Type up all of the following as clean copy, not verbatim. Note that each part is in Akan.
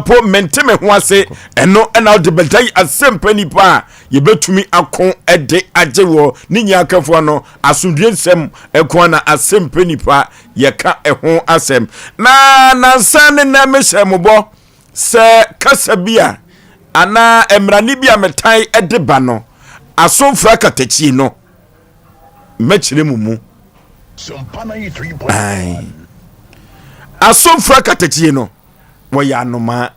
Po mente me ho ase ɛno ɛna wode bɛda yi asɛmpa nipa a yɛbɛtumi ako de agye wɔ ne nyinaa kafoɔ no asomdwe nsɛm ɛko na asɛmpa nipa yɛka ɛho asɛm na nansa ne nɛ mehyɛ mobɔ sɛ kasa bi a anaa mmarane bi a metan de ba no asomfra katakyie no mɛkyerɛ mu mu. Asomfra katakyie no wɔyɛ anomaa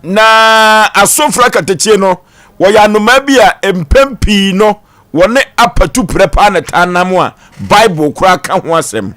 na asomfra katakyie no wɔyɛ anomaa bi a mpɛn pii no wɔne apatu prɛ paa na taa nam a Bible koraa ka ho asɛm.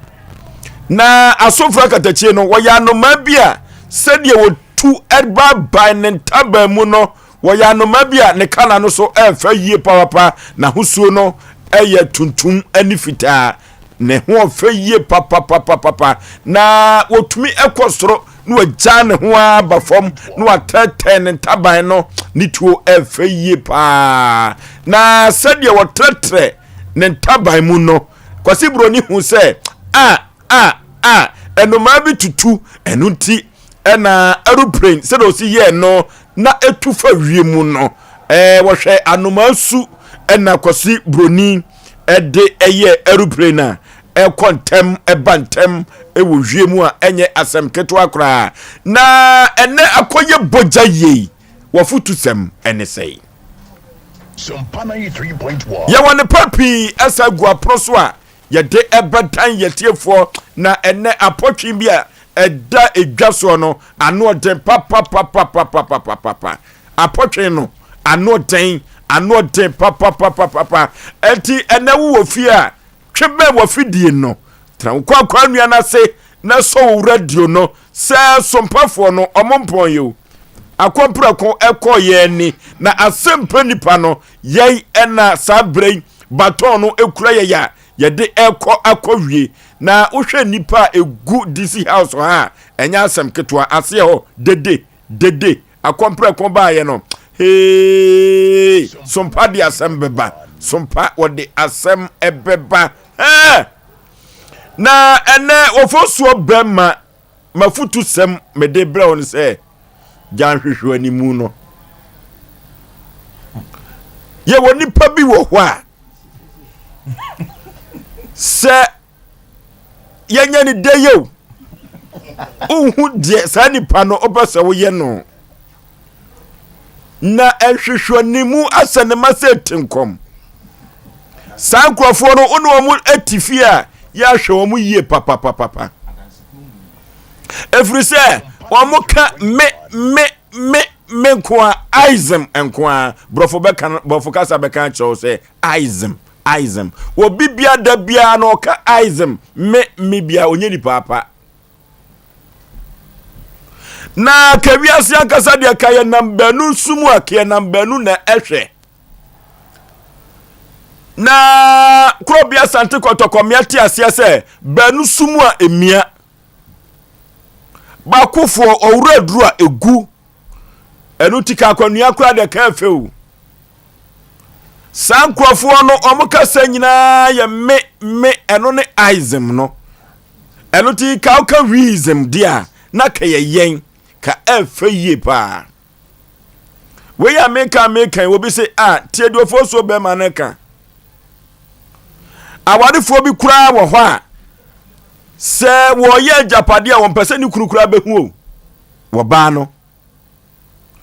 Na asomfra katakyie no wɔyɛ anomaa bi a sɛdeɛ wɔtu baabae ne ntaban mu no Wɔyɛ anomaa bi a ne kala no so ɛfɛ yie papapa. N'ahosuo no yɛ tuntum ne fitaa. Ne ho ɔfɛ yie papapapapa. Na wɔtumi kɔ soro na wɔagya ne ho ara ba fam na wɔatɛɛtɛɛ ne ntaban no. Ne tuo ɛfɛ yie paa. Na sɛdeɛ wɔtrɛtrɛ ne ntaban mu no, Kwasi Buroni hu sɛ a a a nnomaa bi tutu ɛno nti ɛna aeroplane sɛdeɛ ɔsi yɛɛ no na etu fa wiem no ɛɛ wɔhwɛ anomaa su ɛna Kwasi Broni ɛde ɛyɛ aeroplane a ɛkɔ ntɛm ɛba ntɛm ɛwɔ wiem a ɛnyɛ asɛm ketewa koraa na ɛnɛ akɔyɛ bɔgya yie wɔfotusɛm ɛne sɛe. Yɛwɔ ne pa pii ɛsa gu apono so a yɛde ɛbɛdan yɛtiefoɔ na ɛnɛ apɔtwe bi a ɛda edwa soɔ no ano ɔden papapapapapapapa apɔtwe no ano ɔden ano ɔden papapapapapa ɛnti ɛnɛ wowɔ fie a twe bɛn wɔ fidie no tena wo kwakwa nnua no ase na sɔ wo radio no sɛ sompafoɔ no ɔmo mpɔn yɛ o akɔmprɛko ɛkɔ yɛn ni na asɛmpa nipa no yɛn ɛna saa berɛ yi baton no ekura yɛn a yɛde ɛkɔ akɔwie na wohwɛ nnipa a egu DC house ha a ɛnyɛ asɛm ketewa aseɛ hɔ dede dede akɔmprɛko baayɛ no hee sompa de asɛm bɛba sompa wɔde asɛm ɛbɛba hɛɛ na ɛnɛ wɔfɔ bɛma M'afotusɛm mede brɛ wo no sɛ, gya nhwehwɛanimu no. Yɛwɔ nipa bi wɔ hɔ a, sɛ yɛnyɛ ne dɛ yɛ o, wohu deɛ saa nipa no wopɛ sɛ woyɛ no. Na nhwehwɛanimu asɛ ne ma sɛ ti nkɔm. Saa nkurɔfoɔ no, wo ne wɔn te fie a, yɛahwɛ wɔn yie papapapapa. Ɛfiri sɛ wɔn ka me me me me nko a ism nko a borɔfo bɛka borɔfo kasa bɛka akyerɛ wo sɛ ism ism obi bia da biara na ɔka ism me me bia onye nipa apa na ka wiase ankasa deɛ ka yɛ nam baanu nso mu a ka yɛ nam baanu na ɛhwɛ Na Korɔbea Asante Kɔtɔkɔmmea te aseɛ sɛ baanu so mu a emia. Baakofoɔ ɔwura aduru a egu. Ɛno ti ka akwanua koraa deɛ ka ɛfɛ o. Saa nkurɔfoɔ no wɔn kasa nyinaa yɛ me me ɛno ne ism no. Ɛno ti ka woka weism deɛ a na ka yɛ yɛn ka ɛfɛ yie paa. Wei a meka meka yi obi se a tie deɛ ofosuo bɛrima no ka. Awarefoɔ bi koraa wɔ hɔ a sɛ wɔyɛ agyapadeɛ a wɔmpɛ sɛ ne kunu koraa bɛhu o wɔbaa no.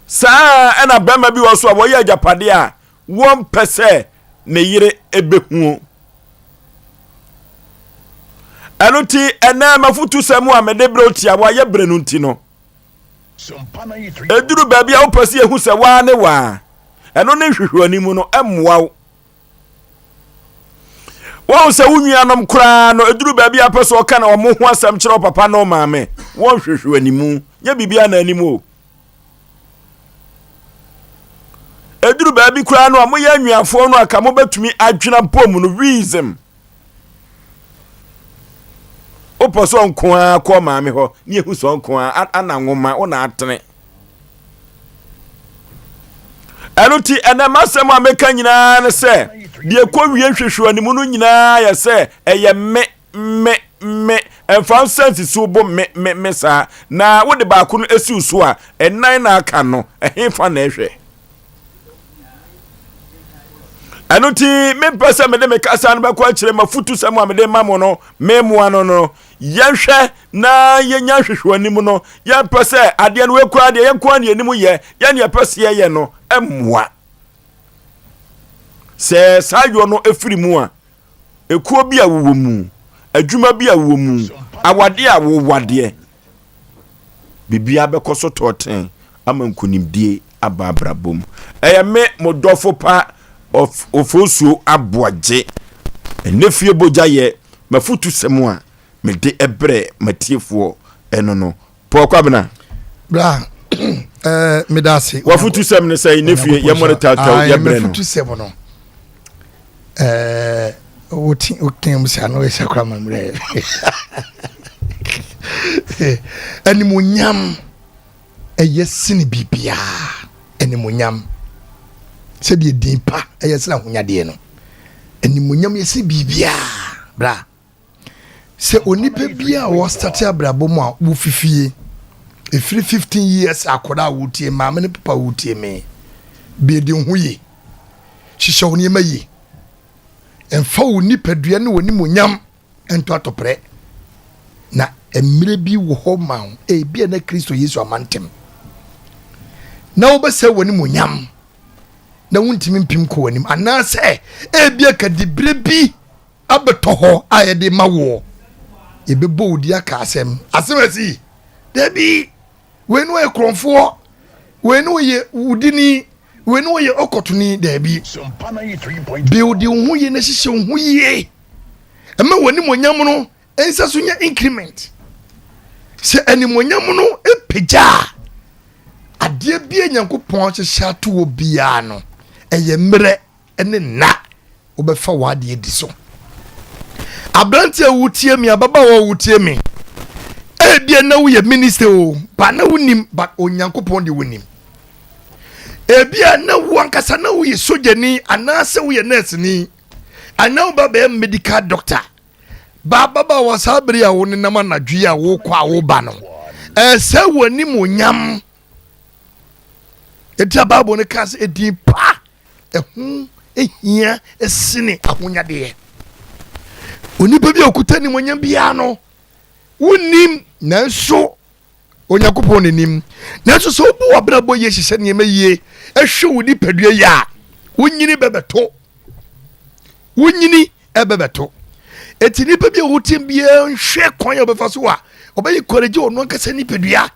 Saa ɛna bɛrima bi wɔ so a wɔyɛ agyapadeɛ a wɔmpɛ sɛ ne yere bɛhu o. Ɛno nti ɛnɛ mafotu sɛm a mede berɛ otiawa yɛ berɛ no nti no Ɛduru baabi a wopɛ sɛ yɛhu sɛ waa ne waa. Ɛno ne nhwehwɛanimu no mmoa wo. Wɔn sɛ wo nuanom koraa no ɛduru baabi a pɛ sɛ ɔka na wɔn ho asɛm kyerɛ wo papa ne wo maame. Wɔn nhwehwɛanimu nyɛ biribiara na anim o. Ɛduru baabi koraa no a moyɛ anuafoɔ no a ka mobɛtumi adwena bom no wisdom. Wopɛ sɛ ɔnko ara kɔ maame hɔ ne ehu sɛ ɔnko ara ana nwoma wo na atene. Ɛno ti ɛnɛ m'asɛm a meka nyinaa ne sɛ deɛ ɛkɔ wie nhwehwɛ anim no nyinaa yɛ sɛ ɛyɛ me me me, ɛmfa nsa nsisi wo bo me, me, me saa. Na wode baako no si wo so a, ɛnan na aka no, ɛhefa na ɛhwɛ? Ɛno nti mempɛ sɛ mede me kasa no bɛkɔ akyerɛ m'afutusɛm a mede ma mo no memmoa no no yɛnhwɛ na yɛnya nhwehwɛ anim no yɛmpɛ sɛ adeɛ no wekura deɛ yɛnkoa ne yɛnim yɛ yɛne yɛpɛ sɛ yɛyɛ no mmoa sɛ saa yɔ no ɛfiri mu a ekuo bi a wowɔ mu adwuma bi a wowɔ mu awadeɛ a wowadeɛ Biribiara bɛkɔ so tɔɔten ama nkonimdie aba abrabɔ mu. Ɛyɛ me mo dɔfo pa Ofosuo Aboagye. Ɛnɛ fie bogya yɛ m'afutusɛm a mede brɛ m'atiefoɔ ɛno no. Paul Kwabena. Bra, eh, meda ase. W'afutusɛm ne sɛ ne fie yɛmmɔ no tawtaw yɛbrɛ no. M'afutusɛm no. Eh, wote woka mu saa na ɔyɛ sakora ma mmerɛ animonyam ɛyɛ sene biribiaa animonyam sɛdeɛ din pa ɛyɛ sene ahonyadeɛ no animonyam yɛ sene biribiaa bra Sɛ onipa bi a wɔstate abrabɔ mu a wofifie ɛfiri 15 years akɔda a wotie maame ne papa wotie me bɛdi ho ye hyehyɛ wo nneɛma yie mfa wo nipadua ne w'animuonyam nto atɔprɛ na mmerɛ bi wɔ hɔ ma wo ebia na Kristo Yesu ama ntɛm na wobɛsɛ w'animuonyam na wontumi mpim kɔ w'anim anaasɛ ebia ka diberɛ bi abɛtɔ hɔ a yɛde ma woɔ, yɛbɛbɔ wo di aka asɛm. Asɛm asi? Dabi! Wei no yɛ korɔmfoɔ, wei no yɛ wudini, wei no yɛ ɔkɔtoni. Dabi! Build wo ho yie na hyehyɛ wo ho yie. Ɛma w'animuonyam no nsa so nya increment. Sɛ animuonyam no pagya a, adeɛ bi a Nyankopɔn ahyehyɛ ato hɔ biara no, ɛyɛ mmerɛ ne nna wobɛfa w'adeɛ adi so. Aberante a wotie me, ababaawa a wotie me, ebia na woyɛ minister o, ba na wonim, but Onyankopɔn de wonim. Ebia na wo ankasa na woyɛ sogyani anaasɛ woyɛ nɛɛseni anaa woba bɛyɛ medical doctor. Ba ababaawa saa bere a wonenam anadwo yi a wokɔ a woba no, ɛsɛ w'anim onyam. Eti a Bible no ka sɛ edin pa ɛho hia sene ahonyadeɛ. Onipa bi a ɔkuta animuonyam biara no, wonnim nanso Onyankopɔn n'anim. Nanso sɛ wobu w'abrabɔ yie, hyehyɛ nneɛma yie, hwɛ wo nipadua yie a, wonyini bɛbɛto. Wonyini ɛbɛbɛto. Eti nipa bi a wotim biara nhwɛ kwan a ɔbɛfa so a ɔbɛyɛ kɔrɛgye ɔno ankasa nipadua.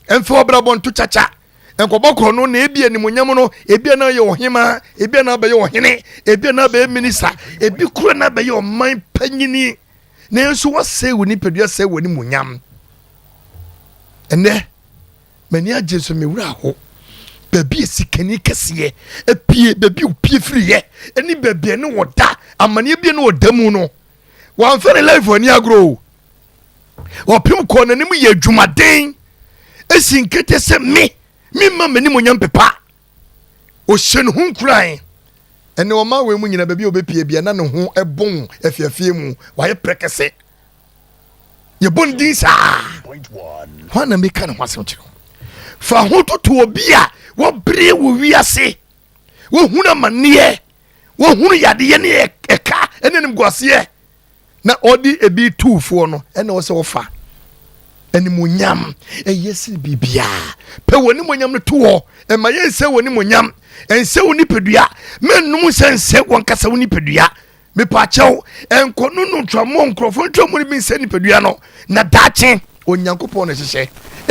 Ɛmfa w'abrabɔ nto kyakya. Nkɔbɔ korɔ no na ebi animonyam no, ebi na ɔyɛ ɔhema, ebi na abɛyɛ ɔhene, ebi na abɛyɛ minista, ebi kura na abɛyɛ ɔman panyini. Nanso wasɛe wo nipadua, sɛe w'animuonyam. Ɛnɛ, m'ani agye nso me werɛ aho. Baabi a sikani kɛseɛ apue, baabi a opie firiiɛ, ɛne baabi a ne wɔda, amaneɛ bi a ne wɔda mu no, wamfa ne life ani agorɔ o. Ɔpem kɔɔ n'anim yɛ adwumaden esi nkete sɛ me memma m'animuonyam pepa. Ɔhyɛ ne ho nkuran. Ɛnɛ ɔman wei mu nyina baabi a ɔbɛpie bia na ne ho bɔn afiafie mu wayɛ prɛkɛsɛ. Yɛbɔ ne din saa. Hwan na meka ne ho asɛm kyerɛ wo? Fa ho toto obi a wɔbere wɔ wiase, wɔhunu amanneɛ, wɔhunu yadeɛ ne ɛka ne animguaseɛ. na ɔde ebi tu foɔ no ɛna ɔsɛ ɔfa animonyam ɛyɛ sene biribiara pɛ wɔ animonyam no to hɔ ɛma yɛ nsɛ wɔ animonyam ɛnsɛ wo nipadua mɛnum sɛ nsɛ wɔn kasa wo nipadua mepaakyɛw ɛnkɔ no no ntwammɔ nkurɔfoɔ ntwammɔ no bi nsɛ nipadua no na daakye onyankopɔn na ɛhyehyɛ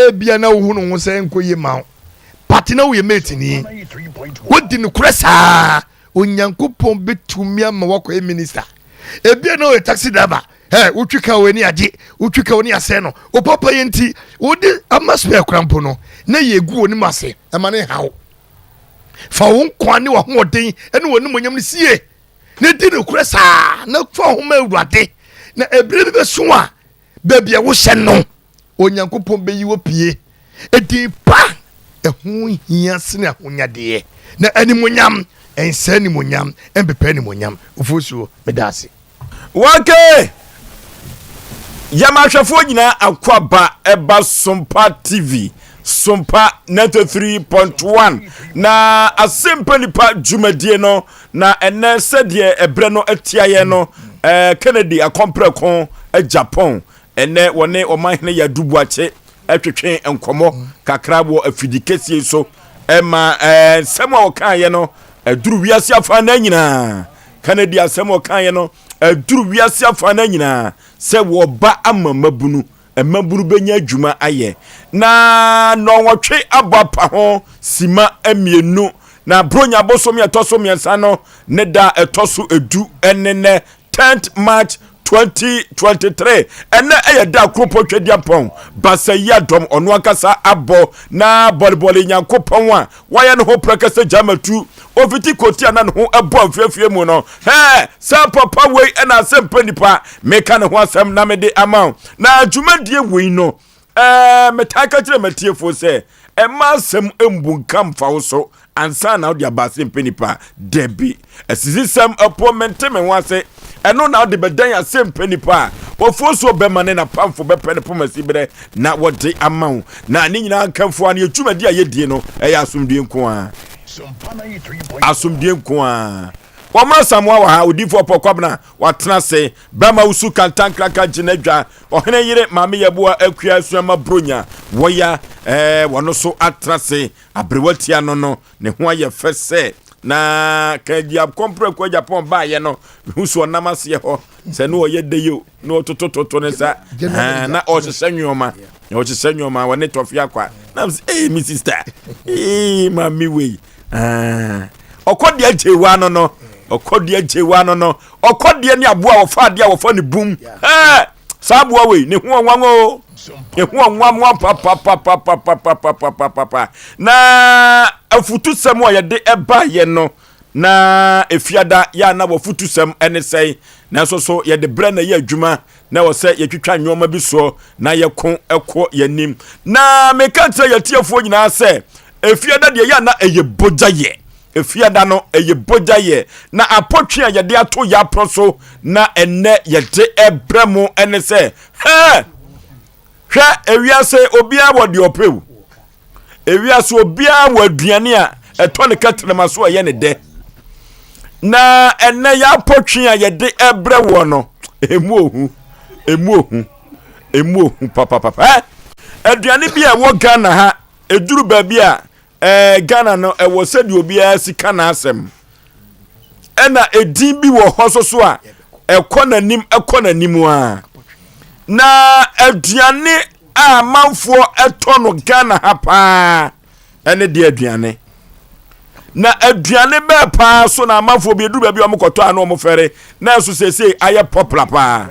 ebia na wohu no ho sɛ nkɔ yie ma wo pate na woyɛ mate ni wodi nokorɛ saa Onyankopɔn bɛtumi ama woakɔyɛ minista. Ebia na ɔyɛ taxi driver. Ɛ wotwi ka wɔ ani agye, wotwi ka wɔ ani asɛe no. Wo papa yɛ nti, wode ama spare kora mpo no, na yɛgu wɔ ne mu ase, ɛma ne haw. Fa wo nkwa ne w'ahoɔden ne w'animuonyam no sie, na di nokorɛ saa, na fa ho ma Awurade. Na ɛberɛ bi bɛso a, baabi a wohyɛ no, Onyankopɔn bɛyi wo pie. Edin pa ɛho hia sene ahonyadeɛ, na animuonyam ɛnsɛ animuonyam, ɛmpepa animuonyam. Ofosuo, meda ase. Wake! Yɛma ahwɛfoɔ nyinaa akwaaba ɛba Sompa TV, Sompa 93.1 na Asɛmpa Nipa dwumadie no na ɛnɛ sɛdeɛ ɛberɛ no atiaeɛ no eh, Kennedy akɔmprɛko Japan ɛnɛ wɔne ɔmanhene Yadu Boakye ɛtwetwe nkɔmmɔ kakra wɔ afidi kɛsie so ɛma eh, nsɛm a wɔkaeɛ no ɛduru wiase afa na nyinaa Kennedy asɛm a ɔkaeɛ no Aduru wiase afanan nyinaa sɛ wɔba ama mmabunu, mmabunu bɛnya adwuma ayɛ. Na nnɔnwɔtwe abɔ apa ho sima mmienu, na Buronya bosome a ɛtɔ so mmiɛnsa no ne da a ɛtɔ so edu ne nnɛ, 10th March 2023. Ɛnɛ ɛyɛ da a Kuropɔn Twedeampɔn Basayiadɔm ɔno ankasa abɔ na bɔlebɔle Nyankopɔn a Wayɛ ne ho prɛkɛsɛ gyamatu. Ofiti koti a na ne ho bɔ mfeafea mu no. Hɛɛ, saa papa wei na asɛmpa nipa. Meka ne ho asɛm na mede ama wo. Na dwumadie wei no, ɛɛ, metaa ka kyerɛ m'atiefoɔ sɛ, mma asɛm mbunkam mfa wo so ansa na wode aba asɛmpa nipa. Dabi. Asisisɛm po mente me ho ase. Ɛno na wode bɛdan asɛmpa nipa a wɔfoɔ so bɛma ne n'apamfo bɛpɛ ne pomasi berɛ na wɔde ama wo. Na ne nyinaa nkamfo a ne dwumadi a yɛdie no ɛyɛ asomdue nko ara. Asomdue nko ara. Wɔma Asamoah wɔ ha, odiyifoɔ Paul Kwabena watena ase, bɛma wusu kantankraka gye n'adwa, ɔhene yere Maame Yɛboa Akua Asuama Bronya wɔya ɛɛ wɔno so atena ase, aberewa tia no no Ne ho ayɛ fɛ sɛ na Kaadiakɔ mprako Japan baayɛ no mehu so ɔnam aseɛ hɔ sɛ ne ɔyɛ dɛ yo na ɔtotototo ne nsa na ɔhyehyɛ nneɛma na ɔhyehyɛ nneɛma wɔne tɔfe akwa na sɛ ee me sister ee maame wei ɔkɔ deɛ gyewa no no ɔkɔ deɛ gyewa no no ɔkɔ deɛ ne aboa wɔfa adeɛ a wɔfa ne bum ɛɛ saa aboa wei ne ho ɔnwanwa o ne ho ɔnwanwa papapapapapapapapa na afutusɛm a yɛde ɛbaeɛ no na efiada yɛ a na wɔfutusɛm ɛne sɛn nanso so yɛde brɛ na ɛyɛ adwuma na ɛwɔ sɛ yɛtwitwa nneɛma bi soɔ na yɛko ɛkɔ yɛn anim na meka kyerɛ yɛtiefoɔ nyinaa sɛ efiada deɛ yɛ a na ɛyɛ bogya yɛ Efiada no, ɛyɛ bogya yɛ, na apɔtwe a yɛde ato yɛn apono so na ɛnnɛ yɛde ɛbrɛ mo ɛne sɛ, hɛɛ! Hwɛ, ewiase obiara wɔ deɛ ɔpɛ o. Ewiase obiara wɔ aduane a ɛtɔ ne kɛtrɛma so ɛyɛ ne dɛ. Na ɛnnɛ yɛn apɔtwe a yɛde ɛbrɛ woɔ no, emu ohu, emu ohu, emu ohu papapapa. Ɛ, aduane bi a ɛwɔ Ghana ha, eduru baabi a Ɛɛ Ghana no ɛwɔ sɛdeɛ obiara si ka n'asɛm. Ɛna edin bi wɔ hɔ soso a ɛkɔ n'anim ɛkɔ n'anim a. Na aduane a amanfoɔ ɛtɔ no Ghana ha paa ɛne deɛ aduane. Na aduane bɛɛ paa so na amanfoɔ bi eduru baabi a wɔkɔtɔ a na wɔn fɛre na ɛso seesei ayɛ popular paa.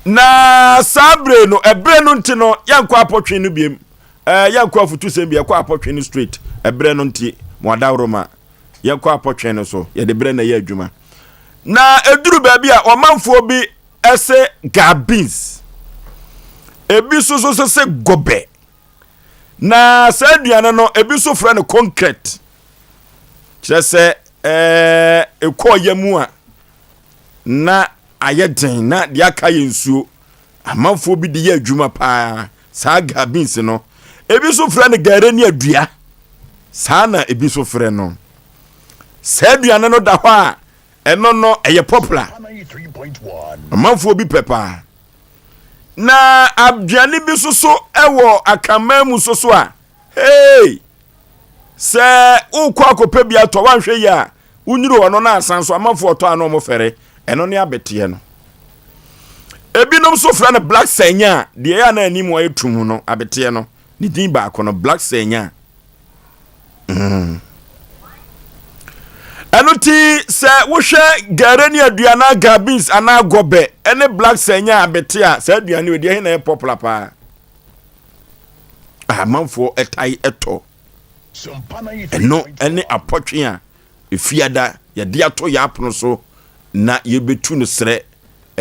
Na saa bere no ɛbere no nti no yɛnkɔ apɔtwe no biem. Ɛɛ yɛnkɔ afutusɛm bi ɛkɔ apɔtwe no straight ɛbrɛ no nti mo adaworoma yɛnkɔ apɔtwe no so yɛde brɛ na ɛyɛ adwuma na ɛduru baabi a ɔmanfoɔ bi ɛsɛ gaa beans ebi nso so sɛ sɛ gɔbɛ na saa aduane no ebi nso frɛ no concrete kyerɛ sɛ ɛɛ ɛkɔɔ yɛ mu a na ayɛ den na deɛ aka yɛ nsuo Amanfoɔ bi de yɛ adwuma paa saa gaa beans no. Ebi nso frɛ no gare ne adua. Saa na ebi nso frɛ no. Saa aduane no da hɔ a, ɛno no ɛyɛ popular. Amanfoɔ bi pɛ paa. Na aduane bi nso so wɔ akanman mu nso so a, hey! Sɛ wokɔ akɔpɛ bi atɔ woanhwɛ yie a, wonyuru hɔ no na asan so amanfoɔ ɔtɔ a na wɔn fɛre. Ɛno ne abeteɛ no. Ebinom nso frɛ no black sanya, deɛ ɛyɛ a na anim ayɛ tum no, abeteɛ no, ne din baako no, black sanya. Mm. Ɛno ti sɛ wohwɛ gare ne aduane anaa beans anaa gɔbɛ ne black sanya abete a saa aduane wɔ deɛ ɛhe na ɛyɛ popular paa. Amanfoɔ ɛtae ɛtɔ. Ɛno ɛne apɔtwe a Efiada yɛde ato yɛn apono so na yɛbɛtu no serɛ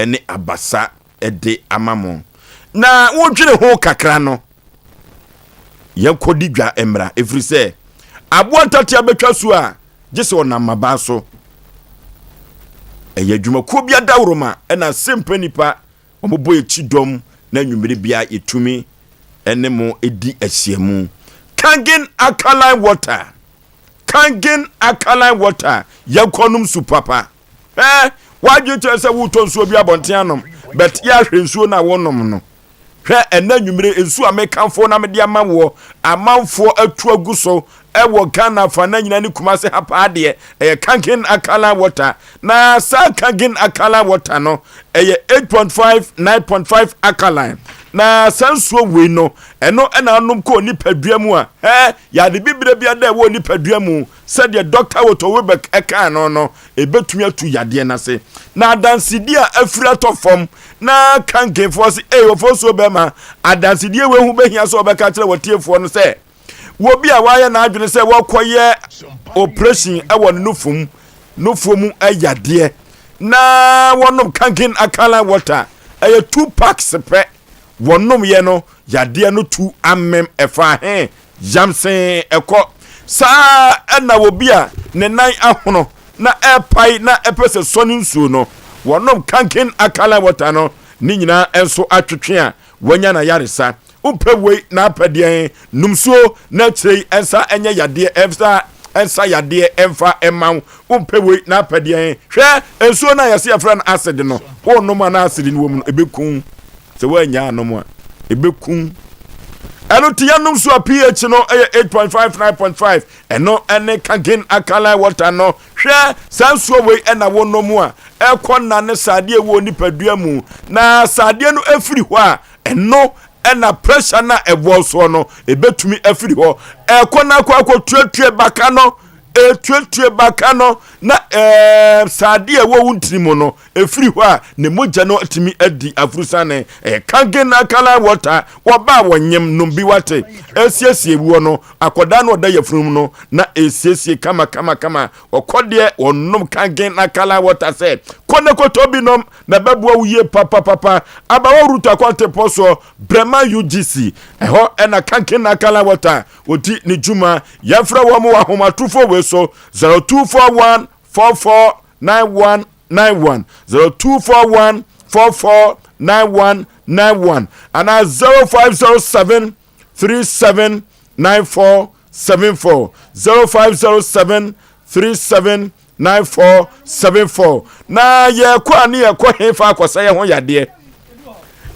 ne abasa de ama mo. Na wodwene ho kakra no, yɛnkɔdi dwa mmra, ɛfiri sɛ aboa ntatea bɛtwa su a, gye sɛ ɔnam mmabaa so. Ɛyɛ adwumakuo bi adaworoma ɛna sempɛ nipa. Wɔbɔ yɛn kyidɔm na anwummere biara yɛtumi ne mo di ahyiamu. Kangen alkaline water. Kangen alkaline water. Yɛnkɔnom su papa. Ɛ wadwene kyerɛ sɛ wotɔ nsuo bi abɔnten anom, but yɛahwɛ nsuo no a wonom no. Hwɛ ɛnɛ anwummere nsuo a mekamfo na mede ama woɔ, amanfoɔ atu agu so ɛwɔ Ghana afanan nyinaa ne Kumasi ha paa deɛ, ɛyɛ Kangen Alkaline Water. Na saa Kangen Alkaline Water no, ɛyɛ 8.5, 9.5 alkaline. Na saa nsuo wei no, ɛno ɛna anom kɔ nipadua mu a, hɛ, yɛade bibire bi ada ɛwɔ nipadua mu, sɛdeɛ Dr. Otto Webeck ɛkaa no no, ɛbɛtumi atu yadeɛ no ase. Na adansedie a afiri atɔ fam na Kangenfoɔ se, ei, Ofosuo bɛrima, adansedie wei ho bɛhia sɛ wɔbɛka kyerɛ wɔtiefoɔ no sɛ, Obi a wayɛ n'adwene sɛ wɔkɔyɛ operation wɔ ne nufu mu, nufoɔ mu yadeɛ, na wɔnom Kangen alkaline water, ɛyɛ two packs pɛ, wɔnom yɛ no, yadeɛ no tu amem, ɛfa he, yamsee, ɛkɔ. Saa ɛna obi a ne nan ahono na ɛpae na ɛpɛ sɛ sɔ ne nsuo no, wɔnom Kangen alkaline water no, ne nyinaa nso atwetwe a wanya n'ayaresa. Wopɛ wei na apɛ deɛn? Nom nsuo na akyire yi ɛnsa ɛnyɛ yadeɛ ɛnsa ɛnsa yadeɛ ɛnfa ɛma wo. Wompɛ wei na apɛ deɛn? Hwɛ nsuo no a yɛse yɛfrɛ no acid no, wonom a na acid no wɔ mu no ɛbɛku wo. Sɛ woannya anom a ɛbɛku wo. Ɛno nti yɛnom nsuo a pH no ɛyɛ 8.5 9.5 ɛno ɛne Kangen alkaline water no. Hwɛ saa nsuo wei ɛna wonom a ɛkɔ nane sradeɛ ɛwɔ nipadua mu na sradeɛ no ɛfiri hɔ a Ɛno na pressure no a ɛwɔ soɔ no ɛbɛtumi afiri hɔ. Ɛkɔ no akɔ akɔtuatua baka no, ɛtuatua baka no na ɛɛ saadeɛ a ɛwɔ wo ntini mu no ɛfiri hɔ a ne mogya no atumi adi afurusane. Ɛyɛ kangen alkaline water, wɔba a wɔnyem nom bi wate. Ɛsiesie wuo no, akɔdaa no ɔda yafunu mu no na ɛsiesie kama kama kama. Ɔkɔ deɛ ɔnom kangen alkaline water sɛ kɔ na kɔtɔ bi nom. Na ɛbɛboa wo yie papapapa. Abawa Ruth akwantempɔn soɔ, Brɛma UGC, ɛhɔ ɛna Kankin Alkaline Water ɔdi ne dwuma. Yɛmfrɛ wɔn wɔ ahomatorofoɔ wei so, 0241 44 9191, 0241 44 9191 anaa 0507 37 9474, 0507 37 9474 Na yɛkɔ a ne yɛkɔ hefa akɔsɛ yɛn ho yadeɛ?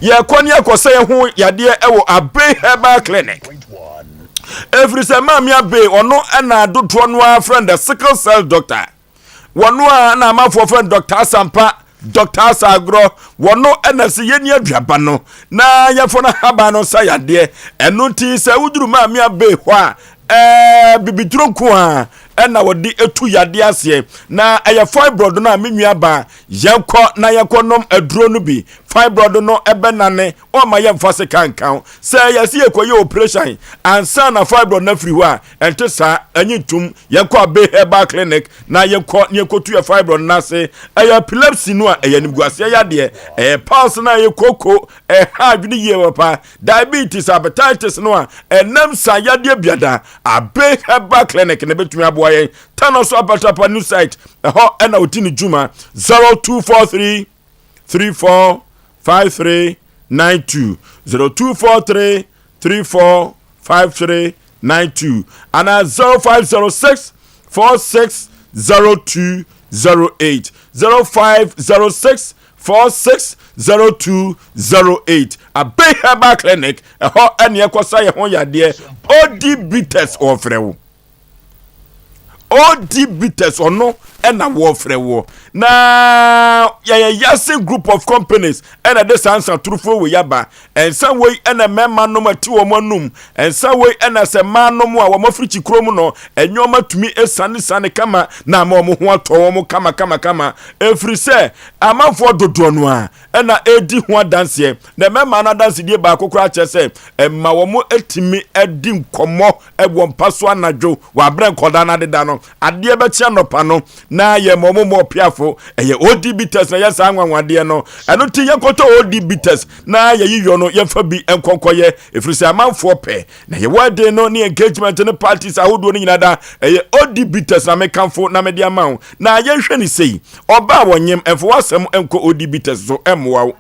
Yɛkɔ ne yɛkɔsɛ yɛn ho yadeɛ ɛwɔ Abe Herbal Clinic. Ɛfiri sɛ Maame Abe ɔno ɛna dodoɔ no ara frɛ no the sickle cell doctor. Wɔno a na amanfoɔ frɛ no Dr. Asampa, Dr. Asagorɔ. Wɔno ɛna sɛ yɛni aduaba no na yɛfɔ no haban no nsa yadeɛ. Ɛno nti sɛ woduru Maame Abe hɔ a Ɛɛ bibiduro nko a ɛna wɔde etu yadeɛ aseɛ na ɛyɛ fibroid no a me nua baa yɛnkɔ na yɛnkɔ nom aduro no bi. Fibroid no ɛbɛnane ɔma yɛmfa sika nka ho. Sɛ yɛsi yɛkɔyɛ operation ansa na fibroid no afiri hɔ a ɛnte saa, ɛnye ntum. Yɛnkɔ Abe Herbal Clinic na yɛnkɔ na yɛnkɔtu yɛ fibroid no ase. Ɛyɛ epilepsy no a ɛyɛ animguaseɛ yadeɛ, ɛyɛ pulse no a ɛyɛ koko, ɛha adwene yie papa. Diabetes, hepatitis no a ɛnam sa yadeɛ biada, Abe Herbal Clinic na ɛbɛtumi aboa yɛn. Tano so Apatrapa new site, ɛhɔ ɛna ɔdi ne dwuma. 0243 34 5392 0243 34 5392 anaa 0506 46 0208 0506 460208 Abbey Herbal Clinic, ɛhɔ ɛne ɛkɔsa yɛ ho yadeɛ. Odi bitters wɔfrɛ wo. Odi bitters ɔno ɛna wɔfrɛ woɔ. Na yɛyɛ Yasin Group of Companies ɛna de saa nsatorofoɔ wei aba. Nsa wei na mmarima nom ɛte wɔn anum. Nsa wei na sɛ mmaa nom a wɔn afirikyi kurom no, nneɛma tumi siane kama na ama wɔn ho atɔ wɔn kama kama kama. Ɛfiri sɛ amanfoɔ dodoɔ no ara na ɛredi ho adanseɛ. Na mmarima no adansedie baako koraa kyerɛ sɛ ɛma wɔn tumi di nkɔmmɔ wɔ mpa so anadwo wɔ aberɛ nkɔdaa no adeda no. Adeɛ bɛkye anɔpa no na yɛma wɔn mmɔ ɔpeafo. Ɛyɛ OD bitters na ɛyɛ saa anwanwadeɛ no. Ɛno nti yɛnkɔtɔ OD bitters na yɛyi yɔ no yɛmfa bi nkɔnkɔyɛ ɛfiri sɛ amanfoɔ pɛ. Na yɛ wedding no ne engagement ne parties ahodoɔ no nyinaa da ɛyɛ OD bitters na mekamfo na mede ama wo. Na yɛnhwɛ ne sei, ɔbaa wɔnyem ɛmfa w'asɛm nkɔ OD bitters so ɛmmoa wo.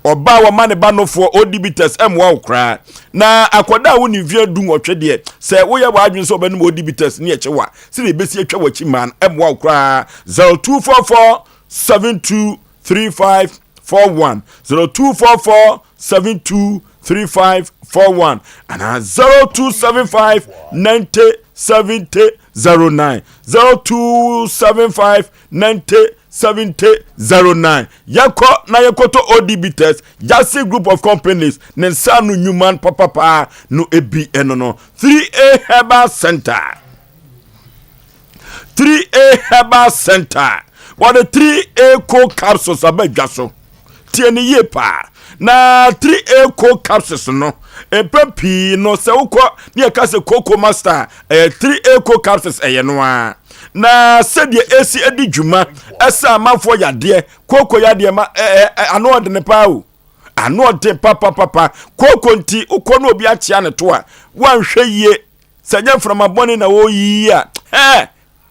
Ɔbaa wɔma ne ba nofoɔ OD bitters ɛmmoa wo koraa. Na akwadaa a wonni mfeɛ 18 deɛ, sɛ woyɛ w'adwene sɛ ɔbɛnom OD bitters ne ɛkye wa, sɛdeɛ ɛbɛsi atwa w'akyi maa no, ɛmmoa wo koraa. 0244 72 3541 0244 72 3541 anaa 0275 90 70 09 0275 90 70 09. Yɛkɔ na yɛkɔtɔ ODB test Jase Group of Companies ne nsa ano nnwuma papapaa no ebi ɛno no. 3A Herbal Center, 3A Herbal Center, wɔde 3A Co capsules aba dwa so. Tie ne yie paa na 3A Co capsules no, mpɛn pii no sɛ wokɔ ne yɛka sɛ Coco Master, ɛyɛ 3A Co capsules, ɛyɛ no ara. Na sɛdeɛ ɛsi adi dwuma ɛsɛ amanfoɔ yadeɛ, kooko yadeɛ ma ɛɛ ano ɔdene paa o, ano ɔden papapapa. Kooko nti wokɔ no obi akyea ne to a, wanhwɛ yie sɛ nyɛ mframa bɔne na wɔreyiyi a, hɛɛ,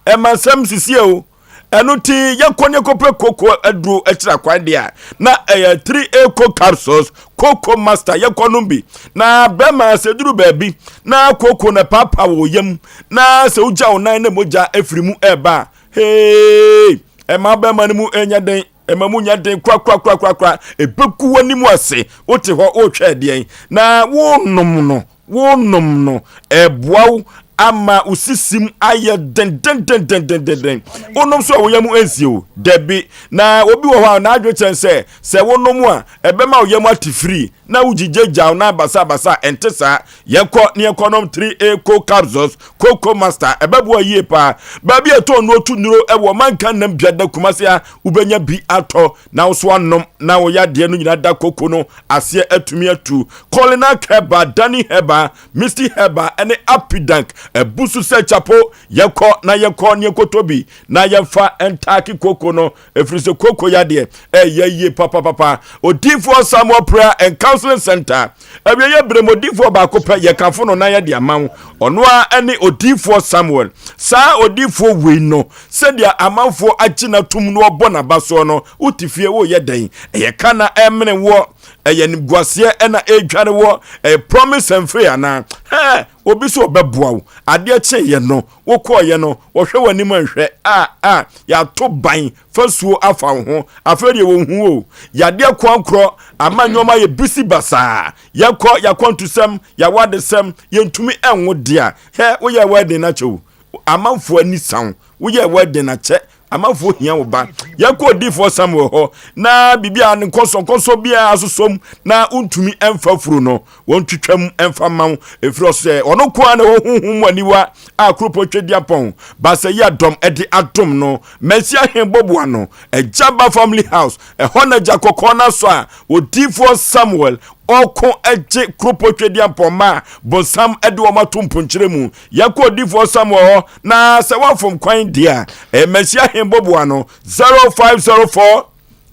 ɛma nsɛm sisie o. Ɛno nti yɛnkɔ ne yɛkɔpɛ koko aduro akyiri akwan deɛ a, na ɛyɛ 3 eco capsules Koko Master. Yɛnkɔ nom bi. Na bɛrima, sɛ duru baabi na koko na paapa wɔ yam na sɛ wogya wo nan na mogya afiri mu ɛreba a, hee, ɛma bɛrima no mu ɛnyɛ den, ɛma mu nyɛ den korakorakorakora, ɛbɛgu w'anim ase. Wote hɔ woretwɛ ɛdeɛn na wonom no, wonom no, ɛboa wo ama wo sisim ayɛ dendendendendenden. Wonom so a, wo yam nsie o? Dabi. Na obi wɔ hɔ a n'adwene kyɛn sɛ sɛ wonom a ɛbɛma wo yam ate firi na wogyigyagya wo nan basabasa. Ɛnte saa. Yɛnkɔ ne yɛnkɔnom 3A Co capsules Coco Master, ɛbɛboa yie paa. Baabi a ɛtɔn nnuro to nnuro ɛwɔ Manka Nam Biada Kumase a, wobɛnya bi atɔ na wo so anom na wo yadeɛ no nyinaa da koko no aseɛ atumi atu. Colinac Herbal, Danny Herbal, Misty Herbal ɛne Apidank abu so sɛ kyapo. Yɛkɔ na yɛkɔ ne yɛkɔtɔ bi na yɛmfa ntaake koko no, ɛfiri sɛ koko yadeɛ ɛyɛ yie papapapa. Odiyifoɔ Samuel Prayer and Counseling Center, awieɛ berɛ mu odiyifoɔ baako pɛ yɛkamfo no na yɛde ama wo, ɔno ara ɛne Odiyifoɔ Samuel. Saa odiyifoɔ wei no, sɛdeɛ amanfoɔ agye no atom na wɔbɔ n'aba soɔ no, wote fie woreyɛ dɛn? Ɛyɛ ka na ɛmene woɔ? Ɛyɛ animguaseɛ ɛna ɛredware woɔ? Ɛyɛ promise and fail anaa? Hɛɛ, obi sɛ ɔbɛboa wo, adeɛ kyeeɛ no wokɔɔyɛ no wɔhwɛ w'anim nhwɛ a a yɛato ban fasuo afa wo ho, afei deɛ wɔnhu o. Yadeɛ koankorɔ ama nneɛma yɛ bisi basaa, yɛkɔ yɛakwantusɛm, yɛawadesɛm, yɛntumi ɛnwo dea. Hɛ, woyɛ wedding no akyɛ o, amanfoɔ ani sa wo, woyɛ wedding akyɛ, amanfoɔ hia wo ba. Yɛkɔ odiifoɔ Samuel hɔ na biribi a ne nkɔsɔnkɔsɔ biara asosɔm na wontumi ɛmfa furo no, wɔntwitwam ɛmfa ma wo, ɛfiri ɔsɛ ɔno nko ara na ɛwɔ honhom mu aniwa a kuropɔn Twedeapɔn baasa yi adɔm ɛde adom no. Mansi ahen boboa no Agya Ba Family House, ɛhɔ na agya kɔkɔɔ no asɔ a odiifoɔ Samuel ɔko gye kuropɔn Twedeapɔn ma a bonsam de wɔn ato mponkyerɛ mu. Yɛkɔ odiifoɔ Samuel hɔ na sɛ woafom kwan deɛ a, ɛyɛ Mansi ahen boboa no 0504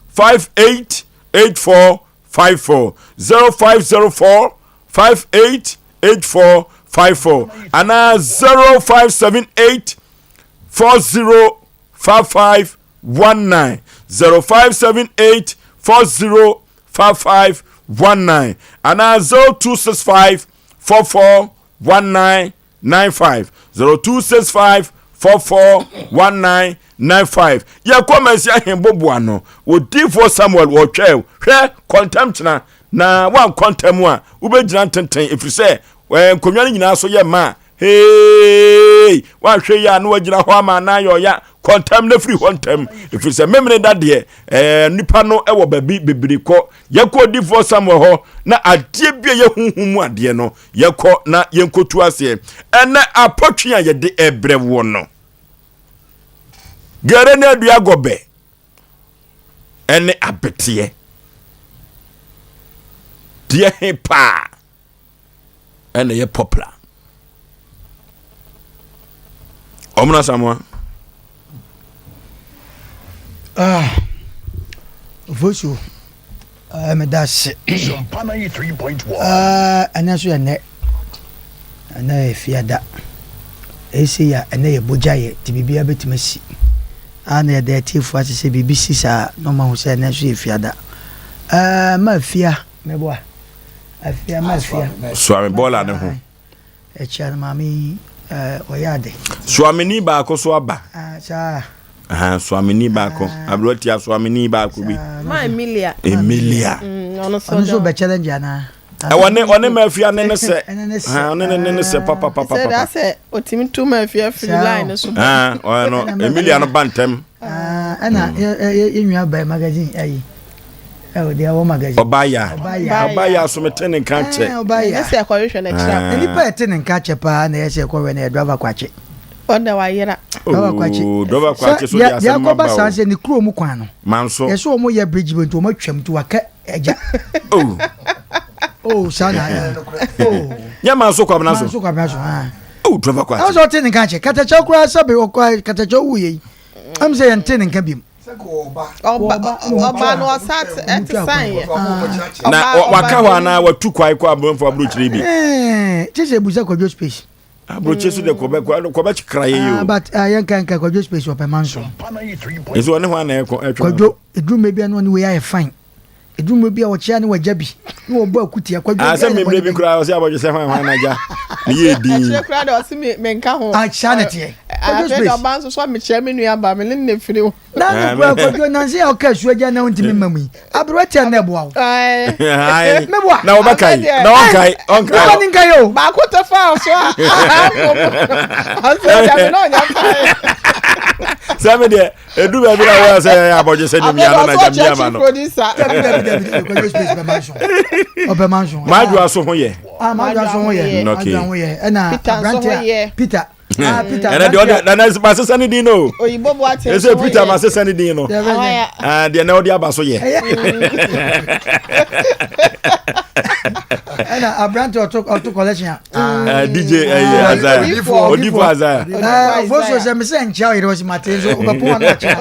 58 84 54 0504 58 84 54 anaa 0578 40 55 19 0578 40 55 19 anaa 0265 44 19 95 0265 44 19 95. Yɛkɔ Mansi ahemboboa no, odiifoɔ Samuel wɔtwɛw hwɛ kɔntɛm kyena na woankɔ ntɛm a wobɛgyina ntenten, ɛfiri sɛ nkonnwa no nyinaa so yɛ ma a. Hei, woanhwɛ yi a na wagyina hɔ ama anan yɛ ɔya. Kɔ ntɛm na firi hɔ ntɛm, ɛfiri sɛ memene da deɛ nnipa no wɔ baabi bebree kɔ. Yɛkɔ odiifoɔ Samuel hɔ na adeɛ bi a ɛyɛ honhom mu adeɛ no, yɛkɔ na yɛnkɔtu aseɛ. Ɛnɛ apɔtwe a yɛde ɛbrɛ woɔ no, gɛrɛ ne adua gɔbɛ ɛne abeteɛ deɛ he paa ɛna ɛyɛ popular? Ɔmona Samoa. Ah, Ofosu, meda ase. Ah, ɛnɛ nso yɛ nnɛ. Ɛnɛ yɛ fiada. Ɛsɛ yɛ ɛnɛ yɛ bogya yɛ nti biribiara bɛtumi asi. A na yɛda atiefoɔ ase sɛ biribi si saa na ɔma hu sɛ ɛnɛ nso yɛ fiada. Ɛɛ ma afia meboa. Afia ma afia. Suame bɔɔla ne ho. Ɛkyia no maame yi ɛɛ ɔyɛ ade. Suameni baako so aba. Ah saa. Ahan suameni baako. Ah. Aberewa tia suameni baako bi. Ma Emilia. Emilia. Mm, ɔno so bɛ challenge anaa. Ɛwɔ ne ɔne mafia ne ne sɛ. Ɔne ne ne ne sɛ papa papa papa. Sɛ da sɛ otimi tu mafia firi line so. Ah ɔyɛ no Emilia no ba ntɛm. Ah ɛna yɛ yɛ nua bɛ magazine ayi. Ɛwɔ deɛ ɛwɔ magazine. Ɔbaa ya. Ɔbaa ya so mete ne nka kyɛ. Ɔbaa ya. Ɛsɛ ɛkɔhwehwɛ no kyerɛ. Nipa ɛte ne nka kyɛ paa na ɛsɛ ɛkɔhwɛ no yɛ driver kwakye. Ɔda wayera. Driver kwakye. Oh, driver kwakye so deɛ asɛm ma ba o. Deɛ akɔba saa sɛ ne kuro mu kwan no. Manso. Yɛsɛ wɔn yɛ bridge bi nti wɔn atwam nti waka agya. Oh. Oh saa na oh. Nyɛ manso kwabena so. Manso kwabena so haa. Oh driver kwakye. Ɛwɔ sɛ ɔte ne nka kyɛ katakyɛw koraa sɛbe ɔkɔ katakyɛw wu yɛ yi. Ɛm sɛ yɛn te ne nka bi. Ɔba no ɔsa ɛte san yɛ. Na waka hɔ anaa watu kwae kɔ aborɔfo aburokyire bi. Kyɛ sɛ ebusa kwadwo space. Aburokyire so de kɔbɛ kɔbɛ kra yɛ yi o. But yɛn nka nka kwadwo space ɔpɛ manso. Nso ɔne hɔ ana ɛkɔ ɛtwa. Kwadwo eduru mɛ bi ano ɔne wei ayɛ fine. Eduru mmerɛ bi a ɔkyea ne wagya bi na wɔbɔ akutia kwadwo. Ah, sɛ mmerɛ bi koraa ɔsɛ abɔdwe sɛ hwan hwan n'agya ne yɛ din. Akyire koraa de ɔse me menka ho. Akyea ne teɛ. Kwadwo space. Afei de ɔba nso so mekyea me nua ba me ne ne firi ho. Na ne koraa kwadwo nanse a ɔka asuo agya na ɔntumi mma mu yi. Aberewa tia na ɛboa wo. Meboa. Na ɔbɛkae na ɔnkae ɔnkae. Nipa ne nkae o. Baako te fa so a. Ɔsɛ ɔgya me na ɔnya fae. Sɛ me deɛ edu baabi na wɔyɛ sɛ yɛyɛ abɔdwe sɛ ne mia no na gya mia ma no. Madwoa so ho yɛ. Madwoa so ho yɛ. Madwoa ho yɛ. Ɛna aberante Peter. Ah, Peter. Ɛnɛ deɛ ɔde nana masesa ne din no. Oyibo bu ate. Ɛsɛ Peter masesa ne din no. Ah, deɛ na ɔde aba so yɛ. Ɛna aberante ɔto ɔto collection a. Ah, DJ ɛyɛ Azaya. Odifo Azaya. Ofosuo sɛ mesɛ nkyia ɔyere ɔsi mate nso ɔbɛpo wɔn akyia.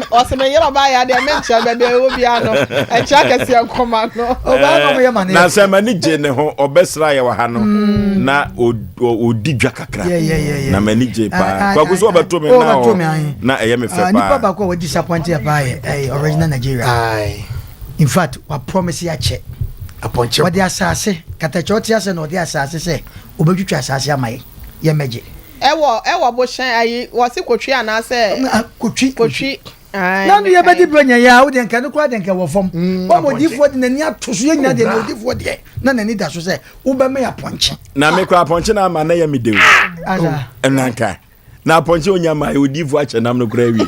Ɔsi me yere ɔbaa yɛ adeɛ me nkyia baabi a ɛwɔ biara no nkyia kɛseɛ nkɔma no. Ɔbaa na ɔmo yɛ ma ne. Na sɛ m'ani gye ne ho ɔbɛsra yɛ wɔ ha no na ɔdi dwa kakra na m'ani gye paa kwaku so ɔbɛto me na ɔ na ɛyɛ me fɛ paa. Nipa baako a wɔ disappoint yɛ paa yɛ ɛyɛ original Nigeria. In fact wa promise yɛ akyɛ. Wɔde asase katakyɛ ɔte asɛ na ɔde asase sɛ ɔbɛtwitwa asase ama yɛ yɛ mɛgye. Ɛwɔ ɛwɔ bohyɛn ayi wɔsi kotwi anaasɛ. Kotwi. Kotwi. Na no yɛbɛdi berɛ nya yɛ a wodeɛ nka no koraa deɛ nka wɔ fam. Mm, wɔn odiifoɔ de n'ani ato so yɛ nyina deɛ na odiifoɔ deɛ na n'ani da so sɛ wobɛma yɛ apɔnkye. Na me koraa apɔnkye na ama na yɛ me de o. Ah, Ɛnanka. Na apɔnkye onya ma yɛ odiifoɔ akyɛ nam no koraa awie.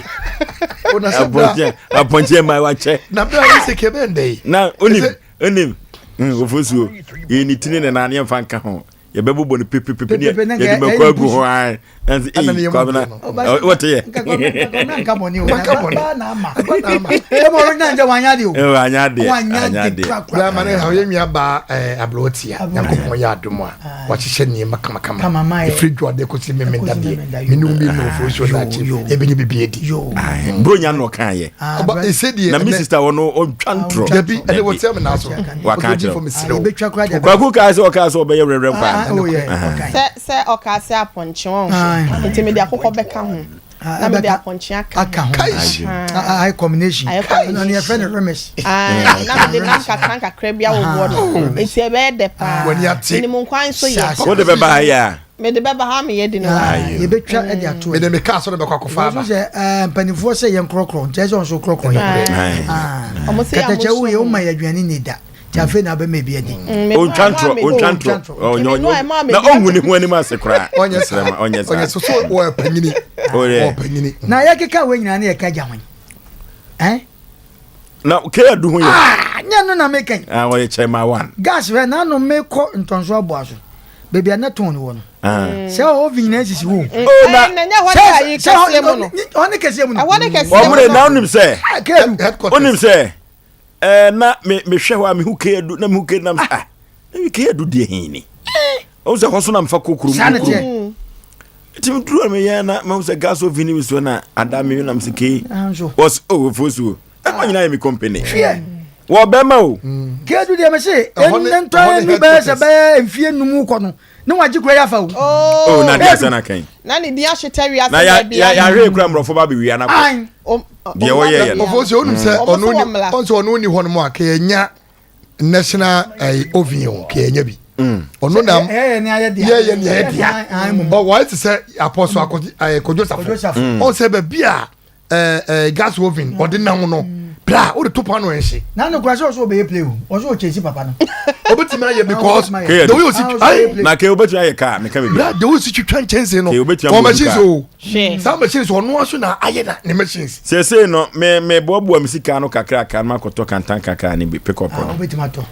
Apɔnkye apɔnkye ma wakyɛ. Na bere a yɛ sɛ kɛbɛn dɛ yi. Na onim onim ofosuo yɛ ne tini ne nan yɛmfa nka ho. Yɛbɛbobɔ no pepepepe ne yɛde mako agu ho ae. Ɛnti eyi kwabena wɔte yɛ. Wanya adeɛ wanya adeɛ. Bra ma ne ha yɛ nua baa aberewa tia Nyankopɔn yɛ adom a wahyehyɛ nneɛma kamakama ɛfiri dwoadeɛ kɔsi memenda deɛ mene wo mmienu ɔfoɔ nsuo no akyi ɛbɛnya biribi adi. Bronya na ɔka yɛ. Na me sister wɔ no ɔntwa ntorɔ. Dabi ɛne wɔtia me naa so. Waka akyerɛ. Kwaku kaa sɛ ɔkaa sɛ ɔbɛyɛ rɛrɛ paa. Sɛ sɛ ɔkaa sɛ apɔnkye wɔn so nti mede akokɔ bɛka ho na mede apɔnkye aka ho. Ayɛ combination. Ɛno yɛfrɛ no remix. Na mede nam kakra nkakra bi awowɔ no nti ɛbɛyɛ dɛ paa. Menim nkwan nso yɛ. Wode bɛba ha yɛ a. Mede bɛba ha meyɛ di no ha. Yɛbɛtwa de ato. Mede me kaa so no bɛkɔ akɔfa aba. Sɛ mpanimfoɔ sɛ yɛn korɔkorɔ nti ɛsɛ ɔnso korɔkorɔ yɛ. Katakyɛ wo yɛ woma yɛ aduane ni da. Nti afei na abɛma ebi adi. Ontwa ntorɔ ontwa ntorɔ ɔnyɛ na ɔnhu ne ho anim ase koraa. Ɔnyɛ saa ɔnyɛ saa. Ɔnyɛ so so wɔ panyini. Wɔ panyini. Na yɛkeka wei nyinaa ne yɛka gya hwan. Eh? Na kea du ho yɛ. Ah, nyɛ no na meka yi. Ah, ɔyɛ kyɛma one. Gas hwɛ na ano mekɔ ntɔnso aboa so. Baabi a na tɔn no wɔ no. Ah. Sɛ oven nyinaa sisi hɔ. Oh, na na nyɛ hɔ ne ayi kɛseɛ mu no. Hɔ ne kɛseɛ mu no. Ɛhɔ ne kɛseɛ mu no. Ɔmure na onim sɛ. Kea Onim sɛ. Ɛɛ na me mehwɛ hɔ a mehu kea du na mehu kea du na me ah. Na kea du deɛ hin ni. Ɔhu sɛ hɔ so na mfa kɔ kurom. Saa ne teɛ. Nti meduru a meyɛ na mahu sɛ gas oven ni so na ada me nam sɛ kei. Wɔs oh fosuo. Ɛhɔ nyinaa yɛ me company. Wɔ bɛma o. Kedu deɛ mese ɛnɛ ntɔ ɛnu bɛyɛ sɛ bɛyɛ mfie num kɔ no ne wagye kura yɛ afa o. Oh na deɛ asɛ na kan. Na ne din ahyetɛ wiase baabi. Na yɛahwɛ kura mmorɔfo ba bɛwia na kɔ. Deɛ wɔyɛ yɛ no. Ɔfɔ sɛ onim sɛ ɔno ni ɔn sɛ ɔno ni hɔ nom a kɛyɛ national ɛyi oven o kɛyɛ nya bi. Ɔno na yɛyɛ ni ayɛ dea. Ɔ wɔayɛ te sɛ apɔsɔ akɔgye ɛɛ Kojo Safo. Ɔn sɛ baabi a ɛɛ ɛɛ gas oven ɔde nam no bra o de to paano ɛnhye. Na no kura sɛ ɔsɛ ɔbɛyɛ play o ɔsɛ ɔkyɛ si papa no. Obetumi ayɛ because the way osi ayi. Na ke obetumi ayɛ kaa meka mi bi. Bra the way osi twitwa nkyɛnse no. Ke obetumi ayɛ machines o. Saa machines ɔno aso na ayɛ na ne machines. Sese no me me boaboa me sika no kakra kakra ma kɔtɔ kantan kakra ne bi pick up no. Obetumi atɔ.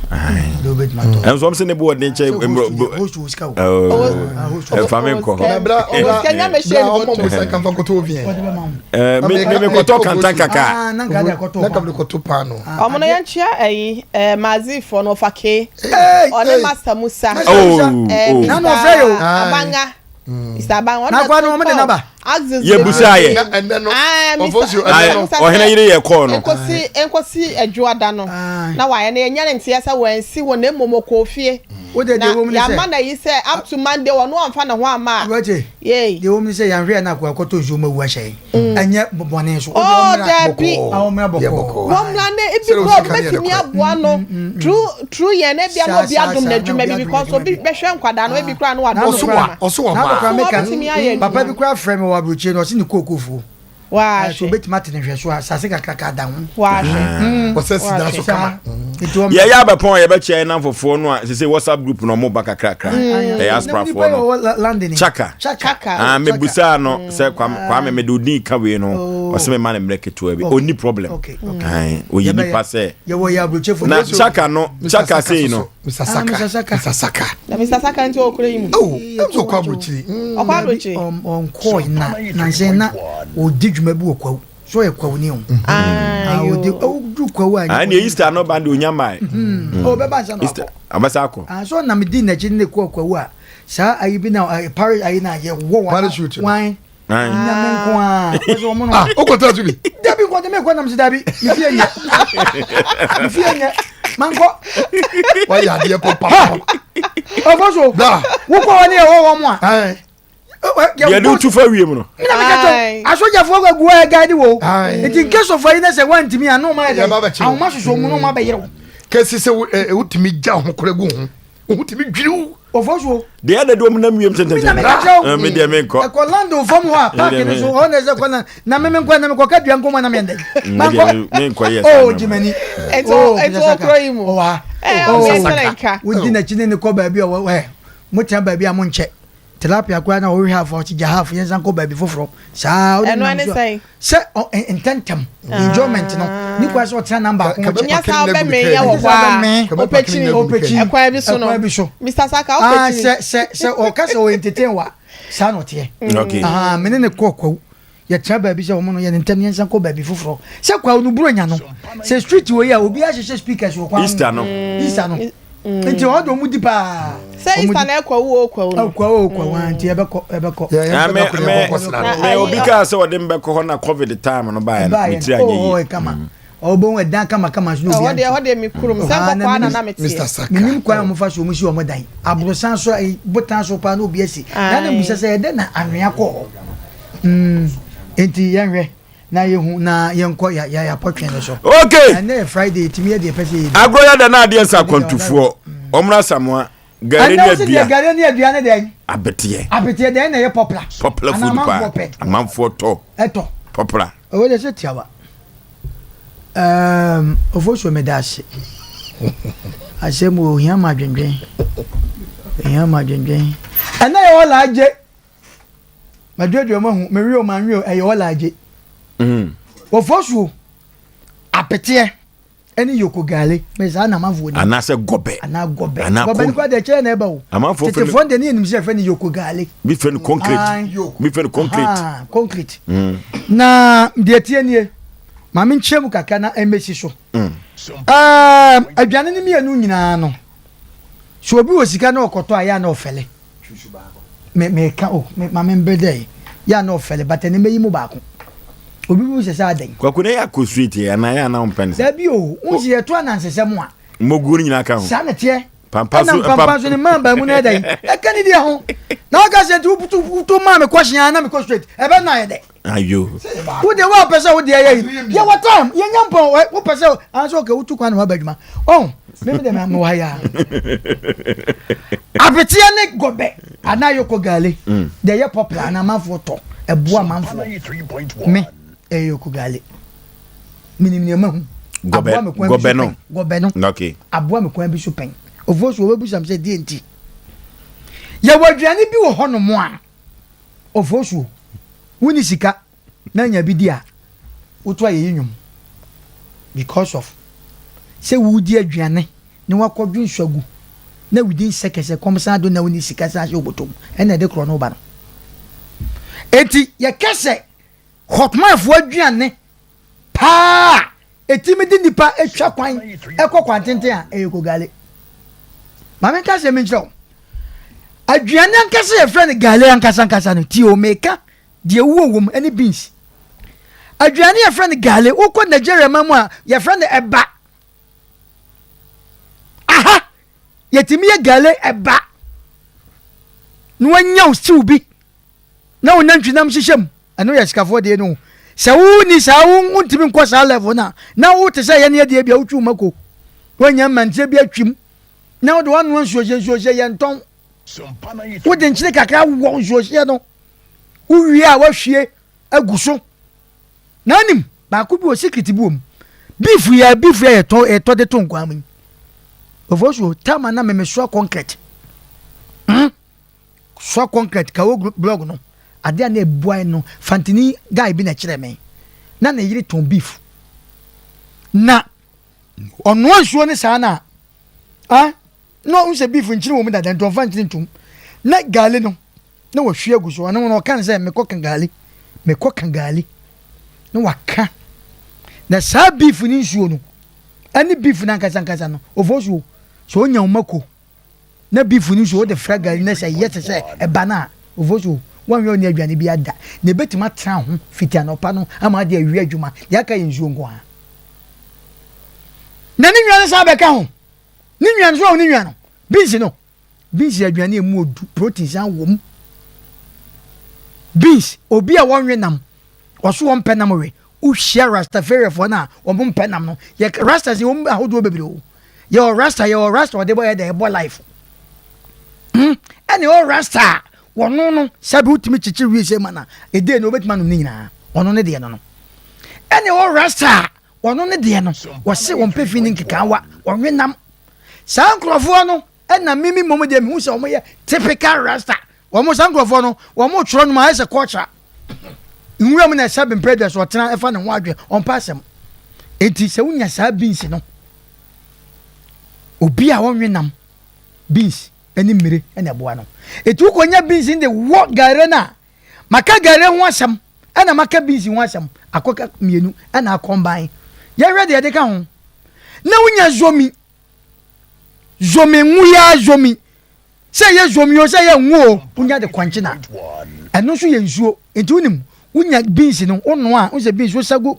Obetumi atɔ. Ɛnso ɔmo sɛ ne bo ɔden kyɛ mro. Ɛfa me nkɔ hɔ. Bra bra bra ɔmo mo sɛ kanfa kɔtɔ oven. Eh, me me me kɔtɔ kantan kaka. Ah, na nka de akɔtɔ. Na nka de kɔtɔ paano. Ɔmo no yɛn kyia ɛyi ɛɛ mazifoɔ no ɔfa kee. Ɔne Master Musa. Oh, oh. Na na ɔfrɛ yɛ o. Abanga. Mr. Abanga. Na akwa no ɔmo de naba. Yɛ busa yɛ. Ɔhene yere yɛ kɔɔ no. Nkosi nkosi adwoada no. Na wayɛ no yɛnyɛ ne nteɛ sɛ wɔansi hɔ na mmom ɔkɔɔ fie. Na yɛama no ayi sɛ up to Monday ɔno amfa ne ho amma a. Yei. Deɛ ɛwɔ mu ne sɛ yɛanhwɛ yɛn akoa kɔtɔ nsuo ma awu ahyɛ yɛn. Ɛnyɛ bɔne so. Oh, dabi. Wɔmmra bɔkɔɔ. Wɔmmra na ebi kura obi bɛtumi aboa no through through yɛn na ebia na obi adom no adwuma bi because obi bɛhwɛ nkwadaa no ebi kura no wadom no adwuma. Ɔso wɔ paa. Wɔbɛtumi ayɛ adwuma. Papa bi kura frɛ me wɔ aburokyire no ɔse ne kookofuo. Wahwɛ. So obetumi ate ne nhwɛso a asase kakraka da ho. Wahwɛ. Ɔsɛ si dan so kama. Yɛyɛ abɛpɔn a yɛbɛkyia yɛn namfofoɔ no a sese WhatsApp group na ɔmo ba kakrakra. Ɛyɛ asprafoɔ no. Chaka. Chaka. Ah, mebusaa no sɛ Kwame mede odin ka wei no. Ɔsɛ mema no mmerɛ ketewa bi. Ɔnni problem. Ɔyɛ nipa sɛ. Na Chaka no, Chaka sei no. Mr. Saka. Mr. Saka. Mr. Saka. Na Mr. Saka nti ɔkura yi mu. Oh, ɛmu sɛ ɔkɔ aburokyiri. Ɔkɔ aburokyiri. Ɔnkɔɔ na nansɛn na ɔdi dwuma bi wɔ kwawu. So ɔyɛ kwawu ni o. Ayo. Ɔdi ɔdu kwawu a. Ah, ne Easter no ba de onya mae. Ɔbɛba nsa na wakɔ. Ɔbɛsa akɔ. Ah, so na me di n'akyi ne kɔ kwawu a saa ayi bi na parish ayi na yɛ wɔ wa. Parachute. Wan. Nyame nko a. Wɔsɛ wɔn no. Ah, okɔtɔ so bi. Dabi nkɔ de me kɔ nam si dabi. Me fie nyɛ. Me fie nyɛ. Mankɔ. Wayɛ adeɛ papa. Ɔfɔ so. Da. Wokɔ hɔ ne ɛwɔ wɔn mu a. Deɛ de wotu fa wiem no. Mina mi kɛtɔ. Asogyafoɔ kɔ gu hɔ ɛgaadi wo. Nti in case of ayi na sɛ wantumi a n'o ma yɛ dɛ. Ahoma soso mu n'o ma bɛ yɛrɛ. Kɛse sɛ wotumi gya ho kora gu ho. Wo tumi dwiriw. Ɔfɔ so. Deɛ ɛda de wɔn nam wiem tɛntɛntɛn. Mi na mi ka kyerɛ wo. Mi deɛ mi nkɔ. Ɛkɔ land fam hɔ a paaki no so hɔ na ɛsɛ kɔ na na mi mi nkɔ na mi kɔ ka dua nkɔmɔ na mi yɛn dɛ. Mi deɛ mi nkɔ yɛ saa. Oh jimani. Ɛtɔ ɛtɔ okuro yi mu. Ɔwa. Ɛɛ ɔmo yɛ sɛnɛ nka. Wodi n'akyi ne ne kɔ baabi a wɔ ɛ mo tena baabi a mo nkyɛ. Tilapia koraa na ɔwe half ɔte gya half yɛn nsan kɔ baabi foforɔ saa ɔde Ɛno nam ɛne so sɛn? sɛ ɔ ntɛntɛm enjoyment no ne kwan sɛ ɔtena nam baako ho kyɛ Nyɛ saa ɔbɛmee yɛ wɔ hɔ a ɔpɛkyini ɔpɛkyini ɛkwan bi so no ɛkwan bi so Mr. Saka ah ɔpɛkyini sɛ sɛ sɛ ɔka sɛ ɔyɛ entertain wa saa na ɔteɛ Okay. ah mene ne kɔ kwawu yɛtena baabi sɛ wɔn no yɛ ne ntɛm yɛnsan kɔ baabi foforɔ sɛ kwawu no buro nya no sɛ street wɔ yi a obi ahyehyɛ speakers wɔ kwan ho Easter no. Easter no nti ɔde ɔmo di paa sɛ Easter na ɛkɔ wo ɔkɔ no ɔkɔ wo ɔkɔ wɔn nti ɛbɛkɔ ɛbɛkɔ Ah, me me me obi kaa sɛ ɔde mbɛkɔ hɔ na covid time no baeɛ no me tiri anyɛ yie. kama ɔbɛn ɛdan kama kama so na obi ɛhɔ deɛ ɛhɔ deɛ me kurom sɛ nkɔkɔ ana na me teɛ menim kwan a wɔfa so wɔn si wɔn dan aborosan so ayi botan so paa na obi asi na na mbisa sɛ ɛdɛ na anwea kɔ hɔ mm nti yɛnhwɛ na yɛhu na yɛnkɔ ya ya yapɔtwe no so. Okay. Ɛnɛ yɛ Friday etimi yɛ deɛ pɛ sɛ yɛ. Agorɔ yɛ da na adeɛ nsa akwantufoɔ wɔn asamoa gari ne adua. Gari ne adua ne dɛn. Abeteɛ. Abeteɛ dɛn na ɛyɛ popular. Popular food paa amanfoɔ tɔ. Ɛtɔ. Popular. Ɛwɔ de sɛ tiawa. Um, Ofosuo meda ase. Asɛm wɔ ohia ma adwendwen. Ohia ma adwendwen. Ɛnɛ yɛ ɔla agye. Madwedwe mo ahu, mewe o manwe o, ɛyɛ ɔla agye. Mm. Ofosuo, apeteɛ ɛne yoko gale mɛ saa na amanfoɔ ni. Anaasɛ gɔbɛ. Anaa gɔbɛ. Anaa gɔbɛ no kora deɛ kyerɛ na ɛba o. Amanfoɔ fɛ no. Tetefoɔ deɛ ne yɛnim sɛ yɛfrɛ no yoko gale. Bi fɛ no concrete. Bi fɛ no concrete. Concrete. Mm. Na deɛ tie nie, maame nkyerɛ mu kakra na ɛmɛsi so. Mm. Um, aduane no mmienu nyinaa no, so obi wɔ sika na ɔkɔtɔ a yɛ a na ɔfɛle. Me meka o, me maame mbere dɛ yɛ a na ɔfɛle but ɛnɛ mɛyi mu baako. Obi bu sɛ sɛ adɛn. Kwaku na yɛ akɔ street yɛ anaa yɛ anaa ɔmpɛ ne sɛ. Dabi o, wo nsi yɛto anansesɛm a. Moguo no nyinaa ka ho. Saa na teɛ. Pampa so ɛna mpampa so ne maa baa mu no ɛdɛn. Ɛka ne deɛ ho. Na ɔka sɛ nti woto maa me kɔhye a na mekɔ straight. Ɛbɛ na ayɛ dɛ. Ayo. Wo deɛ wo pɛ sɛ wo deɛ yɛ yi. Yɛ wɔ time yɛ nya mpɔn wo pɛ sɛ anso okay wotu kwan na waba adwuma. Ɔn me me deɛ me wɔ ha ya. Abeteɛ ne gɔbɛ anaa yoko gale. Mm. Deɛ yɛ popular anaa amanfoɔ tɔ ɛboa amanfoɔ. Me ɛyɛ yoko gale. Menim nea mahu. Gɔbɛ Aboa me kwan bi so gɔbɛ no. pɛn. Gɔbɛ no. Okay. Aboa me kwan bi so pɛn. Ofuo so wɔbɛbisa me sɛ deɛ nti. Yɛwɔ aduane bi wɔ hɔnom a Ofosuo, wonni sika na nya bi di a, woto ayeyi nnwom because of sɛ woredi aduane na wakɔdwe nsu agu na within seconds ɛkɔm san do na wonni sika san hyɛ wo bɔtɔ mu ɛna ɛde korɔ no ba no. Enti yɛka sɛ Hotmanfoɔ aduane paa a ɛtumi de nnipa twa kwan kɔ kwantenten a, ɛyɛ kogale. Ma menka asɛm bi nkyerɛ wo. Aduane ankasa yɛfrɛ no gale ankasa ankasa no, tie o, meka deɛ wuo wɔ mu ne beans. Aduane yɛfrɛ no gale, wokɔ Nigeria ma mu a, yɛfrɛ no ɛba. Aha, yɛtumi yɛ gale ɛba na wanya wo stew bi na wo nantwinam hyehyɛ mu. Ɛno yɛ sikafoɔ deɛ no. Sɛ wo ni saa wo ntumi nkɔ saa level no a, na wo te sɛ yɛne adeɛ bi a wotwi wo mako. Woanya mmanteɛ bi atwim na wode wanoa nsuohyɛ nsuohyɛ yɛ ntɔn. Wode nkyene kakra wɔ nsuohyɛ no. Wowie a woahwie agu so. Na anim baako bi wɔ secret bi wɔ mu. Beef yɛ beef yɛ yɛtɔ yɛtɔ de to nkwan mu yi. Ofosuo tama na memesoa concrete. Hmm? Soa concrete kawo blog no ade a na ɛbuae no fantini guy bi na ɛkyerɛ me na ne yere tɔn beef na ɔnoa nsuo ne saa na ah na ɔhu sɛ beef nkyene wɔ mu dada nti ɔmfa nkyene ntom na gaali no na wahwie agu so ɔno no ɔka ne sɛ mekɔ ka gaali mekɔ ka gaali na waka na saa beef ne nsuo no ɛne beef no ankasa ankasa no ɔfɔ suo sɛ ɔnya wo mako na beef no nso wode fra gari na sɛ ɛyɛ te sɛ ɛba no a, ofosu woanhwɛ ɔne aduane bi ada na ebetumi atena ho fiti anɔpa no ama ade awie adwuma deɛ aka yɛ nsuo nko ara. Na ne nua no san bɛka ho. Ne nua no so ne nua no beans no beans yɛ aduane emu odu protein san wɔ mu. Beans obi a wɔnwe nam wɔso wɔn mpɛ nam we wohyia rastafariafoɔ no a wɔn mpɛ nam no yɛ rastas yɛ wɔn ahodoɔ bebree o. Yɛwɔ rasta yɛwɔ rasta ɔde bɔ yɛ dɛ ɛbɔ life hmm ɛna ɛwɔ rasta a wɔno no sɛbi wotumi kyekye wie sɛ ma na ɛdee no wobɛtumi anom ne nyinaa ɔno ne deɛ no no ɛna ɛwɔ rasta a wɔno ne deɛ no wɔse wɔn pɛ fi ne nkekaawa wɔnwe nam saa nkurɔfoɔ no ɛna mimi mmom deɛ mehu sɛ wɔyɛ typical rasta Wɔn saa nkurɔfoɔ no, wɔn twerɛ nnwom ayɛ sɛ culture. Nwura mu na ɛsɛ bempɛ deɛ so ɔtena ɛfa ne ho adwene, ɔmpa asɛm. Enti sɛ wonya saa beans no, obi a ɔnwe nam, beans ne mmire na ɛboa no. Enti wokɔnya beans no de wɔ gare no a, maka gare ho asɛm ɛna maka beans ho asɛm, akɔka mmienu ɛna akɔmban. Yɛhwɛ deɛ ɛde ka ho. Na wonya zomi, zomi nwuyaa zomi Sɛ ɛyɛ zomi o, sɛ ɛyɛ ngo o, wonya de kɔnkye na ɛno nso yɛ nsuo. Nti wonim, wonya beans no, wonoa a, wohu sɛ beans wosa gu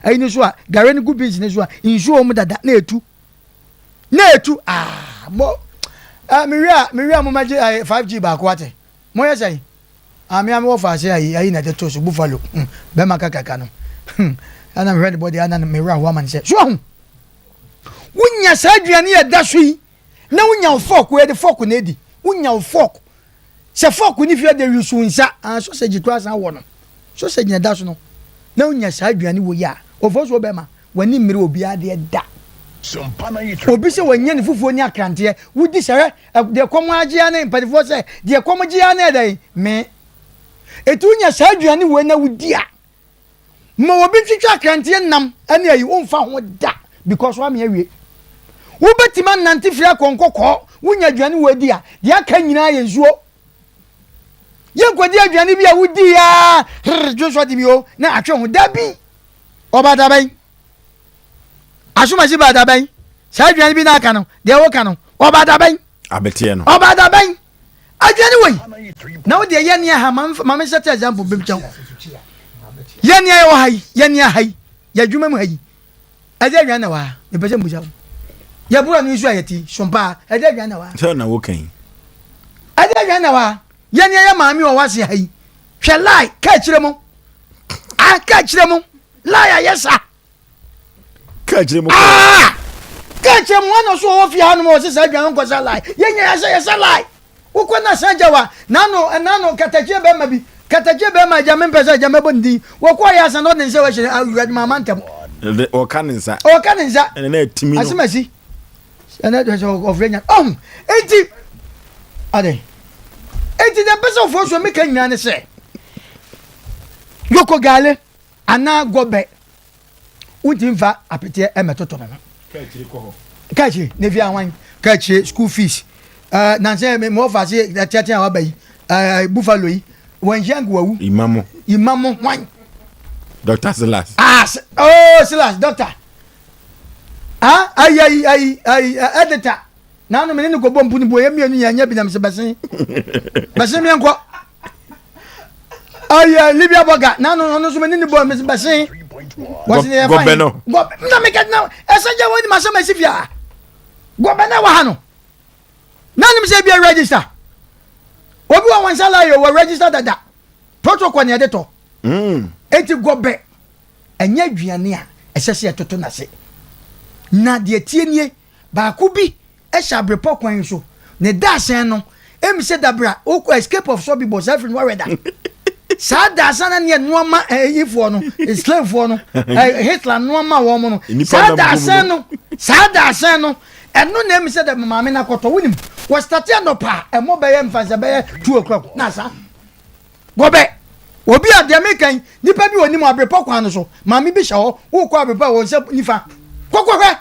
ayi no so a, gare no gu beans no so a, nsuo wɔ mu dada na etu. Na etu, ah, mo, ah, mewie a, mewie a momɛgye eh, 5G baako ate. Moyɛ sɛn? Ah, me a mewɔ faase ayi, ayi na ɛde to so, buffalo, hmm, bɛrima kakraka no. Hmm, ɛna mehwɛ ne bɔde, ana mewerɛ ahoa ma no sɛ, so ahu, wonya saa aduane yɛ da so yi, na wonya wo fork yɛde fork na edi wonya wo fork sɛ fork ne fie de use nsa ah sausage kura san wɔ no sausage na ɛda so no na wonya saa aduane wɔ yi a ofo so bɛma w'ani mmere obiara deɛ da obi sɛ wanya ne fufuo ne akranteɛ wodi sɛ hwɛ deɛ kɔm agyea ne mpanimfoɔ sɛ deɛ kɔm gyea ne ɛdɛn me etu wonya saa aduane wɔ na wodi a Ma obi ntwitwa akranteɛ nam ne ayi womfa ho da because wame awie. Wobɛtumi anante firi akɔ nkɔkɔɔ wonya aduane wɔ adi a deɛ aka nyinaa yɛ nsuo. Yɛnkɔdi aduane bi a wodii a rrr dwonsɔ de mi o na atwe ho dabi. Ɔba dabɛn? Asomasi ba dabɛn? Saa aduane bi na aka no deɛ woka no ɔba dabɛn? Abeteɛ no. Ɔba dabɛn? Aduane wɔ yi na wo deɛ yɛ nea ha ma me nsɛte example bi kyɛw yɛ nea yɛwɔ ha yi yɛ nea ha yi yɛ adwuma mu ha yi ɛde aduane na wɔ ha mepɛ sɛ mbusa wo yɛ bura no nso a yɛte so paa ɛde aduane na wɔ ha sɛ na woka yi ɛde aduane na wɔ ha yɛ nea yɛ maame wɔ wase ha yi hwɛ lie ka akyerɛ mu. Ah, ka kyerɛ mu lie a yɛ sa. Ka kyerɛ mu. Ah, ka kyerɛ mu wɔn na so wɔwɔ fie hanom a wɔsɛ saa aduane nkɔ sa lie. Yɛnyɛ yɛsɛ yɛsɛ lie. Wokɔ na san gya wa n'ano n'ano katakyie bɛrima bi katakyie bɛrima agya mempɛ sɛ agya mɛbɔ ne din wɔkɔ yɛ asa na ɔde ne nsa wɔhyɛ awurade maa mantam. Ɔka ne nsa. Ɔka ne nsa. Ɛna na ɛtumi no. Asemasi. Ɛna ɛsɛ ɔfrɛ nya. Ɔho enti adɛn enti deɛ mpɛ sɛ ɔfoɔ so meka nyinaa ne sɛ yoko gale anaa gɔbɛ wontumi mfa apeteɛ ɛmɛtoto no ho kaakyire ne fi ahwan kaakyire school fees uh, nansɛ me mewɔ faase ɛteatea a waba yi uh, buffalo yi wɔnhyia nka wawu imamo imamo hwan Dr. Silas ah oh Silas doctor ah ayi ayi ayi ayi editor Nanom me ne no kɔbɔ mpu no bu yɛ mmienu yɛn nyɛ bi nam sɛ bɛsen bɛsen meɛ nkɔ ayɛ Libya bɔga nanom ɔno nso me ne no bɔ me bɛsen wɔsi ne yɛ fa gɔbɛ no gɔbɛ na meka na ɛsɛ gya wɔn ma sɛ ma si fia gɔbɛ na wɔ ha no nanom sɛ ebi register obi wɔ wɔn nsa la yɛ wɔ register dada protocol na yɛde tɔ mm. eti gɔbɛ ɛnyɛ aduane a ɛsɛ sɛ yɛtoto n'ase na deɛ tie nie. Baako bi hyɛ abrepɔ kwan yi so, ne dadesɛn no, emi sɛ dabere a wokɔ escape of Sobibor saa firi no wawɛ da. Saa dadesɛn na neɛ noa ma ɛyifoɔ no, slavefoɔ no, Hitler noa ma wɔn no. Saa dadesɛn no, saa dadesɛn no, ɛno na emi sɛ dɛ maame no akɔtɔ, wonim, wɔstate anɔpa a ɛmɔ bɛyɛ mfa sɛ bɛyɛ 2 o'clock na asa. Gɔbɛ, obi a deɛ meka yi, nipa bi wɔ nim abrepɔ kwan no so, maame bi hyɛ hɔ, wokɔ abrepɔ a wɔn nsa nifa, kɔkɔhwɛ.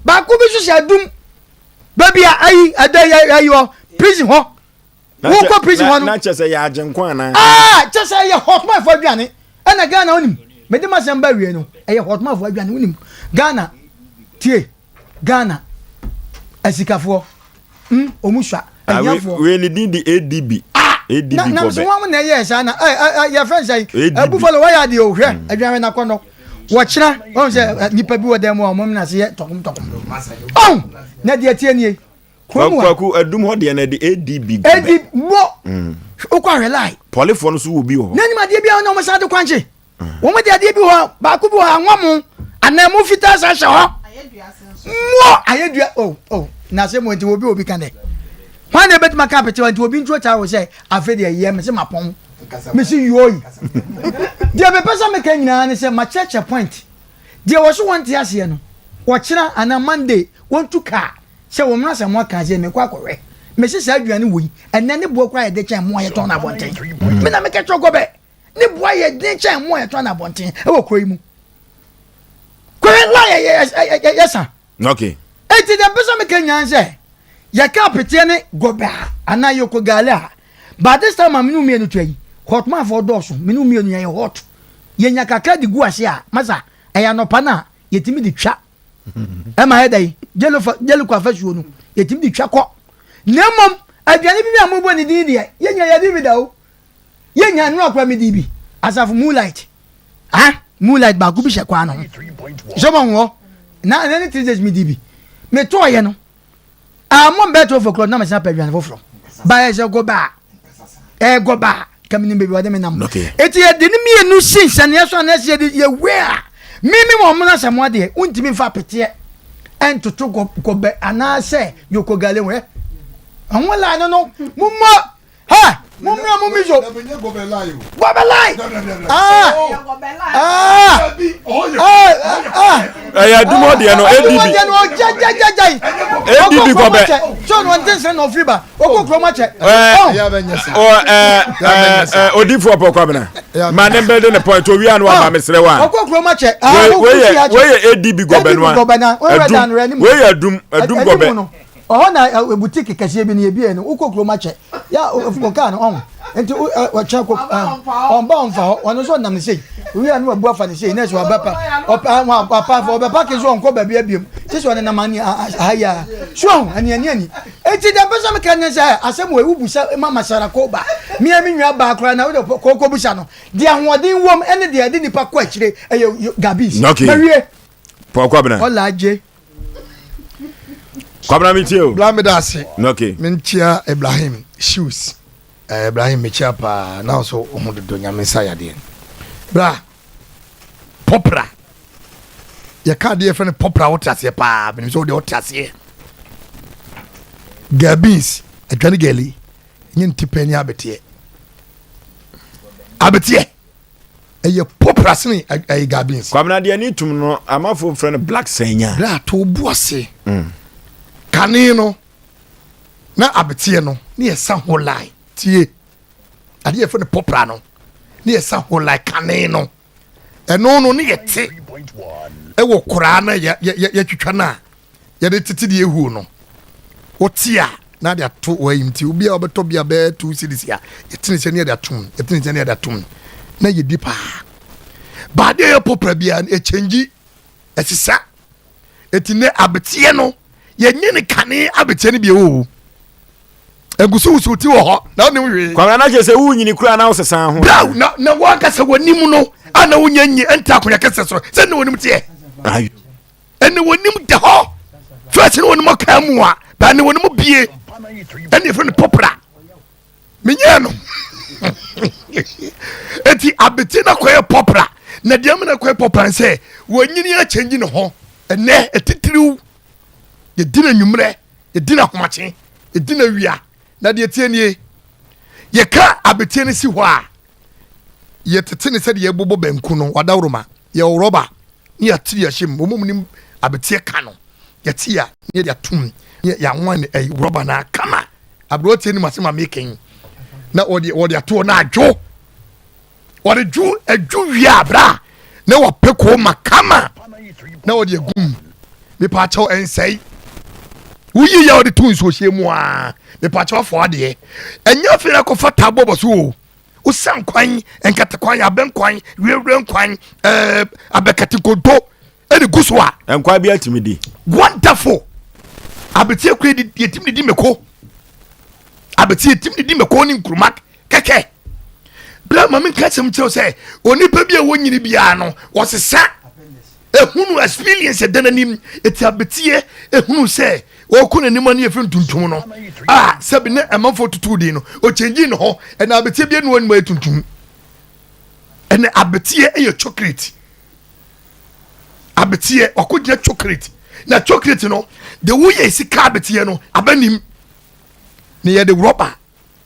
Baako bi nso hyɛ adum baabi a ayi ɛdɛ yɛ ayi hɔ prison hɔ. Wokɔ prison hɔ no. Na kyɛ sɛ yɛ agyenkwa anaa. Aa kyɛ sɛ ɛyɛ hotman fo aduane ɛna Ghana wonim mede masɛm ba wie no ɛyɛ hotman fo aduane wonim Ghana tie Ghana asikafoɔ. Mm, ɔmu sua. Ah, Ahiafoɔ. Wei ne din de ADB. Ah, ADB na na so gɔbɛ. wɔn na ɛyɛ saa na ɛ ɛ ɛ yɛfrɛ nsɛn. ADB. Ɛ buffalo wɔyɛ adeɛ o hwɛ aduane na kɔnɔ. Wɔkyerɛ wɔn sɛ ɛ, nipa bi wɔ dan mu a wɔn na se yɛ tɔkom tɔkom. Ɔn na deɛ tie nie. Kurom wa Kwaku adum hɔ deɛ na de ADB gɔbɛ. ADB bɔ. Wokɔ ahwɛ lie. Pɔlifoɔ no so wɔ bi wɔ hɔ. N'anim adeɛ bi a wɔn san de kwankye. Wɔn de adeɛ bi wɔ hɔ, baako bi wɔ hɔ anwa mo anaa mo fitaa sa hyɛ hɔ. Mo ayɛ dua o o na asɛm wɔ nti obi obi ka dɛ. Hwan na ebetumi aka apete hɔ nti obi nturo taa wɔ sɛ afei deɛ yɛ mese mapɔn mese yoi. Deɛ mepɛ sɛ meka nyinaa ne sɛ makyerɛkyerɛ point. Deɛ wɔ so wɔnte aseɛ no ɔkyena anaa Monday wɔntu kaa sɛ wɔn asɛm aka sɛ mekɔ akɔhwɛ. Mese saa aduane wei ɛnɛ ne boɔ koraa yɛde kyɛn mmoa yɛtɔn no abɔnten. Me na meka kyerɛ kɔbɛ. Ne boa yɛ den kyɛn mmoa yɛtɔn no abɔnten wɔ kuro yi mu. Kɔhwɛ la yɛ yɛ yɛ yɛ sa. Okay. Eti deɛ mpɛ sɛ meka nyinaa sɛ yɛka apeteɛ ne gɔbɛ a anaa yɛkɔ gaale a but this time a mene mmienu tua yi hot manfoɔ dɔɔso mene mmienu yɛyɛ hot yɛnya kakra de gu ase a masa ɛyɛ anɔpa no a yɛtumi de twa ɛma yɛ dɛ jelo kɔ afasuo no yɛtumi de twa kɔ na mmom aduane bi bi a mobɔ ne din deɛ yɛnya yɛde bi da o Yɛ nya nnora koraa me dii bi asafo moonlight ah moonlight baako bi hyɛ kwan no ho sɛ mo ho na ɛnɛ ne 3 days me dii bi me tɔɔ yɛ no ah mo mbɛ 12 o'clock na me san pɛ aduane foforɔ ba yɛ sɛ gɔba ɛɛ gɔba kàmi ni baabi wɔde me nam eti yɛ de ne mmienu si nsɛnniɛ so anaa si yɛ de yɛ wɛ a mímí wɔn mo na sɛ mo adeɛ wontumi nfa apeteɛ ɛntoto gɔbɛ anaasɛ yoko gale wɛ ɛho line no no mo mɔ. Ha! Mo mmra mo miso. Gɔbɛ lai. Ah! Ah! Ah! Ɛyɛ adumɔ deɛ no ADB. Adumɔ deɛ no ɔgyagyagyagya. ADB gɔbɛ. So no ɔnte nsɛn na ɔfiri ba. Ɔkɔ kurom akyɛ. Ɛɛ odiifoɔ pɔ kwabena. Ma ne bɛ de ne point owia no ama mesrɛ wa. Ɔkɔ kurom akyɛ. Wei yɛ ADB gɔbɛ no a. Adum wei yɛ adum adum gɔbɛ. Ɔhɔ na ɛ boutique kɛseɛ bi no yɛbie no wokɔ kurom akyɛ yɛ wɔ kaa no ɔho nti ɔkyɛ kɔ ɔmba ɔmfa hɔ ɔno nso ɔnam ne sei wia no wabu afa ne sei na ɛsɛ waba pa ɔpa wapa fa ɔbɛpa ke so ɔnkɔ baabi abiem sɛ sɛ ɔnenam ani aha yi a so ɔho ani ani ani eti deɛ mpɛ sɛ meka ne sɛ asɛm wɔ ewu busa ma masara kɔ ba mea me nua baa koraa na wode kɔkɔ busa no deɛ ahoɔden wom ɛne deɛ ɛde nipa kɔ akyire ɛyɛ gabis mawie Paul Kwabena ɔla agye Kwabena mi tie o. Bla mi da ase. Okay. Mi nkyia Ibrahim shoes. Eh, Ibrahim mi kyia paa na nso ohun dodo nyame nsa yadeɛ. Bla. Pɔpra. Yɛka adeɛ yɛfrɛ no pɔpra wote aseɛ paa. Menim sɛ wodeɛ wote aseɛ. Gaa beans, adwane gali, ɛnyɛ nti pɛ ne abeteɛ. Abeteɛ ɛyɛ pɔpra sene ɛyɛ gaa beans. Kwabena deɛ ne tum no amafo frɛ no black sanya. Berɛ a to bu ase. Kane no na abeteɛ no ne yɛsa ho line tie. Adeɛ yɛfrɛ no pɔpra no ne yɛsa ho line kane no. Ɛno no ne yɛte ɛwɔ koraa na yɛtwitwa no a yɛde tete deɛ ehuo no wote a na de ato wɔayim nti obi a ɔbɛtɔ bi a bɛyɛ two cedis a yɛtene sɛ ne yɛde atom yɛtene sɛ ne yɛde atom na yɛdi paa baadeɛ yɛ pɔpra biara no ɛkyɛngyi ɛsesa ɛti nɛ abeteɛ no yɛnyɛ ne kane abeteɛ no bi ɛwɔ nkusuwusuw ti wɔ hɔ na wonim hwee. Kwabena na kyerɛ sɛ wonyini koraa na wosesa ho. Bra na na wankasa w'anim no a na wonya nyi ɛnte akonnwa kɛsɛ so sɛ ne w'anim teɛ. Ɛne w'anim da hɔ first ne w'anim ɔkaa mu a baa ne w'anim bie ɛne yɛfrɛ no pɔpra menyɛɛ no eti abete na kɔyɛ pɔpra na deɛ ama na kɔyɛ pɔpra nsɛ wɔnyini akyɛngyi ne ho ɛnɛ ɛtitiriw yɛdi no anwummerɛ yɛdi no ahomakye yɛdi no awia na deɛ tie nie yɛka abeteɛ no si hɔ a yɛtete ne sɛdeɛ yɛbobɔ banku no wadaworoma yɛwɔ rɔba ne yɛate de ahyɛ mu wɔn mu nim abeteɛ ka no yɛte a ne yɛde atom ne yɛanwa ne ɛyi rɔba no akama aberewa tie nim asɛm a mekɛn na wɔde wɔde atoɔ na adwo wɔde dwo adwo wie a bra na wɔpɛ kooma kama na wɔde agu mu mepaakyɛw ɛnsɛe woyi yɛ wɔde to nsuo hyɛ mu a mepaakyɛw afɔ adeɛ ɛnyɛ afei na kɔfa taa bɔbɔ so o wosan kwan nkate kwan abɛn kwan wiewire kwan ɛɛ abɛkate nkonto ɛde gu so a. Nkwa bi atumi di. Wonderful abeteɛ kura yɛtumi de di mako abeteɛ yɛtumi de di mako ne nkuruma kɛkɛ bla ma menka asɛm kyerɛw sɛ onipa bi a wɔnyini biara no wɔsesa ehunu experience ɛda n'anim eti abeteɛ ehunu sɛ wɔkɔ n'anim ani efi ntuntum no a sɛbi ne ɛmanfoɔ tutu din no okyɛngyi ne hɔ ɛna abeteɛ bi enu anim ayɛ tuntum ɛna abeteɛ ɛyɛ chocolate abeteɛ wakɔgyina chocolate na chocolate no de woyɛ sika abeteɛ no abɛnim na yɛde rɔba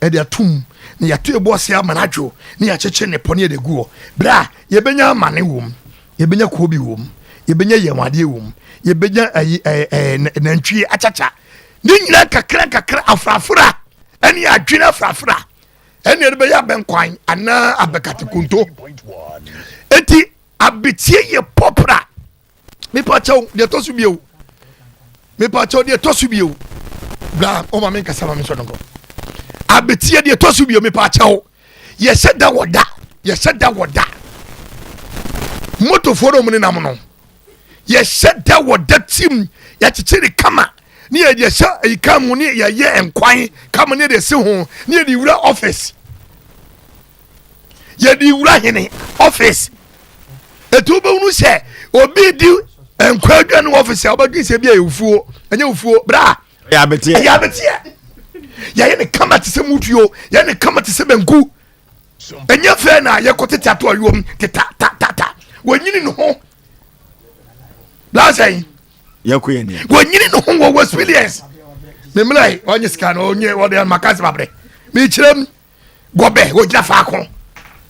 ɛde atum na yɛato ebu ase ama no adwo na yɛakyekyere ne pɔ ne yɛde gu hɔ berɛ a yɛbɛnya amane wɔ mu yɛbɛnya koobi wɔ mu yɛbɛnya yɛmadeɛ wɔ mu yɛbɛnya ayi ɛɛ ɛɛ nantwie akyakya ne nyinaa kakra kakra afrafra ɛne adwene afrafra ɛne yɛde bɛyɛ abɛnkwan anaa abɛkatekonto eti abetie yɛ pɔpra mepakyɛw deɛ ɛtɔ so bio mepakyɛw deɛ ɛtɔ so bio bra ɔma me nkasa ma me nsɔ no nkɔ abetie deɛ ɛtɔ so bio mepakyɛw yɛhyɛ da wɔ da yɛhyɛ da wɔ da motofoɔ no ɔmo nenam no yɛhyɛ da wɔ da tim yɛkyekyere kama ne yɛde ɛhyɛ ayika mu ne yɛyɛ nkwan kama ne yɛde ɛsi ho ne yɛde wura office yɛde wura hene office etu wobɛhunu sɛ obi di nkwa aduane wɔ office a wobɛdwen sɛ bi a ɛwufuo ɛnyɛ wufuo bra ɛyɛ abeteɛ ɛyɛ abeteɛ yɛyɛ ne kama te sɛ mutuo yɛyɛ ne kama te sɛ banku ɛnyɛ fɛ na yɛkɔ tete ato ayuom te ta ta ta ta wɔnyini ne ho blasɛn yɛkɔ yɛn ni wɔnyini ne ho wɔ wɔ experience memmerɛ yi ɔnye sika no ɔnye ɔde maka sɛ mabrɛ mekyerɛ mu gɔbɛ wɔgyina faako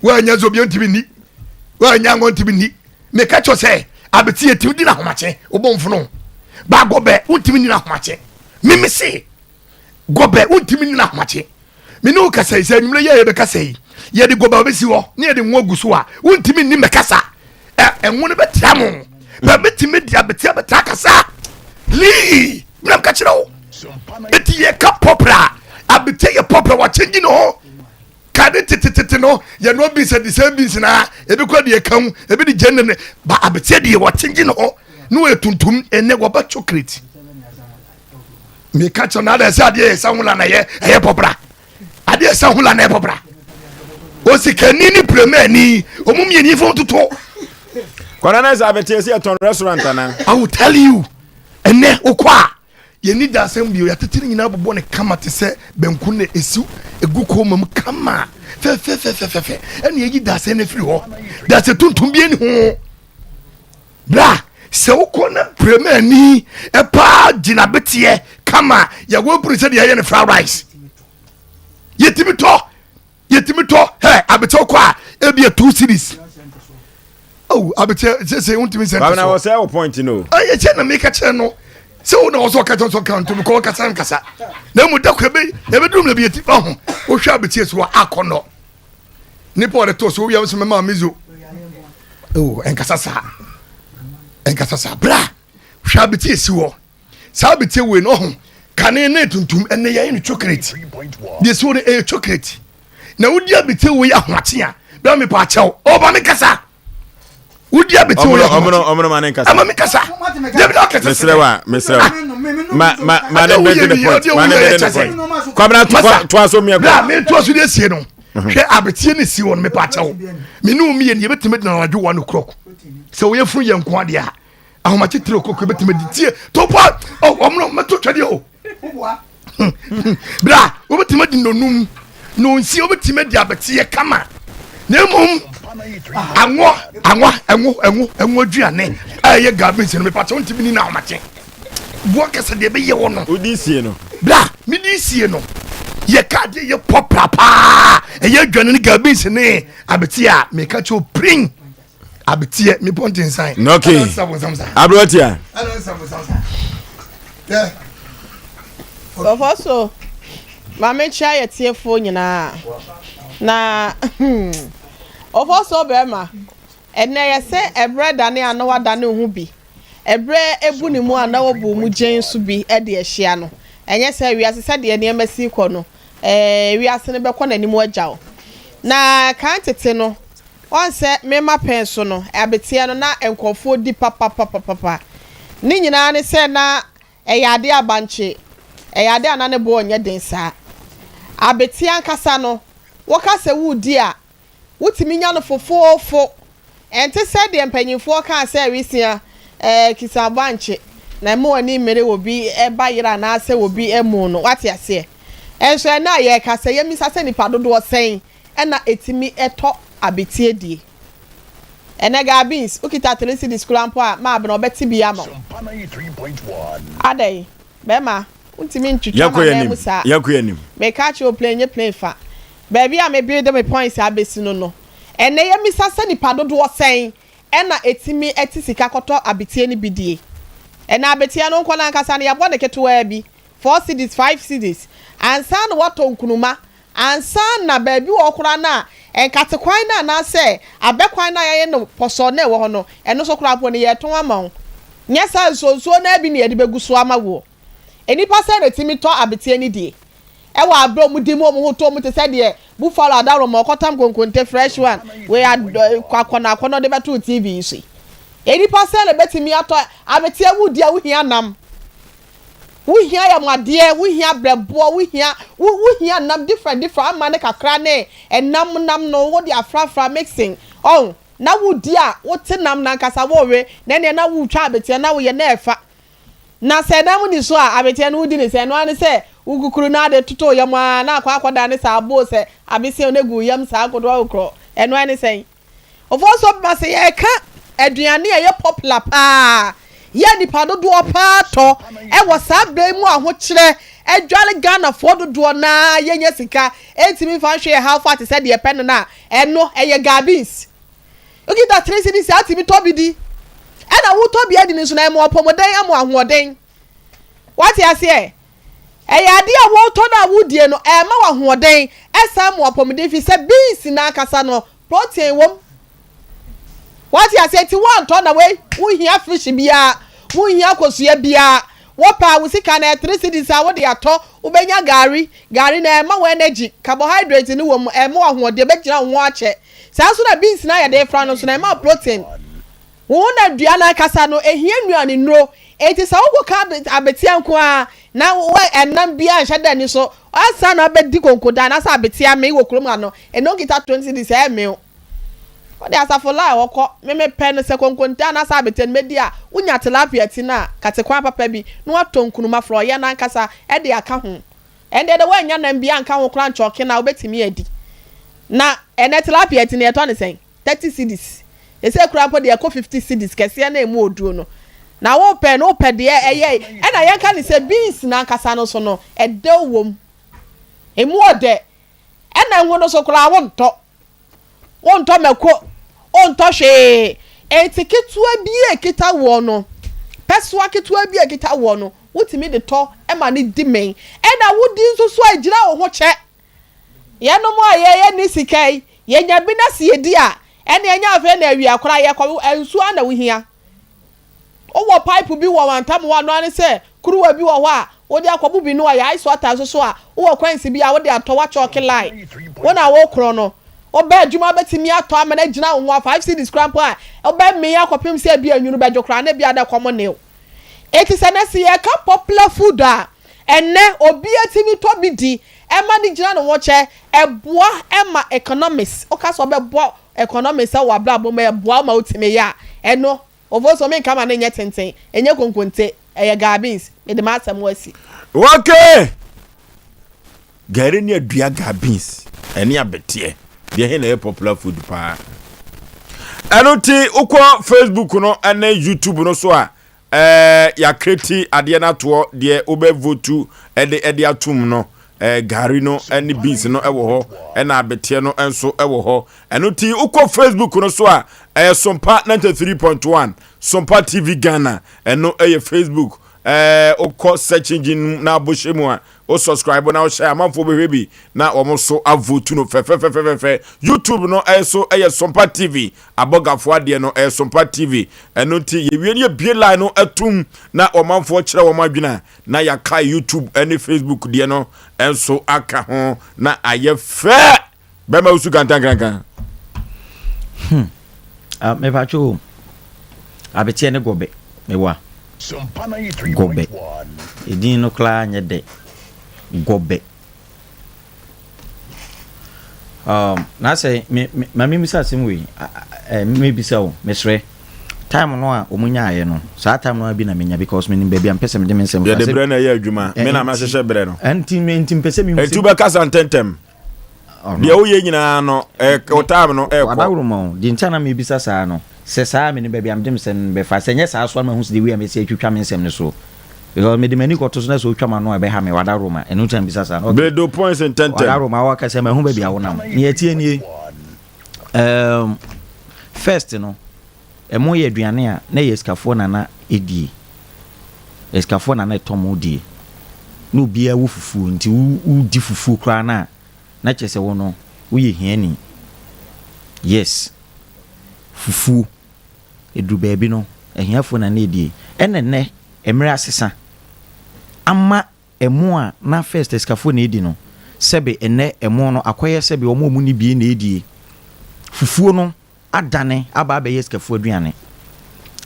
wɔanya sɛ obi ntumi nni wɔanya ngɔ ntumi nni meka kyerɛ sɛ abɛti yɛtumi di n'ahomakye wobɔ mfono ba gɔbɛ wontumi nni n'ahomakye meme se gɔbɛ wontumi nni n'ahomakye me ne wo kasa yi sɛ anwummerɛ yi a yɛbɛkasa yi yɛde gɔbɛ bɛsi hɔ ne yɛde ngo agu so a wontumi nni mmɛkasa ɛngo no bɛtra mo bɛbɛtumi de abɛti abɛtra kasa lii menam ka kyerɛ wo eti yɛka pɔpra abɛti yɛ pɔpra wakyɛngyi ne ho kade tetetete no yɛnoa beans de sɛ beans na ebi kɔ deɛ ka ho ebi de gyɛn ne ba abɛti deɛ wakyɛngyi ne ho ne wɔyɛ tuntum ɛnɛ wɔba chocolate meka kyerɛ no adɛ sɛ adeɛ yɛ sɛ ho la na ɛyɛ ɛyɛ pɔpra adeɛ sɛ ho la na ɛyɛ pɔpra osikani ne piremani ɔmu mmienu fo toto kɔnɔ na sɛ abɛteɛ sɛ yɛtɔn restaurant anaa I will tell you ɛnɛ wokɔ a yɛni da asɛm bio yɛatete no nyinaa bobɔ ne kama te sɛ banku na ɛsi ɛgu kɔma mu kama fɛfɛfɛfɛfɛ ɛne yɛyi da asɛm no afiri hɔ da sɛ tuntum bi ani ho. Bra, sɛ wokɔ na premani paa gyina beteɛ kama yɛwɔ buru sɛdeɛ yɛyɛ no fried rice. Yɛtumi tɔ, yɛtumi tɔ hɛ abete wokɔ a ebi yɛ 2 cedis. Oh, abete sese wontumi sɛ nte so. Wɔ sɛ wɔ point no. Ɛyɛ kyɛ na meka kyerɛ no sɛ wo na wɔ sɛ ɔka kyerɛ sɛ ɔka ntom kɔ ɔkasa nkasa. Na mu da kɔ ebe ebeduru na bi yɛti ɔho wohwɛ abete so akɔnɔ. Nipa ɔde to so wia nso mɛma mizo. Oh, ɛnkasa saa. Ɛnkasa saa. Bra, hwɛ abete esi hɔ. Saa abete wei no ɔho kane ne tuntum ɛnɛ yɛyɛ no chocolate. Deɛ esi hɔ no ɛyɛ chocolate. Na wodi abete wei ahoakye a, bɛma me pa akyɛw. Ɔba me kasa. Wodi abete wei ahoakye. Ɔmono ma ne nkasa. Ama me kasa. Dabi na ɔkasa. Mesrɛ wa, mesrɛ wa. Ma ma ma ne bɛ de point. Ma ne bɛ de point. Kwabena to to aso miɛ. Bra me to aso de esie no. Hwɛ abeteɛ ne si hɔ no mepa akyɛw. Me ne wo mmienu yɛbɛtumi gyina anadwo 1 o'clock. Sɛ woyɛ funu yɛ nko adeɛ a ahomakye 3 o'clock yɛbɛtumi di tie to pa ɔmono mɛto twɛdeɛ o. Bra wobɛtumi adi nonum nonsia wobɛtumi adi abeteɛ kama na mmom anwɔ anwa ɛnwo ɛnwo ɛnwo aduane a ɛyɛ garbage no mepa kyɛw ntumi ni na ahomakye boa kɛsɛ deɛ ɛbɛyɛ wɔ no. Wodi sie no. Bra medi sie no yɛ kaa deɛ yɛ pɔpra paa ɛyɛ aduane ne garbage ne abeteɛ a meka kyɛw pirin abeteɛ mepɔ ntensan. Okay. Aberewatia. Ɔfɔ so maame kyia yɛ tiefoɔ nyinaa na ɔfɔ so bɛrima ɛnɛ yɛ sɛ ɛbrɛ dane a na wadane ho bi ɛbrɛ ebu ne mu a na wabu mu gyen so bi ɛde ahyia no ɛnyɛ sɛ wiase sɛdeɛ nneɛma si kɔ no ɛɛ wiase no bɛkɔ n'anim agyaw na kan tete no wɔn sɛ mmarima pɛn so no abeteɛ no na nkurɔfoɔ di papapapapa ne nyinaa ne sɛ na ɛyɛ adeɛ abankye ɛyɛ adeɛ a na ne boɔ nyɛ den saa abeteɛ ankasa no wɔka sɛ wodi a wotumi nya no fofoofo ɛnte sɛ deɛ mpanyinfoɔ kaa sɛ awisia ɛɛ kisabankye na ɛma w'ani mmere wɔ bi ɛba yere anaasɛ wɔ bi ɛmu no wate aseɛ ɛnso ɛna a yɛreka sɛ yɛmisa sɛ nipa dodoɔ sɛn ɛna etimi ɛtɔ abeteɛ die ɛnɛ gabins wokita 3 cedis kura mpo a maa bena ɔbɛte bi ama wo adɛn bɛrima wontumi ntwitwa ma nan mu saa Yɛnkɔ anim. Meka kyerɛ o plane nye plane fa baabi a mebere de me points abɛsi no ɛnɛ yɛmisa sɛ nipa dodoɔ sɛn ɛna etimi ɛte sika kɔtɔ abeteɛ no bi die ɛna abeteɛ no nkɔ nankasa no yɛbɔ ne ketewaa bi 4 cedis, 5 cedis ansa na watɔ nkunuma ansa na baabi wɔ koraa na nkate kwan no anaasɛ abɛkwan no a yɛayɛ no pɔsɔ na ɛwɔ hɔ no ɛno nso koraa po no yɛtɔn ama wo nyɛ saa nsuonsuo no bi na yɛde bɛgu so ama woɔ nnipa sɛ na timi tɔ abeteɛ no die ɛwɔ abere ɔmo di mu ɔmo ho to ɔmo te sɛ deɛ buffalo adaworo ma ɔkɔtam konkonte fresh one wei akɔnɔ akɔnɔ de bɛto TV yi so yi nnipa sɛ na bɛtumi atɔ abeteɛ wudi a wohia nam wohia yamadeɛ wohia brɛboɔ wohia wohia nam different different ama ne kakra ne ɛnam nam no wode afrafra mixing ɔn na wodi a wote nam nankasa wɔwe na ɛneɛ na wotwa abeteɛ na woyɛ na ɛfa na sɛ nam ni so a abeteɛ no wodi ne sɛ ɛno ara ne sɛ wokukuru na ade toto yam a na akɔ akɔda ne saa abo sɛ abeseɛ no egu yam saa kodoɔ akokorɔ ɛno ara ne sɛn ɔfɔ so ma sɛ yɛka aduane a ɛyɛ popular paa yɛ nipa dodoɔ paa tɔ ɛwɔ saa bere mu ahokyerɛ adwale Ghanafoɔ dodoɔ naa yɛnyɛ sika ɛntumi nfa nhwɛ yɛ how far te sɛ deɛ pɛ no na ɛno ɛyɛ garbins okita 3 cedis atumi tɔ bi di ɛna wotɔ bi adi no nso na ɛmo ɔpɔmɔden ɛmo ahoɔden wate aseɛ ɛyɛ adeɛ a wɔtɔ no a wodie no ɛma wɔ ahoɔden ɛsan mo apɔmuden fi sɛ beans n'ankasa no protein wɔm wate aseɛ ti wɔntɔ na wei wohia fish biara wohia kosua biara wɔpɛ a wo sika na 3 cedis a wode atɔ wobɛnya gari gari na ɛma wɔ energy carbohydrate no wɔ mu ɛma wɔ ahoɔden ɛbɛgyina wo ho akyɛ saa nso na beans na yɛde fra no nso na ɛma protein wo na dua no ankasa no ehia nnuane nnuro eti sɛ wokɔ ka abetea nko a na wo ɛnam bi a nhyɛ da ni so ɔsan na abɛdi konkoda anaasɛ abetea me wɔ kurom ano ɛno nkita 20 cedis ɛmmew wode asafo la a wɔkɔ meme pɛ no sɛ konkonta anaasɛ abetea no mɛdi a wonya tilapia ti no a katekwan papa bi na watɔ nkunuma frɔyɛ no ankasa ɛde aka ho ɛndeɛ de woanya nam bi anka ho koraa nkyɔke na wobɛtumi adi na ɛnɛ tilapia ti no yɛtɔ ne sɛn 30 cedis. Seesei koraa mpo deɛ ɛkɔ 50 cedis, kɛseɛ no a ɛmu ɔduro no. Na wopɛ no, wopɛ deɛ ɛyɛ, ɛna yɛnka no sɛ beans no ankasa no nso no, ɛdɛw wom. Ɛmu ɔdɛ. Ɛna ngo no nso koraa wontɔ. Wontɔ mako, wontɔ hwee. Enti ketewa bi a ɛkita woɔ no, pɛsoa ketewa bi a ɛkita woɔ no, wotumi de tɔ ma no di mee. Ɛna wodi nso so a, ɛgyina wo ho kyɛ. Yɛnom a yɛnni sika yi, yɛnya bi na sɛ yɛdi a, ɛnneɛ ɛnyɛ afei na awia koraa yɛkɔ, nsuo ara na wohia. Wowɔ pipe bi wɔ wantam hɔ a, ɛno ara ne sɛ kuruwa bi wɔ hɔ a wode akɔbu bi no a, yɛ ice water nso so a, wowɔ kwansi bi a wode atɔ, woakyɔɔke line. Wo na wokorɔ no. Wobɛ adwuma wobɛtumi atɔ ama no agyina wo ho a, 5 cedis koraa mpo a, wobɛmee akɔpem sɛ ebia nwunu bɛdwo koraa na ebia na ɛkɔm nne wo. Enti sɛ nnɛ sɛ yɛka popular food a, ɛnnɛ obiara tumi tɔ bi di, ɛma no gyina ne ho kyɛ, ɛboa ma economics, woka sɛ wobɛbɔ economics wɔ w'abrabɔ mu a, ɛboa wo ma wotumi yɛ a, ɛno, Ofosuo menka ma no nyɛ tenten, ɛnyɛ konkonte, ɛyɛ gaa beans, mede m'asɛm asi. Okay! Gari ne adua gaa beans ɛne abɛteɛ deɛ he na ɛyɛ popular food paa. Ɛno nti wokɔ Facebook no ɛne YouTube no so a ɛɛ yɛakreti adeɛ no atoɔ deɛ wobɛ votu ɛde ɛde atum no ɛɛ gari no ɛne beans no ɛwɔ hɔ ɛna abɛteɛ no nso ɛwɔ hɔ. Ɛno nti wokɔ Facebook no so a ɛyɛ Sompa 93.1 Sompa TV Ghana ɛno ɛyɛ Facebook ɛɛ wokɔ search engine na abɔhyɛ mu a wo subscribe na wohyɛ amanfoɔ bɛhwɛ bi na wɔn nso avotu no fɛfɛfɛfɛfɛ. YouTube no ɛso ɛyɛ Sompa TV abɔgafoɔ adeɛ no ɛyɛ Sompa TV. Ɛno nti yɛwie no yɛbie line no atum na ɔmanfoɔ kyerɛ wɔn adwene a na yɛakae YouTube ɛne Facebook deɛ no ɛnso aka ho na ayɛ fɛ. Bɛma wosu kantankankan. Ah, mepatwo o. Abeteɛ ne gɔbɛ. Mewa. Gɔbɛ. Edin no koraa nyɛ dɛ. Gɔbɛ. Um, na sɛ me me ma memmisa asɛm wei. Mebisa o, mesrɛ. Time no a wɔn nyaayɛ no, saa time no ara bi na menya because menim baabi a mpɛ sɛ mede me nsɛm fa. Yɛde berɛ na ɛyɛ adwuma. Me na mahyehyɛ berɛ no. Nti nti mpɛ sɛ mehu sɛ. Nti wobɛkasa ntɛntɛm. Deɛ woyɛ nyinaa no, wo time no ɛkɔ. Wadaworo ma o. Deɛ nti a na mebisa saa no, sɛ saa a menim baabi a mede me nsɛm no bɛfa. Sɛ ɛnyɛ saa so a na mahu sɛ the way a mɛsi atwitwa me nsɛm no so. Because mede m'ani kɔto so na sɛ ɔtwa m'ano a ɛbɛha me. Wadaworo ma. Ɛno nti na mebisa saa no. Okay. Bedo points ntɛntɛm. Wadaworo ma waka sɛ mahu baabi a wonam. Nea ɛteɛ nie. Um, first no, ɛmo yɛ aduane a na ɛyɛ asikafoɔ na na ɛdie. Asikafoɔ na na ɛtɔ mo die. Na obiara wɔ fufuo nti wodi fufuo koraa no a na kyerɛ sɛ wo no woyɛ hiani. Yes, fufuo ɛduru baabi no ahiafoɔ na na ɛdie. Ɛna nnɛ mmerɛ asesa ama ɛmo a na first asikafoɔ na ɛdi no sɛbe ɛnnɛ ɛmo no akɔyɛ sɛbe wɔn a wɔn nni bie na ɛdie. Fufuo no adane aba abɛyɛ asikafoɔ aduane.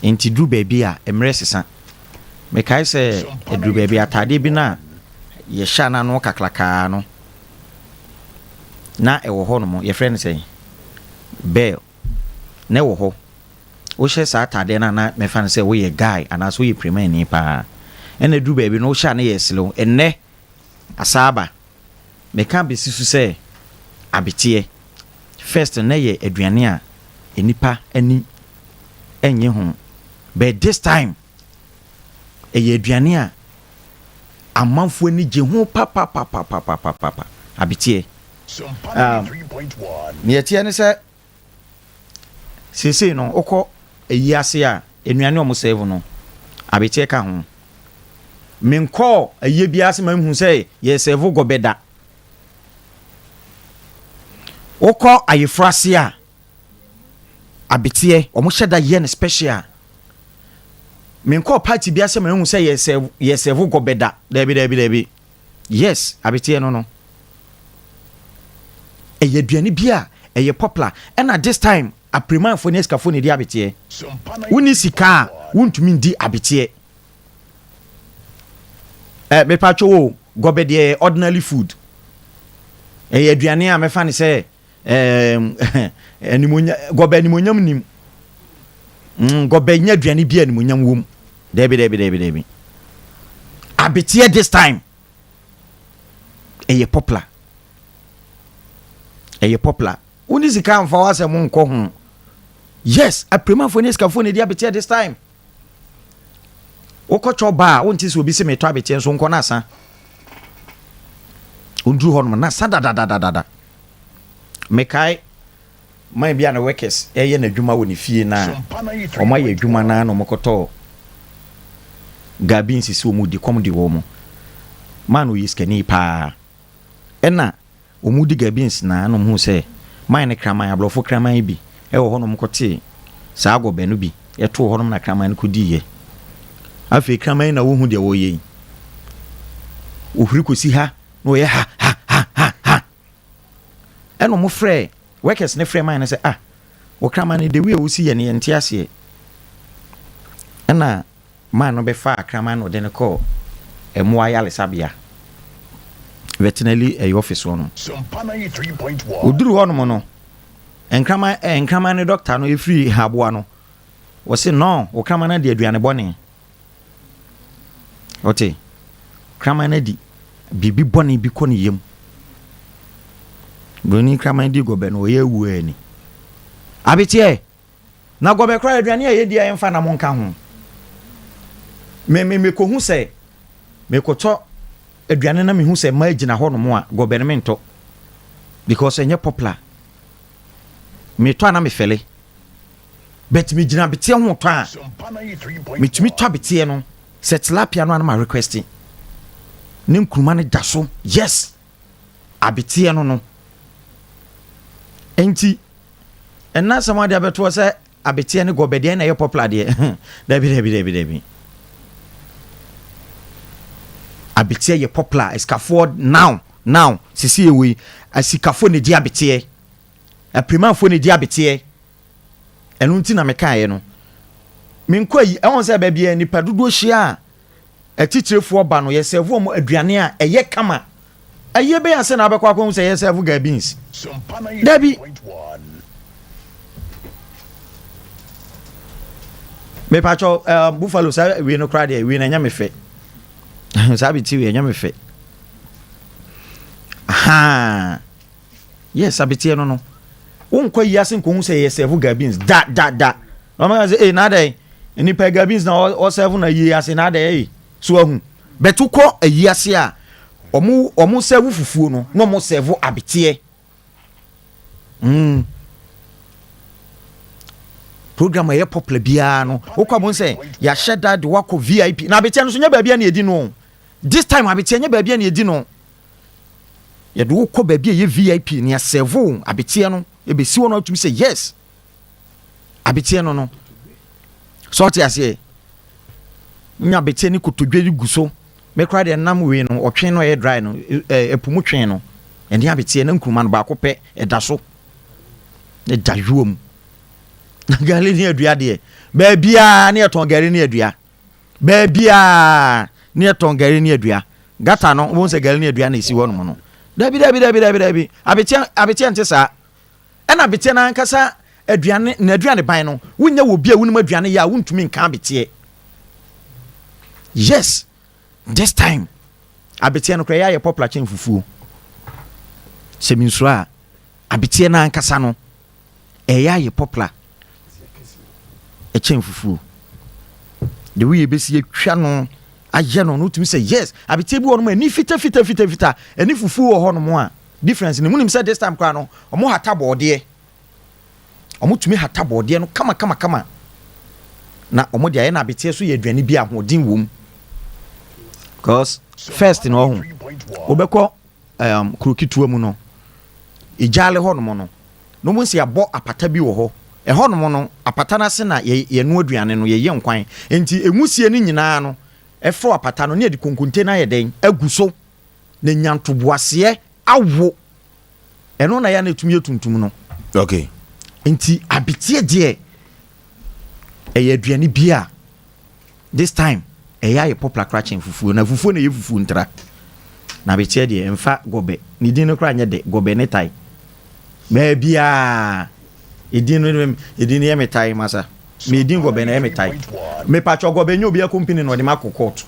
Enti duru baabi a, mmerɛ sesa. Mekae sɛ ɛduru baabi a ataadeɛ bi no a yɛhyɛ a na ano kakrakaa no, na ɛwɔ hɔ nom, yɛfrɛ no sɛn? Bell. Na ɛwɔ hɔ. Wohyɛ saa ataadeɛ no a na mɛfa no sɛ woyɛ guy anaasɛ woyɛ pirimani paa. Ɛna ɛduru baabi no wohyɛ a na yɛ selew. Ɛnnɛ, asaaba. Meka besi so sɛ abeteɛ first no na ɛyɛ aduane a nnipa ani nnye ho but this time ɛyɛ aduane a amanfoɔ ani gye ho papapapapapapa abeteɛ. Um, nea ɛteɛ ne sɛ seesei no wokɔ ayi ase a nnuane a wɔn serve no abeteɛ ka ho. Menkɔɔ ayie biara ase ma mehu sɛ yɛ serve gɔbɛ da. Wokɔ ayeforo ase a abeteɛ wɔn hyɛ da yɛ no special. Menkɔɔ party bi ase ma mehu sɛ yɛ serve yɛ serve gɔbɛ da. Daabi daabi daabi. Yes, abeteɛ no no. Ɛyɛ aduane bi a ɛyɛ popular. Ɛna this time apremanfoɔ ne asikafoɔ na ɛdi abeteɛ. Wonni sika a wontumi ndi abeteɛ. Eh, mepatwo o, gɔbɛ deɛ ɛyɛ ordinary food. Ɛyɛ aduane a mɛfa ne sɛ eh, animuonya, gɔbɛ animuonyam nim. Gɔbɛ nyɛ aduane bi a animuonyam wom. Daabi, daabi, daabi, daabi. Abeteɛ this time ɛyɛ popular. Ɛyɛ popular. Wonni sika mfa w'asɛm nkɔ ho. Yes, apremanfoɔ ne asikafoɔ na ɛdi abeteɛ this time. Wokɔ chɔ ba a, wonte sɛ obi se metɔ abeteɛ nso nkɔ no asa. Wonduru hɔ nom na sa dadadadada. Mekae man bi a ne workers ɛyɛ n'adwuma wɔ ne fie na wɔn ayɛ adwuma na na wɔkɔtɔ gabi nsisi wɔn di kɔm di wɔn. Man no yɛ sikani paa. Ɛna Wɔredi gabins na na wɔhuu sɛ mine no kraman, aborɔfo kraman bi wɔ hɔ na wɔkɔtee saa gɔbɛ no bi too hɔnom na kraman no kɔdiiɛ. Afei kraman yi na wɔhu deɛ wɔreyɛ yi. Wɔhuri kɔsi ha na wɔyɛ ha ha ha ha ha. Ɛna wɔfrɛɛ workers no frɛɛ mine no sɛ ah, wɔ kraman no the way a wɔsi yɛ no yɛnte aseɛ. Ɛna man no bɛfaa kraman na ɔde no kɔɔ mmoa ayaresabea, veterinary ɛyɛ office hɔ nom. Ɔduru hɔ nom no, nkraman eh, nkraman no dɔkta no ɛfiri aboa no, wɔse no, wo kraman no adi aduane bɔne. Ɔte, kraman no adi biribi bɔne bi kɔ ne yam. Broni kraman di gɔbɛ no, ɔyɛ awu ani. Abeteɛ! Na gɔbɛ koraa aduane a yɛdi a yɛmfa nam nka ho. Me me mekɔhu sɛ mekɔtɔ aduane na mehu sɛ mmaa gyina hɔ nom a gɔbɛ no mentɔ because ɛnyɛ popular. Metɔ a na mefɛle. But megyina abeteɛ ho tɔ a metumi tɔ abeteɛ no sɛ tilapia no a na ma request ne nkuruma no da so yes abeteɛ no no nti Ɛnna asɛm ade abɛtoɔ sɛ abeteɛ ne gɔbɛ deɛ na ɛyɛ popular deɛ. Dabi dabi dabi dabi. Abeteɛ yɛ popular asikafoɔ now now sisi yɛ wei asikafoɔ na di abeteɛ. Apirimanfoɔ na di abeteɛ. Ɛno nti na mekaeɛ no. Menkɔ ayi ɛwɔn sɛ baabi a nipa dodoɔ hyia a Atitirefoɔ ba no, yɛsɛɛvo wɔn aduane a ɛyɛ kama. Ayie bɛn ase na wobɛkɔ akɔhu sɛ yɛsɛɛvo gaa beans? Dabi! Mepakyɛw, um, Buffalo, saa wei no koraa deɛ, wei no ɛnyɛ me fɛ. Saa beti wei ɛnyɛ me fɛ. Ahaa. Yes, abeteɛ no no. Wonkɔ yi ase nkɔhu sɛ yɛ sɛvo gaa beans. Da, da, da. Na wɔn sɛ, ee, na adɛn? Nipa gaa beans na ɔsɛvo na yi ase na adɛn? Ee, so ahu. Bɛto kɔ ayi ase a, wɔn wɔn sɛvo fufuo no, na wɔn sɛvo abeteɛ. Mm. Program a ɛyɛ popular biara no, wokɔ abɔn sɛ yɛahyɛ da de wakɔ VIP. Na abeteɛ no so nyɛ baabi a na yɛdi no. This time abeteɛ nyɛ baabi a na yɛdi no. Yɛde wo kɔ baabi a ɛyɛ VIP na yɛasɛɛvo wo abeteɛ no ɛbɛsi hɔ no atumi sɛ yes abeteɛ no no sɛ ɔte aseɛ nya abeteɛ ne kotodwe yi gu so me koraa deɛ nam wei no ɔtwe no ɛyɛ dry no ɛpo mu twe no ɛne abeteɛ na nkuruma no baako pɛ ɛda so ɛda yoa mu na gari ne adua deɛ baabiaa ne yɛtɔn gari ne adua Baabiara ne yɛtɔn gari ne adua. Gata no, wobɛhu sɛ gari ne adua na ɛsi hɔ nom no. Dabi, dabi, dabi, dabi, dabi. Abeteɛ, abeteɛ nte saa. Ɛna abeteɛ no ankasa aduane, n'aduane ban no, wonyɛ wɔ bi a wonim aduane yɛ a wontumi nka abeteɛ. Yes, this time, abeteɛ no koraa ɛyɛ ayɛ popular kyɛn fufuo. Sɛ mensuro a, abeteɛ no ankasa no, ɛyɛ ayɛ popular ɛkyɛn fufuo. The way yɛbɛsi atwa no ayɛ no no wotumi sɛ yes abeteɛ bi wɔ nom ani fita fita fita fita ɛne fufuo wɔ hɔ nom a difference ne munim sɛ this time koraa no ɔmo hata bɔɔdeɛ ɔmo tumi hata bɔɔdeɛ no kama kama kama na ɔmo de ayɛ no abeteɛ so yɛ aduane bi a ahoɔden wom because first no ɔho wobɛkɔ um, kuro ketewa mu no, Egyaale hɔnom no, na wɔn si abɔ apata bi wɔ hɔ. Ɛhɔnom no, apata no ase na yɛnoa aduane no, yɛyɛ nkwan. Nti nwusie no nyinaa no, ɛforo apata no, ne yɛde konkonte no ayɛ dɛn? Agu so. Na nya ntoboaseɛ awo. Ɛno na yɛ na ɛtumi yɛ tuntum no. Okay. Nti abeteɛ deɛ, ɛyɛ aduane bi a This time ɛyɛ ayɛ popular koraa kyɛn fufuo na fufuo na ɛyɛ fufuo ntra na abeteɛ deɛ ɛmfa gɔbɛ ne din no koraa nyɛ dɛ gɔbɛ ne tae baabiaa edin no edin no yɛ me tae masa me edin gɔbɛ na ɛyɛ me tae mepatwɔ gɔbɛ nyɛ obi akompini na ɔde ma kɔ court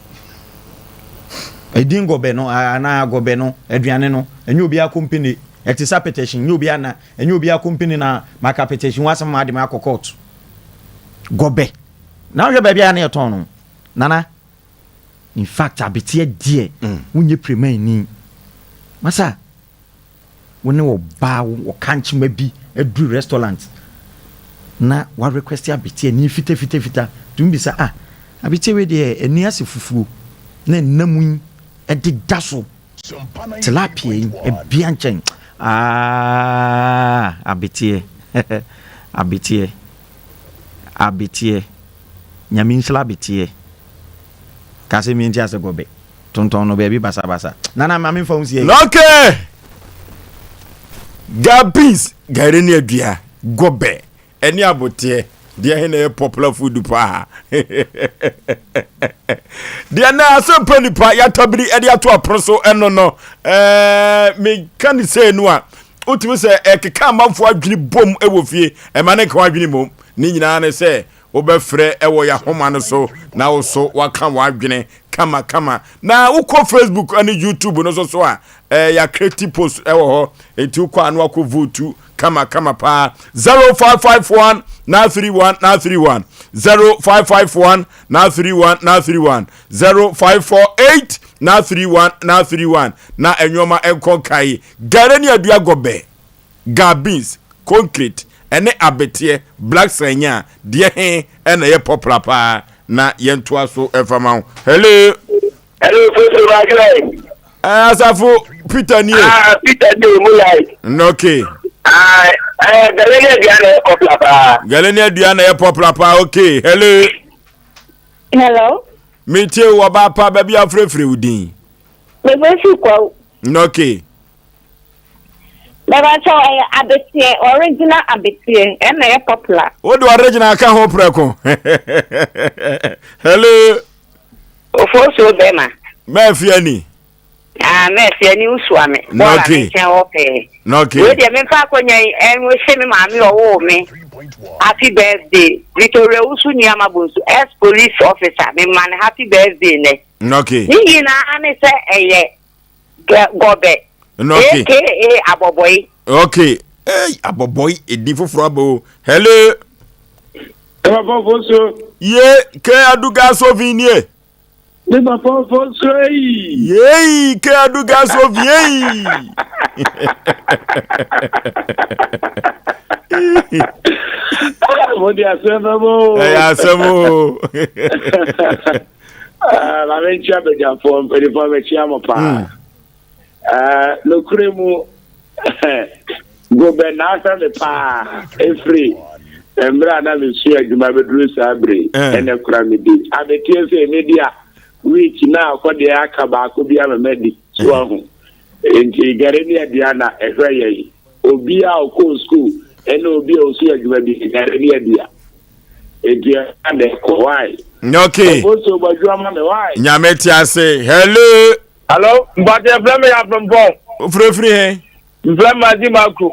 edin gɔbɛ no anaa gɔbɛ no aduane no ɛnyɛ obi akompini ɛte sɛ petition nyɛ obi ana ɛnyɛ obi akompini na maka petition ho asɛm ma ade ma akɔ court. Gɔbɛ. Na wohwɛ baabi a na yɛtɔn no, Nana, in fact abeteɛ deɛ wonyɛ piremanni. Masa, wo ne ɔbaa ɔkankyema bi aduru restaurant na wa request abeteɛ ani fitafitafita, tumi bisa ah, abeteɛ wei deɛ ani asɛ fufuo na ɛnam yi ɛdeda so. Tilapia yi ɛbea nkyɛn aah abeteɛ abeteɛ abeteɛ nyame nhyira abeteɛ ka sɛ mi nti ase gɔbɛ tontɔn no baabi basabasa nana ma memfa wo nsie. Okay. Ga beans, gari ne adua, gɔbɛ. Ɛne aboteɛ deɛ he na ɛyɛ popular food paa deɛ na asɛmpa nipa yɛatabiri ɛde ato apono so ɛno no ɛɛ meka ne sei no a wotumi sɛ ɛkeka amanfoɔ adwene bom ɛwɔ fie ɛma ne nka adwene mmom ne nyinaa ne sɛ wobɛfrɛ ɛwɔ yɛahoma no so na wo so waka w'adwene kama kama na wokɔ facebook ne youtube no so so a ɛɛ yɛakreti post ɛwɔ hɔ enti wokɔ ano akɔ vote kama kama paa 0551 931 931 0551 931 931 0548 931 931 na nneɛma nkɔ nkae gare ne adua gɔbɛ ga beans concrete ɛne abeteɛ black sanya deɛ he ɛna ɛyɛ popular paa na yɛntoa so ɛmfa ma wo hello Hello, Soso Bagre. Eh, asafo Peter nie. Ah, Peter nie mu lai. Okay. Ah, eh, Galeni adua na yɛ popular paa. Galeni adua na yɛ popular paa. Okay. Hello. Hello. Me tie wo ba pa ba bi afrefre wo din. Me firi kwawu. Okay. Bɛbɛkyɛ ɛyɛ abeteɛ original abeteɛ ɛna ɛyɛ popular. Wo de original ka ho prɛko. Hello. Ofosuo bɛma. Mɛɛfi ani. Ah, mɛɛfi ani wosua me. Bɔɔla me nkyɛn hɔ pɛɛ. Okay. Wei deɛ memfa akonnwa yi ɛnwehye me maame ɔwoo me. Happy birthday. Victoria Wusu Nneɛma Bonsu, ex police officer. Mema no happy birthday nɛ. Okay. Ne nyinaa ne sɛ ɛyɛ gɔbɛ. Okay. AKA abɔbɔyi. Okay. Hey, abɔbɔyi edi foforɔ aba o. Hello. Papa Fosu. Ye ke aduga sovi nie. Ne papa Fosu eyi. Yeyi ke aduga sovi eyi. Mo di asɛm bɛ mo. Ɛyɛ asɛm o. Maame nkyia badwafoɔ mpanimfoɔ bɛkyia mo paa. Nokorɛ mu gobɛ na ahwɛ me paa ɛfiri mmerɛ a na mesua adwuma bɛduru saa bere ɛnɛ kora medi abeteɛ sɛ medi a week na akɔ deɛ aka baako bi ama madi so ahu nti gare ne aduan na ɛhwɛ yɛn obi a ɔkɔɔ school ɛne obi a ɔsua adwuma bi gare ne adua nti ɛna na ɛkɔ why Okay. Ɔfosuo bɔ adwuma ma me why Nyame te ase. Hello. Hello, mpatɛ frɛ me Afrempɔn. Wofirefiri he? Mfrɛ me Adi Makro.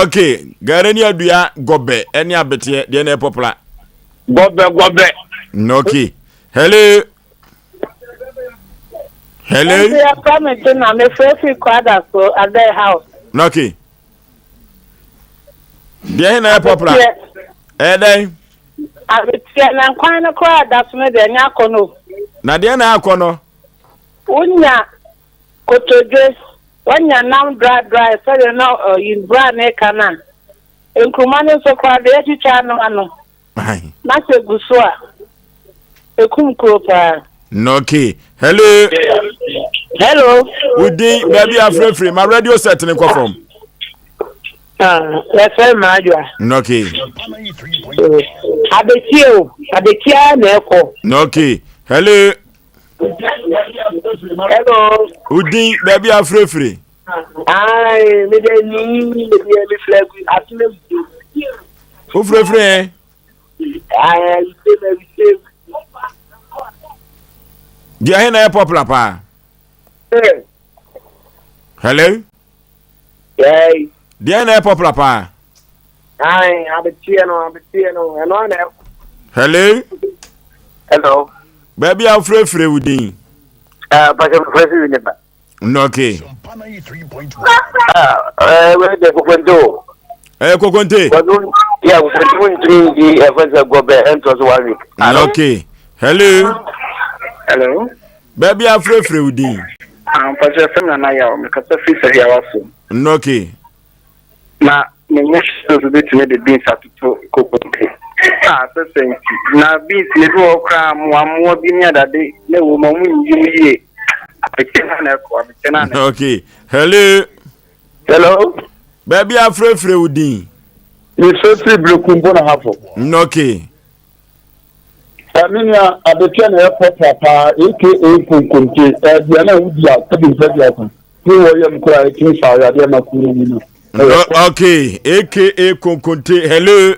Okay. Gare ne adua gɔbɛ ɛne abeteɛ deɛ na ɛyɛ popular. Gɔbɛ gɔbɛ. Okay. Hello. Hello. Nti yɛfrɛ me Tina, mefrɛ firi Kwada so, Adai House. Okay. Deɛ he na ɛyɛ popular? Ɛyɛ dɛn? Abeteɛ na nkwan no koraa da so no deɛ ɛnyɛ akɔnɔ o. Na deɛ na akɔ no? Wonya kotodwe, woanya nam dry dry sɛdeɛ na ɔyi bra ne ka no a, nkruma no nso koraa deɛ yɛatwitwa ano ano na sɛ gu so a, ɛkum kuro paa. Okay. Hello. Hello. Wodin baabi afirafiri ma radio set ne nkɔ fam. Yɛfrɛ me Adwoa. Okay. Abetie o, abetie ara na ɛkɔ. Okay. Hello. Hello. Wodin baabi afirafiri. Ayi, mi de ni mi de mi filɛ asene mu. Wofirafiri ɛ? Ayi, mi se mi Deɛ he na ɛyɛ popular paa? Hello. Yɛi. Deɛ na ɛyɛ popular paa? Ayi, abeteɛ no, abeteɛ no, ɛno na ɛkɔ. Hello. Hello. Baabi a wofirafiri wo din? Pàṣẹ mi fẹ́ sí Winneba. Okay. Wei de kokonte o. Ɛyɛ kokonte. Wɔn yɛ. Yeah, wontumi ndi ɛfɛ sɛ gɔbɛ ɛntɔ so one week. Okay. Hello. Hello. Baabi afrɛfrɛ wo din. Mpakyɛ fɛm nana yaw mekasa firi Sahiawa so. Okay. Na menyɛ sure sɛ obetumi de beans atoto kokonte. Ah, sɛ sɛ nti. Na beans na ebi wɔ hɔ koraa mmoa mmoa bi ne adade na ɛwɔ mu a wɔn nyiyi mu yie. Abekyɛ na na ɛkɔ, abekyɛ na na ɛkɔ. Okay. Hello. Hello. Baabi afrɛfrɛ wo din. Mefrɛfrɛ Berekumbo na Hafo. Okay. Me nua abeteɛ na ɛyɛ pɔpra paa aka nkonkonte aduane a wodi a sɛbi mfɛ biako ne wɔ yam koraa ɛtumi sa yadeɛ ma kuro no mu no. Okay, aka konkonte hello.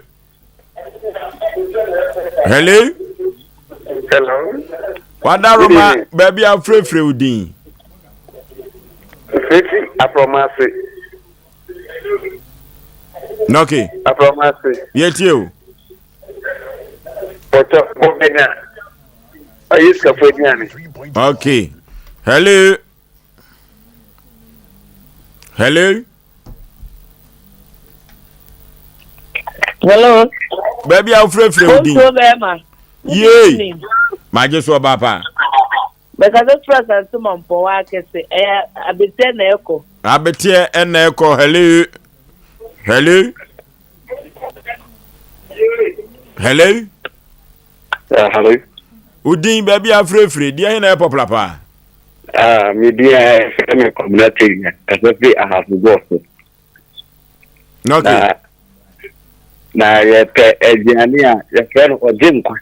Hello. Hello. Wadaroma baabi afrɛfrɛ wo din. Mfrɛfiri aprɔmase. Okay. Aprɔmase. Yɛtie o. Pɔtɔ bɔbɛ na ɔyɛ sikafo aduane. Okay. Hello. Hello. Hello. Baabi a wofurafura wo din. Bonsuo bɛrima. Yee. Magye so ɔbaa paa. Bɛkasa firi asase ma mpɔwa akɛse. Ɛyɛ abeteɛ na ɛkɔ. Abeteɛ ɛna ɛkɔ. Hello. Hello. Hello. Hello. Odin baabi afirefire deɛ he na ɛyɛ pɔpla paa. Ah, me din a ɛfrɛ me Kwabena Tawia, kasa firi Ahafo Bɔɔ so. Okay. Na, na yɛpɛ aduane a yɛfrɛ no ɔgye nkwa.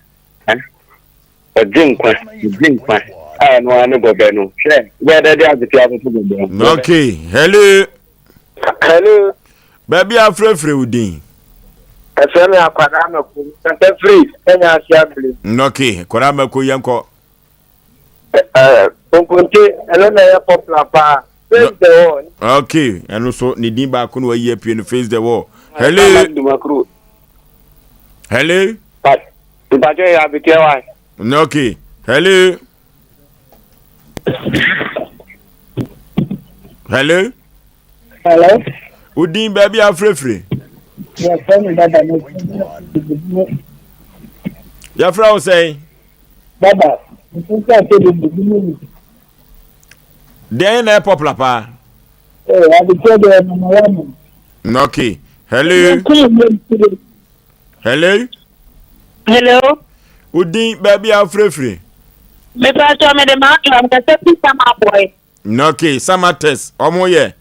Ɔgye nkwa, ɔgye nkwa. A ɛno ara ne gɔbɛ no. Hwɛ, wobɛyɛ dɛ de adzepe atoto gɔbɛ ho. Okay, hello. Hello. Baabi a afrɛfrɛ wo din. Ɛfrɛ me Akwadaa Mako. Kasa firi ɛnya ase abiri. Okay, Akwadaa Mako yɛn kɔ. Ɛɛ, konkonte ɛno na ɛyɛ popular paa. Face the wall. Okay, ɛno so ne din baako na wayi apue no face the wall. Hello. Hello. Mpakyɛ yɛ abeteɛ wa. Okay. Hello. Hello. Hello. Odin baabi afrɛfrɛ. Yɛfrɛ me dada no. Yɛfrɛ wo sɛn? Dada. Nso sɛ de bi mu. Deɛn na ɛ popular paa? Ee, abeteɛ deɛ mama wa mo. Okay. Hello. Hello. Hello. Wo din baabi a wofirefiri? Mepatɔ mede m'ato am kasa fi sama boy. Okay, sama test. Ɔmo yɛ.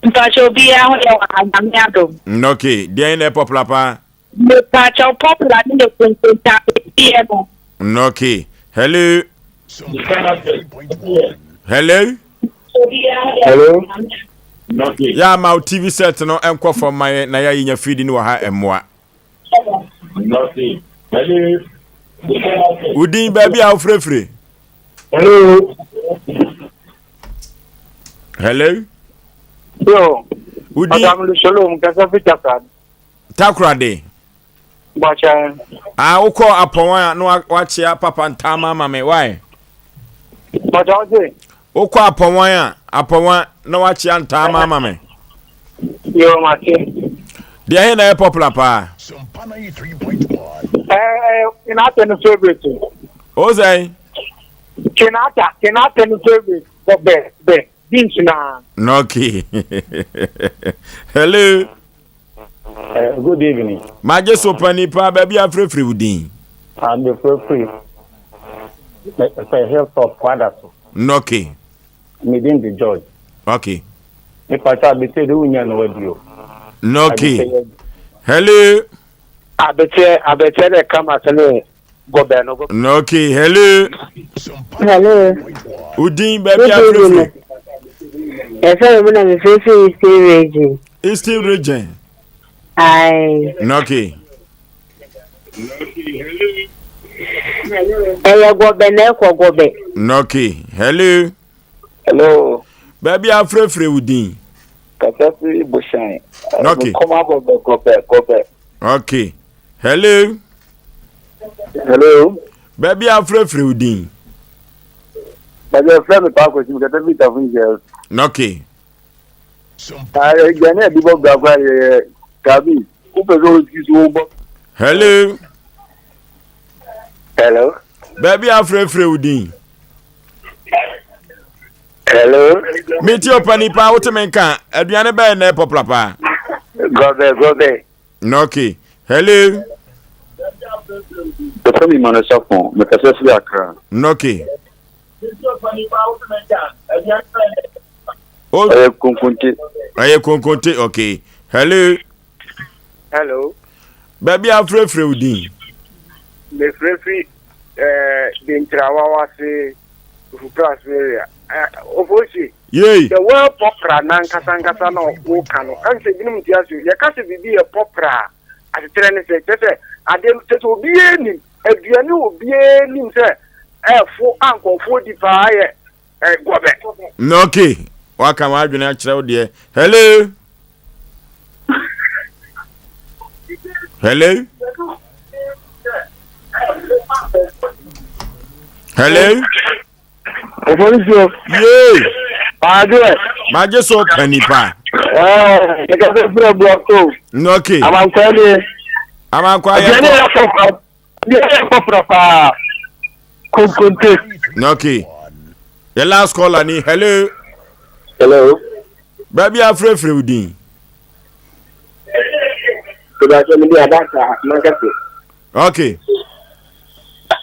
Mpatɔ obiara ho yɛ wɔ ha nyame adom. Okay, deɛn na popular paa? Mepatɔ popular ne ne konkonta bɛtiɛ no. Okay. Hello. Hello. Hello. Yɛ ama wo TV set no nkɔ fam ma yɛ na yɛayɛ nya feed no wɔ ha mmoa. Wo din baabi a wofirefire. Hello. Hello. Yo. Wo din. Shalom kasa fi Takoradi. Takoradi. Bɔkyɛ. Ah, wokɔ apɔn a na wakyea papa ntaama ama me why? Bɔkyɛ ɔse. Wokɔ apɔnwan a apɔnwa na wakyea ntaama ama me. Yo mate. Deɛ he na ɛyɛ popular paa? Ɛɛ Kinata no favorite. O sɛn? Kinata Kinata no favorite bɔ bɛ bɛ beans na. Okay. Hello. Good evening. Magye so pani paa baabi afirefire wo din. Ah, mefirefire sɛ Hilltop Kwada so. Okay. Me din de George. Okay. Me pacha abete de wunya no wadi o. Okay. Hello. Abete abete de kama sene gɔbɛ no. Okay, hello. Hello. Udin baabi afirefire. Yɛfrɛ me na mefirefire Eastern Region. Eastern Region. Aye. Okay. Ɛyɛ gɔbɛ na ɛkɔ gɔbɛ. Okay, hello. Hello. Baabi afirefire wo din. Kasa firi Bushan. Okay. Kɔma gɔbɛ gɔbɛ gɔbɛ. Okay. Hello. Hello. Baabi afirefire wo din. Baabi afirɛ mi paako si mi kasa firi Tafo Nhyɛ. Okay. Aduane a ɛdi bɔ bra koraa yɛ kabi wopɛ sɛ wosi nti wobɔ. Hello. Hello. Baabi a afrɛfrɛ wo din. Hello. Meti ɔpani paa wote me nka aduane bɛyɛ nɛ pɔpla paa. Gɔbɛ gɔbɛ. Okay. Hello. Pɛpɛ mi ma no sapɔn mekasa firi Accra. Okay. Ɔyɛ konkonte. Ɔyɛ konkonte okay. Hello. Hello. Baabi a afrɛfrɛ wo din. Mefrɛfiri ɛɛ eh, Dentrawawa se Fupras area. Eh, Ofosi. Yei. The word pɔpra nankasa nkasa na woka no. Ɛn sɛ binom nti ase. Yɛka sɛ biribi yɛ pɔpra a, asekyerɛ ne sɛ kyerɛ sɛ adeɛ no kyerɛ sɛ obiara nim aduane obiara nim sɛ ɛfo a nkurɔfoɔ di paa yɛ gɔbɛ. Okay, waka w'adwene akyerɛ wo deɛ. Hello. Hello. Hello. Ofolisuo. Yee. Maagye. Maagye so pani pa. Ɛɛ, kɛkɛ sɛ fúlẹ̀ bu ɔtó. Okay. Amankwa ni. Amankwa yɛ kɔ. Deɛ yɛ kɔfra paa. Konkonte. Okay. The last caller ni hello. Hello. Baabi afrɛfrɛ wo din. Ìbáṣọ mi di Adasa Mankasi. Okay.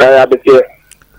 Ɛyɛ abeteɛ.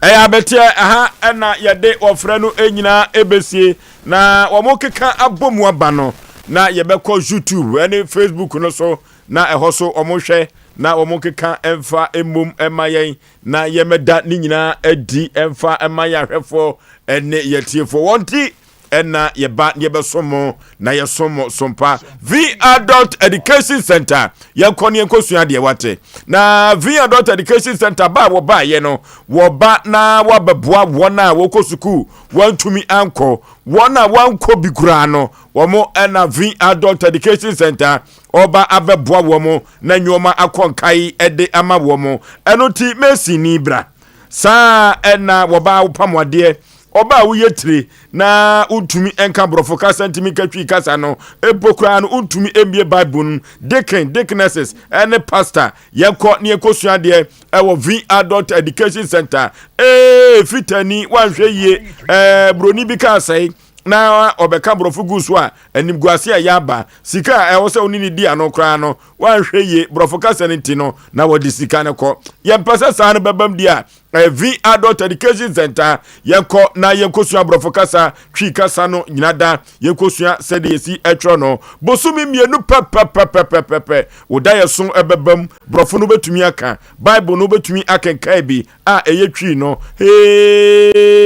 Ɛyɛ abeteɛ ɛha ɛna yɛde wɔfrɛ no nyinaa ɛbɛsie na wɔn keka abɔ mu aba no na yɛbɛkɔ YouTube ɛne Facebook no so na ɛhɔ so wɔhwɛ na wɔkeka mfa mmom ma yɛn na yɛmmɛda ne nyinaa adi mfa ma yɛn ahwɛfoɔ ne yɛtiefoɔ. Wɔn nti ɛna yɛba na yɛbɛsom mo na yɛsom mo sompa. V Adult Education Center yɛnkɔ ne yɛnkɔsua deɛ wate. Na V Adult Education Center ba a wɔbaeɛ no wɔba na wɔabɛboa wɔn a wɔkɔ sukuu wɔantumi ankɔ, wɔn a wɔankɔ bi koraa no wɔn ɛna V Adult Education Center ɔba abɛboa wɔn na nneɛma akɔ nkae de ama wɔn. Ɛno nti Masonni bra. Saa ɛna wɔba wopam adeɛ. Ɔba a woyɛ tire na wontumi nka borɔfo kasa ntumi nka twi kasa no mpo koraa no wontumi mmie Bible no. Deacon, deaconesses ɛne pastor yɛnkɔ ne yɛnkɔsua adeɛ ɛwɔ V Adult Education Center. Ee fitani wanhwɛ yie ɛɛ buroni bi kaa sɛe na ɔbɛka borɔfo gu so a, animguase a ɛyɛ aba. Sika a ɛwɔ sɛ wo ne no di ano koraa no, woanhwɛ yie, borɔfo kasa no nti no, na wɔde sika no kɔ. Yɛmpɛ sɛ saa no bɛbam di a, ɛyɛ V Adult Education Center. Yɛnkɔ na yɛnkɔsua borɔfo kasa, Twi kasa no nyina da. Yɛnkɔsua sɛdeɛ yɛsi twerɛ no. Bosome mmienu pɛpɛpɛpɛpɛpɛ, wo daeɛso bɛbam, borɔfo no wobɛtumi aka, Bible no wobɛtumi akenkan bi, a ɛyɛ Twi no hee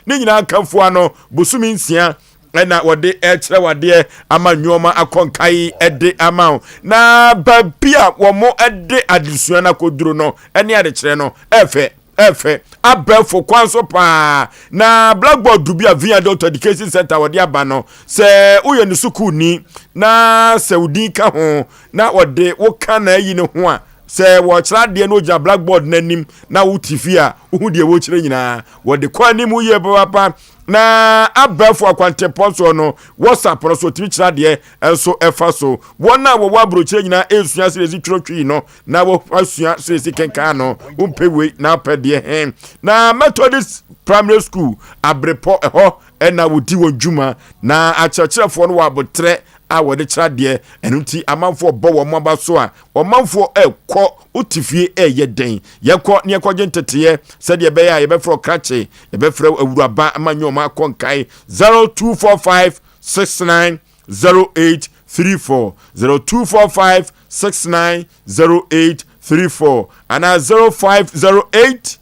ne nyinaa nkamfoa no bosome nsia ɛna wɔde ɛkyerɛ wadeɛ ama nneɛma akɔ nkae ɛde ama wo na baabi a wɔn ɛde adesua no akɔduro no ɛne adekyerɛ no ɛfɛ ɛfɛ abɛɛfo kwan so paa na blackboard du bi a via adult education center wɔde aba no sɛ woyɛ ne sukuuni na sɛ wo din ka ho na wɔde wo ka na ayi ne ho a Sɛ wɔrekyerɛ adeɛ na wogyina blackboard no anim na wote fie a, wohu deɛ wɔrekyerɛ nyinaa. Wɔde kɔ anim yie papaapa. Na abɛɛfo akwantempɔn soɔ no, WhatsApp no so wɔtumi kyerɛ adeɛ nso ɛfa so. Wɔn a wɔwɔ aburokyerɛ nyinaa ɛresua sɛ yɛsi twerɛ twi no na wɔasua sɛ yɛsi kenkan no. Wompɛ wei na wopɛ deɛ he. Na Methodist Primary School, Abrepɔ, ɛhɔ ɛna wɔdi wɔn dwuma. Na akyerɛkyerɛfoɔ no wɔ aboterɛ a wɔde kyerɛ adeɛ. Ɛno nti amanfoɔ bɔ wɔn aba so a Ɔmanfoɔ ɛkɔ, wote fie ɛyɛ dɛn? Yɛnkɔ ne yɛnkɔgye nteteeɛ sɛdeɛ ɛbɛyɛ a yɛbɛfrɛ ɔkrakye, yɛbɛfrɛ awuraba ma nyɛ ɔma akɔ nkae. 0245 69 0834 0245 69 0834 anaa 0508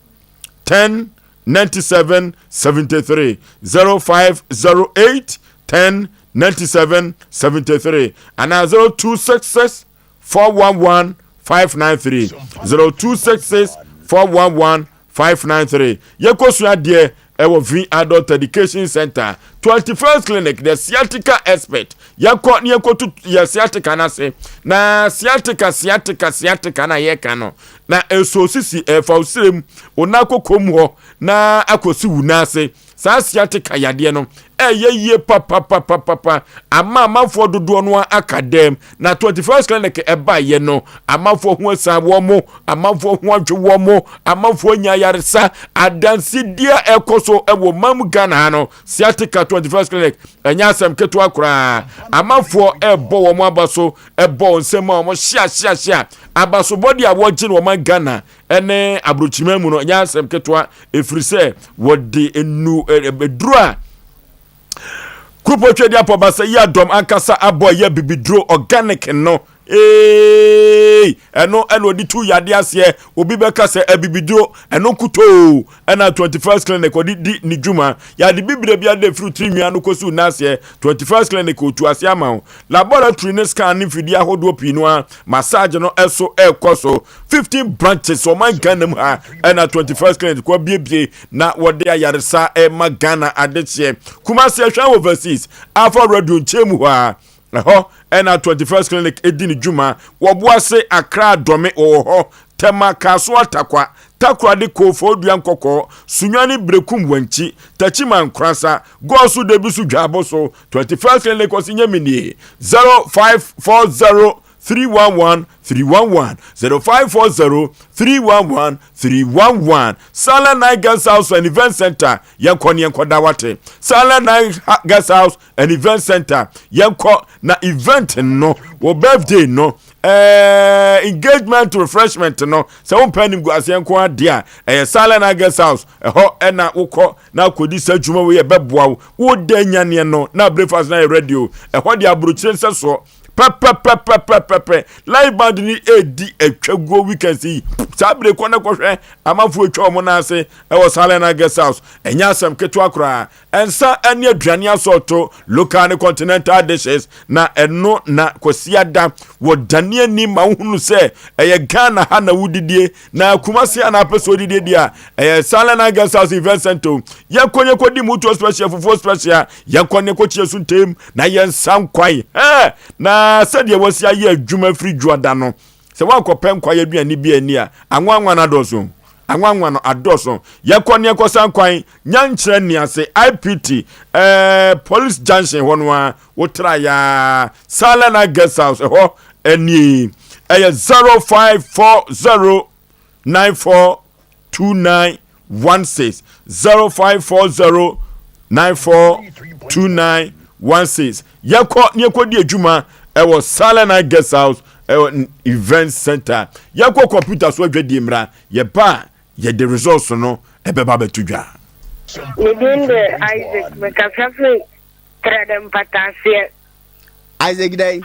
10 97 73 0508 10 97 73 anaa 0266 411 593 0266 411 593 yɛkɔsua adeɛ ɛwɔ V Adult Education Center 21st Clinic the sciatica expert yɛkɔ ne yɛkɔtu yɛ sciatica no ase na sciatica sciatica sciatica na yɛka no na ɛso sisi ɛfa wo srem wo nan kɔkɔ mu hɔ na akɔsi wo nan ase. Saa sciatica yadeɛ no ɛyɛ yie papapapapa ama amanfoɔ dodoɔ no aka dɛm. Na 21st Clinic ɛbaeɛ no, amanfoɔ ho asan wɔn mo, amanfoɔ ho adwo wɔn mo, amanfoɔ anya ayaresa. Adansedie a ɛkɔ so ɛwɔ man mu Ghana ha no, sciatica 21st Clinic ɛnyɛ asɛm ketewa koraa. Amanfoɔ ɛbɔ wɔn aba so, ɛbɔ wɔn nsam a wɔn hyia hyia hyia. Abasobɔdeɛ a wɔgye no wɔn Ghana ɛne aburokyima mu no ɛnyɛ asɛm ketewa, ɛfiri sɛ wɔde enu ɛduro a Kuropɔn Twɛdi Apɔbasa yi adɔm ankasa abɔ ɛyɛ bibiduro organic no ee ɛno ɛna ɔde tu yadeɛ aseɛ. Obi bɛka sɛ abibiduro ɛno nkutoo ɛna 21st Clinic ɔde di ne dwuma. Yɛade bibire bi ade firi tiri nwia no kɔsi n'aseɛ, 21st Clinic ɔtu aseɛ ama wo. Laboratory ne scan ne mfidie ahodoɔ pii no a massage no ɛso ɛkɔ so. 15 branches ɔman Ghana mu ha ɛna 21st Clinic kɔ abiebie na wɔde ayaresa ɛma Ghana adehyeɛ. Kumasi ɛhwɛn overseas Alpha Radio nkyɛn mu hɔ a ɛhɔ ɛna 21st Clinic ɛdi ne dwuma. Wɔboase Accra Dɔme wɔwɔ hɔ, Tema Kasoa Takwa Takoradi Koforidua Nkɔkɔɔ Sunyani Berekum Wankyi Techiman Nkoransa Gɔɔso Debisu Dwaabo so. 21st Clinic ɔsi nyɛ minie 0540 311 311 0540 311 311. Silent Night Guest House and Event Center, yɛnkɔ ne yɛnkɔ da wate. Silent Night Guest House and Event Center, yɛnkɔ na event no wɔ birthday no, engagement refreshment no, sɛ wompɛ animguaseɛ nko adeɛ a, ɛyɛ Silent Night Guest House ɛhɔ ɛna wokɔ na akɔdi saa adwuma wei. Ɛbɛboa wo woda nyaneɛ no na breakfast na yɛ ready o. Ɛhɔ de aburokyire nsɛsoɔ pɛpɛpɛpɛpɛpɛ. Live band ni edi atwaguo weekends yi. Saa bere kɔ na kɔhwɛ amanfoɔ atwa wɔn nan ase ɛwɔ Salena Guest House. Ɛnyɛ asɛm ketewa koraa. Nsa ne aduane asɔɔto, local ne continental dishes, na ɛno na Kwasiada wɔ dane ani ma wohunu sɛ ɛyɛ Ghana ha na wodidie. Na Kumasi a na apɛ sɛ odidie deɛ a, ɛyɛ Salena Guest House Event Center. Yɛnkɔ yɛnkɔdi mutuo special, fufuo special, yɛnkɔ ne yɛnkɔkyia so ntem na yɛnsa nkwae. Hɛ! Na sɛdeɛ wɔasi ayɛ adwuma firi dwoada no, sɛ woankɔpɛ nkwae aduane bi ani a, anwanwa no adɔɔso, anwanwa no adɔɔso. Yɛnkɔ ne yɛnkɔsa nkwan nyankyerɛ nniase IPT, police junction hɔ no a wotra yaa Salena Guest House ɛhɔ ɛnie. Ɛyɛ 0540 9429 16 0540 9429 16. Yɛkɔ ne yɛkɔdi adwuma ɛwɔ Salena Guest House ɛwɔ Event Center. Yɛkɔ computer so adwadie mmra, yɛba a yɛde results no ɛbɛba bɛto dwa. Me din de Isaac, mekasa firi Trɛdɛ mpataaseɛ. Isaac dɛn?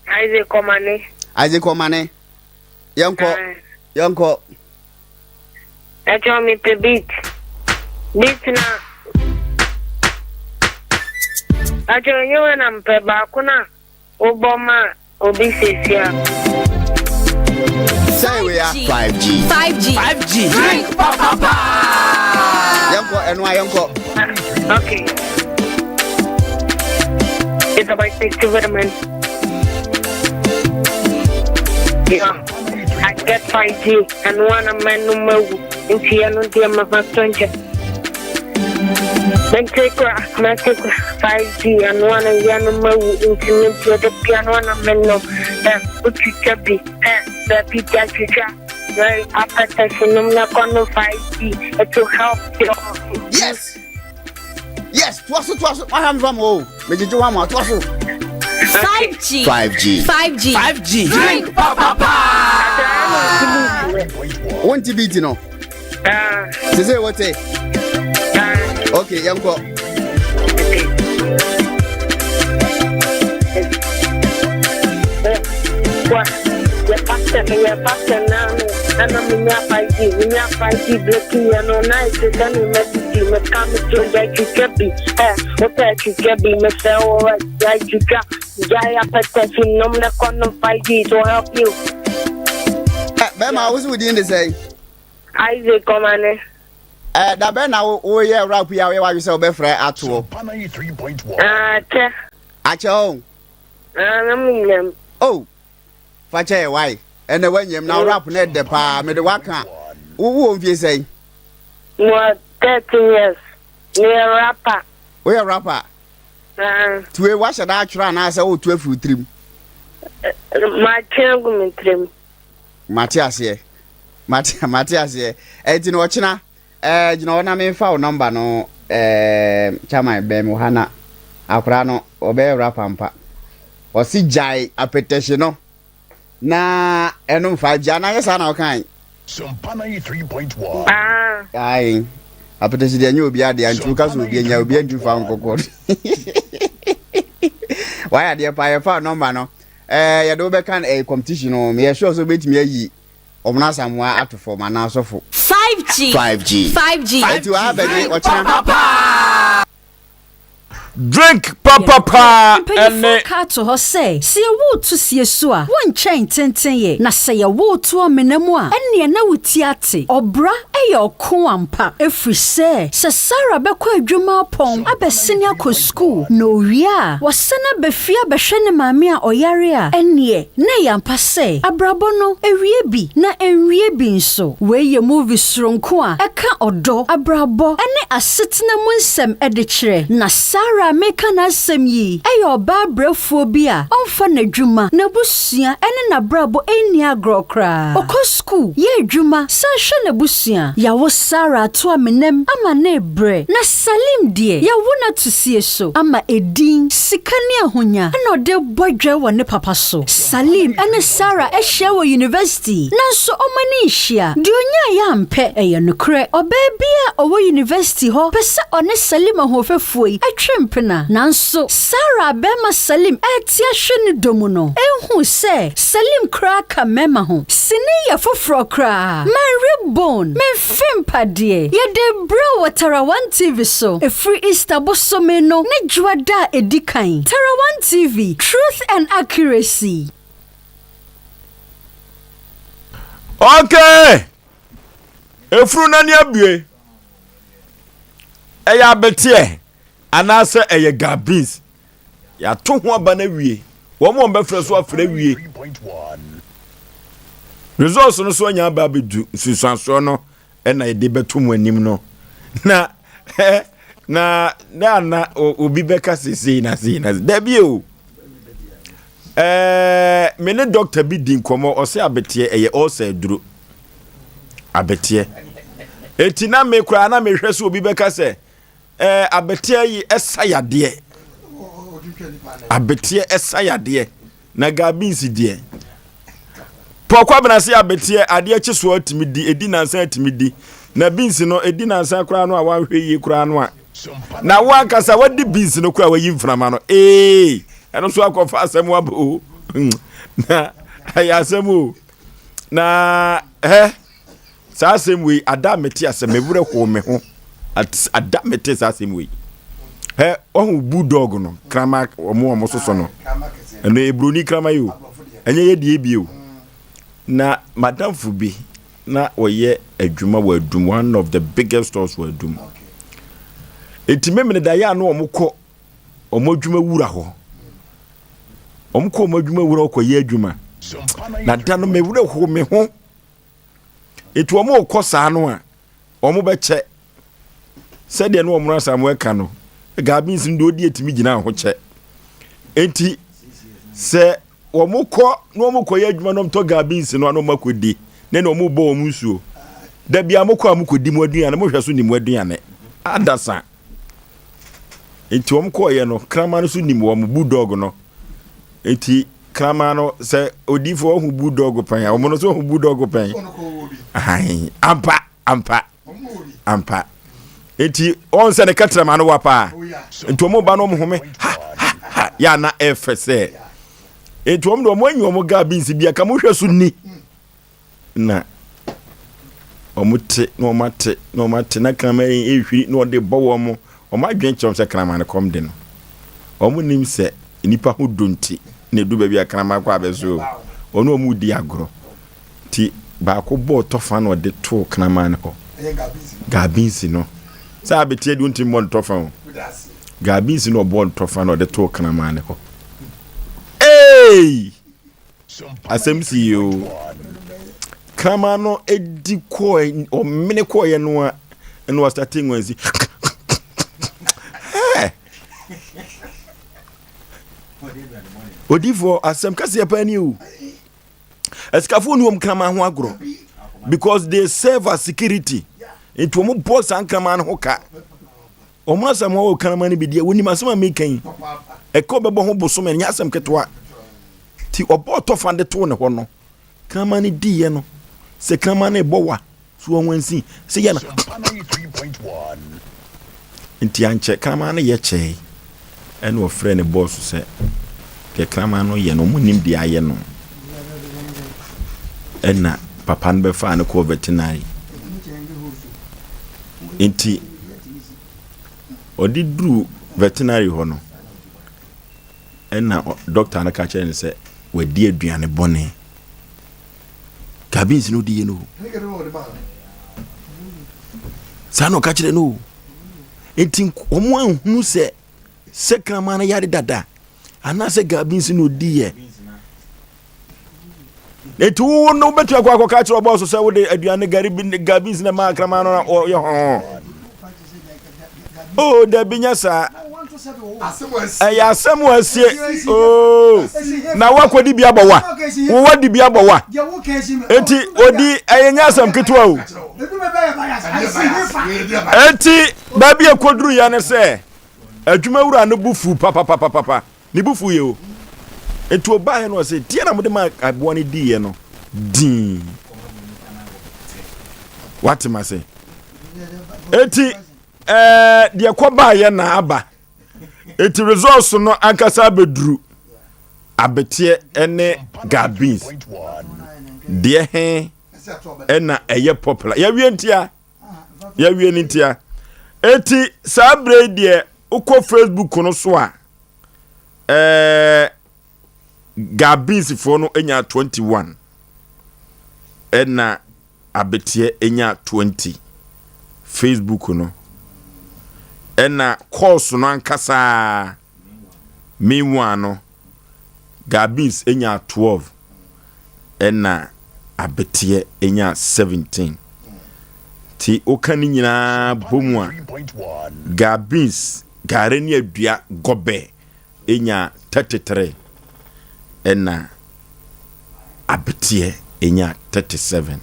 Isaac Ɔmane. Isaac Ɔmane. Yɛnkɔ. Yɛnkɔ. Ɛkyɛ me pɛ beat. Beat na. Ɛkyɛ onye wɛ na mpɛ baako na wobɔ ma obi sisi a. Sɛ we are 5G. 5G. 5G. Drink papa pa. Yɛnkɔ ɛno a yɛnkɔ. Okay. It's about 60 vitamin. Yeah. I get 5G and one a man no mawu. Nti ɛno deɛ mɛfa so nkyɛ. Mente kora, mɛte kora 5G ɛno ana wia no mawu. Nti me deɛ da bia no ana menom. Ɛ wotwitwa bi, ɛ baabi da twitwa. Apɛtɛhye nom na kɔ no 5G. It will help your. Yes. Yes, toa so, toa so. Wahwɛ me fa mo o. Megyegye wo ama, toa so. 5G. 5G. 5G. 5G. Drink papa. Wonte beat no? Sese wote? Okay, yɛnkɔ. Yɛ pastor, yɛ pastor now. Ana minya 5G, minya 5G breaking ya no nice. Sɛ me message, me ka me to gya twitwa bi. Eh, wopɛ twitwa bi, me sɛ wo gya twitwa. Gya ya pɛtɛ si nom na kɔ no 5G to help you. Eh, bɛrima wo so wo din de sɛn? Isaac Ɔmane. Eh, da bɛn na woyɛ rap yi a woyɛ w'adwene sɛ wobɛfrɛ atoɔ? Akyɛ. Akyɛ o. Ah, na menyam. Oh, fa kyɛ yɛ wae. Ɛnɛ woanyam na rap no ɛdɛ paa. Mede waka. Wo wɔ mfie sɛn? Mo 13 years. Meyɛ rapper. Woyɛ rapper? Aah. Nti wei woahyɛ da atwerɛ anaasɛ woreto afiri wo tirim? Matwe agu me tirim. Mate aseɛ. Mate, mate aseɛ. Ɛnti no ɔkyena, ɛɛ gyina hɔ na memfa wo nɔmba no ɛɛ chairman bɛn me wɔ ha na akwadaa no ɔbɛyɛ rapper ampa. Ɔse gyae apɛtɛhye no na ɛnom 5G anaa nyɛ saa na ɔkae? Ah. Ae. Apɛtɛhye deɛ ɛnyɛ obi adeɛ nti woka sɛ obi anya obi antumi fa nkɔkɔ. Wayɛ adeɛ paa yɛfa nɔmba no. Eh, yɛde wobɛka eh, competition no meyɛ sure sɛ wobɛtumi ayi ɔmono asamoa ato fam anaa asɔfo. 5G. 5G. 5G. Ɛnti wɔ ha bɛgye ɔkyena. Drink papapa Mpanyimfoɔ ne. ka ato hɔ sɛ, sɛ yɛwo wo to sie so a, wonkyɛn tenten yɛ, na sɛ yɛwo wo to amena mu a, ɛnneɛ na wo ti ate. Ɔbra yɛ ɔko ampa, ɛfiri sɛ, sɛ Sarah bɛkɔ adwuma apɔn abɛsene akɔ sukuu, na ɔwie a, wasan aba fie abɛhwɛ ne maame a ɔyare a, ɛnneɛ na ɛyɛ ampa sɛ, abrabɔ no, ɛwie bi, na ɛnwie bi nso. Wei yɛ movie soronko a ɛka ɔdɔ, abrabɔ, ne asetena mu nsɛm de kyerɛ. Na Sarah a mereka n'asɛm yi yɛ ɔbaa brɛfoɔ bi a ɔmfa n'adwuma, n'abusua ne n'abrabɔ nni agorɔ koraa. Ɔkɔ sukuu, yɛ adwuma, san hwɛ n'abusua. Yɛawo Sarah ato amenam ama no rebrɛ. Na Salim deɛ, yɛawo no ato sie so ama edin, sika ne ahonya na ɔde rebɔ dwa wɔ ne papa so. Salim ne Sarah ahyia wɔ university, nanso wɔn ani nhyia. Deɛ ɔnyaeɛ ampɛ. Ɛyɛ nokorɛ, ɔbaa biara a ɔwɔ university hɔ pɛ sɛ ɔne Salim ahoɔfɛfoɔ yi twe mpena. Nanso, Sarah a barima Salim rete ahwɛ ne dɔ mu no nhuu sɛ Salim koraa ka mmarima ho. Sini yɛ foforɔ koraa. Manwe bone, memfe mpadeɛ. Yɛde rebrɛ wo wɔ Tarawan TV so, ɛfiri Easter bosome no ne Dwoada a ɛdi kan. Tarawan TV, truth and accuracy. Okay. Efunu n'ani abue. Ɛyɛ abeteɛ anaasɛ ɛyɛ gar beans. Yɛato ho aba no awie. Wɔn a wɔbɛfrɛ so afrɛ awie. Results no so anya aba abɛdu nsunsuansoɔ no ɛna yɛde bɛto mo anim no na na na na obi bɛka sesei na sei na dabi o ɛɛ me ne dɔkta bi di nkɔmmɔ ɔsɛ abeteɛ ɛyɛ ɔɔsɛ aduro abeteɛ eti na me koraa na mehwɛ sɛ obi bɛka sɛ Ɛɛ abɛteɛ yi ɛsa yadeɛ. Abɛteɛ ɛsa yadeɛ. Na gabins deɛ. Pɔkɔ abena se abɛteɛ adeɛ kye soɔ atumi di edi nansa atumi di. Na beans no edi nansa koraa no a wanhwɛ yie koraa no a. Na wo ankasa wadi beans no koraa wayi mframa no. Ee ɛno nso akɔfa asɛm aba o. Na ɛyɛ asɛm o. Na hɛ. Saa asɛm wei, ada a mete asɛm, me werɛ hoo me ho. Ada mete saa asɛm wei. Hɛ, wahu bulldog no, krama, wɔn a wɔsoso no. Ɛno eburoni krama yi o. Ɛnyɛ yɛ deɛ ebie o. Na madamfo bi, na ɔyɛ adwuma wɔ Adum, one of the biggest stores wɔ Adum. Eti memene da yɛ a na wɔn kɔ wɔn adwuma wura hɔ. Wɔn kɔ wɔn adwuma wura hɔ kɔyɛ adwuma. Na da no me werɛ hoo me ho. Eti wɔn rekɔ saa no a, wɔn bɛkyɛ. Sɛdeɛ ne wɔn Asamoah ka no, Gabins no deɛ ɔdi etimi gyina ho kyɛ. Eti sɛ wɔn kɔ na wɔn kɔ yɛ adwuma na wɔn tɔ Gabins no a na wɔn akɔ di ne na wɔn bɔ wɔn nsuo. Dabi a mo kɔ a mo kɔ di mo aduane, mo hwɛ so ni mo aduane. Adasa. Enti wɔn kɔɔeɛ no, kraman no so nim wɔn, bulldog no. Enti kraman no, sɛ odiifoɔ ɔho bulldog pɛn a, wɔn no so ɔho bulldog pɛn. Ahan, ampa, ampa, ampa. Enti wɔn sɛ ne kɛtrɛma no wa paa. Enti wɔn ba no wɔn home ha ha ha yɛ ana ɛfɛ sɛ. Enti wɔn de wɔn anyi wɔn gaa bi nsi bi aka mo hwɛ so ni. na wɔte na wɔate na wɔate na kraman yi rehwiri na wɔde bɔ wɔn wɔn adwene kyerɛ wɔn sɛ kraman no kɔm de no wɔn nim sɛ nipa ho dɔ nti na edu baabi a kraman kɔ abɛso wɔn wɔn redi agorɔ ti baako bɔɔ tɔfa na ɔde too kraman no hɔ gaabinsi no sɛ abeteɛ de ntumi bɔ ntɔfa o gaabinsi na ɔbɔɔ ntɔfa na ɔde too kraman no hɔ ee. Asɛm si yi o. Kraman no di kɔɛ, ɔmene kɔɛ no a, ɛna wasate nwansi. Odifoɔ asɛm kɛseɛ paa ni o. Asikafoɔ ni wɔn kraman ho agorɔ because they serve as security. Nti wɔn bɔ saa nkraman no ho ka. Wɔn asɛm wɔ kraman no bi deɛ wɔnim asɛm a meka yi. Ɛka ɔbɛbɔ ho bosome nyɛ asɛm ketewa. Ti ɔbɔ ɔtɔfa de too ne hɔ no. Kraman no diiɛ no sɛ kraman no rebɔ wa so wɔn wansi sɛ yɛ na nti ankyɛ kraman no yɛ kyɛe ɛna ɔfrɛ ne bɔɔso sɛ deɛ kraman no yɛ no wɔn nim deɛ ayɛ no ɛna papa no bɛfaa no kɔɔ veterinary nti ɔde duru veterinary hɔ no Ɛnna dɔkta no ka kyerɛɛ no sɛ wadi aduane bɔne. Ka beans na odiiɛ no o. Saa na ɔka kyerɛ no o. Enti wɔn anhunu sɛ sɛ kraman no yare dada anaasɛ ga beans na odiiɛ. Enti wo no wobɛtumi akɔ akɔka akyerɛ ɔbɔɔso sɛ wode aduane gari ga beans na ɛmaa kraman no ɔyɛ hɔn. Oh, dabi nyɛ saa. Ɛyɛ asɛm a asie. Oh, na wakɔdi bi abɔ wa. Wowɔ di bi abɔ wa. Enti odi ɛyɛ nyɛ asɛm ketewa o. Enti baabi a ɛkɔduru yɛ ne sɛ adwumawura no bu fu papapapapa. Ne bo fuiɛ o. Enti ɔbaeɛ no ɔse, deɛ na mode ma aboa no diiɛ no dii. Wate ma se. Enti ɛɛ deɛ kɔbaeɛ na aba. Enti results no ankasa abɛduru abeteɛ ne gabins. Deɛ he ɛna ɛyɛ popular. Yɛwie ntia. Yɛwie no ntia. Enti saa berɛ yi deɛ wokɔ Facebook no so a ɛɛ Gabinsifoɔ no nya 21 ɛna abeteɛ nya 20 Facebook no ɛna course no ankasa meanwhile no Gabins nyaa 12 ɛna Abeteɛ nyaa 17. Nti woka ne nyinaa bɔ mu a, Gabins, gare ne adua, gɔbɛ nyaa 33 ɛna Abeteɛ nyaa 37.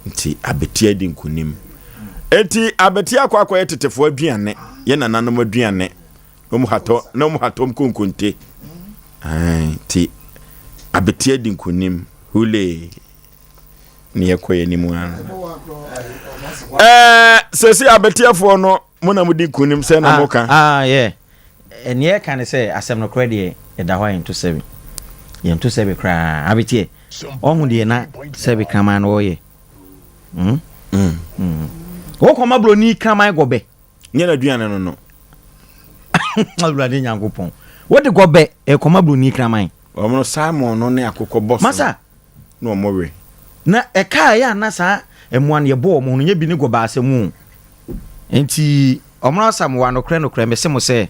Nti Abeteɛ di nkonim. Nti Abeteɛ akɔ akɔyɛ tetefoɔ aduane, yɛ nananom aduane. Na ɔmo hatɔ na ɔmo hatɔm konkonte. Ae nti abeteɛ di nkonim hulee ne yɛkɔ yɛn anim ara. Ɛɛ sɛsi abeteɛfoɔ no mo na mo di nkonim sɛ na mo ka. Ah yeah ɛneɛ ɛka ne sɛ asɛm no korɛ deɛ ɛda hɔ a yɛnto sɛbe yɛnto sɛbe koraa abeteɛ ɔho deɛ na sɛbe kraman no ɔyɛ mm mm wokɔma broni kraman gɔbɛ Nyɛ n'aduane no no. Awurade Nyankopɔn. Wode gɔbɛ ɛkɔma buroni kraman. Wɔn no salmon no ne akokɔ bɔ so. Masa. Na wɔn we. Na ɛka a ɛyɛ a na saa mmoa no yɛbɔ wɔn ho no nyɛ bi ne gɔbɛ asɛm o. Nti wɔn asamoa nokorɛ nokorɛ mese mo sɛ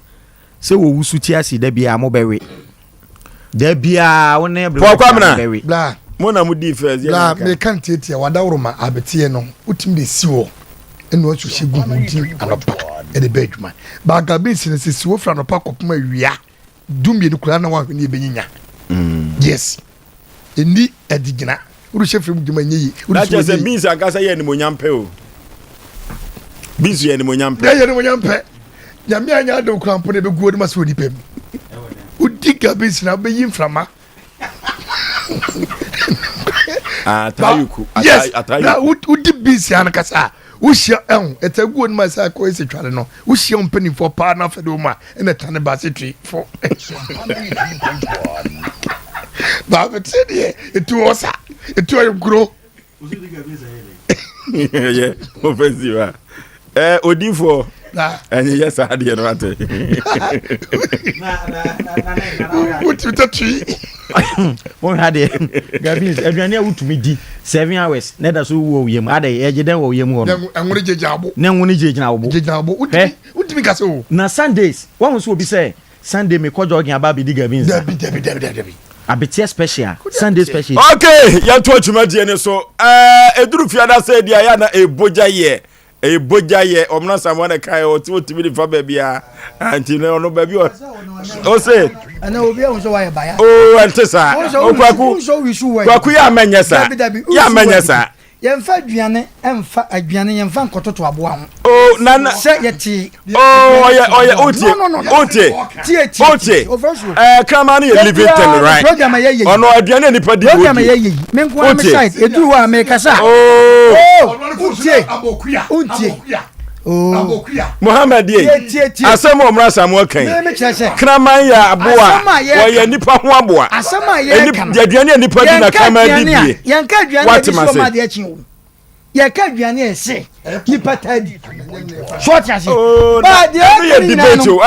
Sɛ wɔwu so ti ase da biara mobɛwe. Da biara wo ne Paul Kwamina bɛwe. Mo na mo di first. Bla meka ntiatia wadaworo ma abeteɛ no wotumi de si hɔ ɛna wasu hyɛ gu ho di anɔpa ɛde bɛ adwuma baaga beans no sɛ si hɔ firi anɔpa kɔpem awia dumienu koraa na wahwɛ ne ɛbɛnyinya mm. yes ɛni ɛde gyina wode hyɛ fam dwuma nyɛ yie. Na kyerɛ sɛ beans ankasa yɛ animonyam pɛ o. Beans yɛ animonyam pɛ. Yɛ animonyam pɛ. Nyame anyɛ adom koraa mpo na ɛbɛgu anim ase wɔ nipa mu. Wodi ka beans na wobɛyi mframa. Atayuku. Yes. Na wodi beans ankasa a wohyia ɛho ɛtɛ gu anim ase akɔ ɛsɛ tware no wohyia mpanimfoɔ paa na afɛde wɔn a ɛna tane ba ase twe fo. Baabete deɛ ɛtu hɔ sa ɛtu ɔyɛ nkuro. Yɛ offensive a ɛɛ odiifoɔ ɛnyɛ yɛ saa deɛ no ate. Wotumi tɛ twi. Wohwɛ adeɛ Gabins aduane a wotumi di seven hours na ɛda so wɔ yam adɛ ɛgye dɛn wɔ yam hɔ no. Ɛnwene gyegyina abo. Na ɛnwene gyegyina abo. Gyegyina abo wotumi wotumi kasa o. Na Sundays wɔn nso obi sɛ Sunday me kɔ jogging aba abɛdi Gabins da. Dabi dabi dabi dabi dabi. Abeteɛ special Sunday special. Okay yɛnto atwumadie no so ɛɛ eduru fiada sɛ deɛ yɛ na ebogya yɛ. Ɛyɛ bogya yɛ ɔmena samoa na kae ɔte ɔtumi de fa baabi a nti no ɔno baabi ɔ ɔse. Ɛnna obi ahun sɛ wayɛ baya. Oo ɛnte saa. O kwaku kwaku yɛ amɛnyɛ saa. Yɛ amɛnyɛ saa. Yɛnfa aduane ɛnfa aduane yɛnfa nkɔtoto aboa ho. Oo nana. Sɛ yɛte. Oo ɔyɛ ɔyɛ otie otie otie ɛɛ kraman no yɛ living thing right. Program yɛ yɛ yi. Ɔno aduane a nipa di program yɛ yɛ yi. Me nko ara me side eduru hɔ a me kasa. Oo. Untie untie. Oo. Mohammed ye asɛm a ɔmra Samoa kan kraman yɛ aboa wɔyɛ nipa ho aboa asɛm a yɛka no aduane a nipa di na kraman di bie yɛnka aduane a yɛdi so ɔma adeɛ kye o yɛka aduane a ɛsɛ nipa taa di so ɔte ase oh, ba deɛ ɛka nyinaa no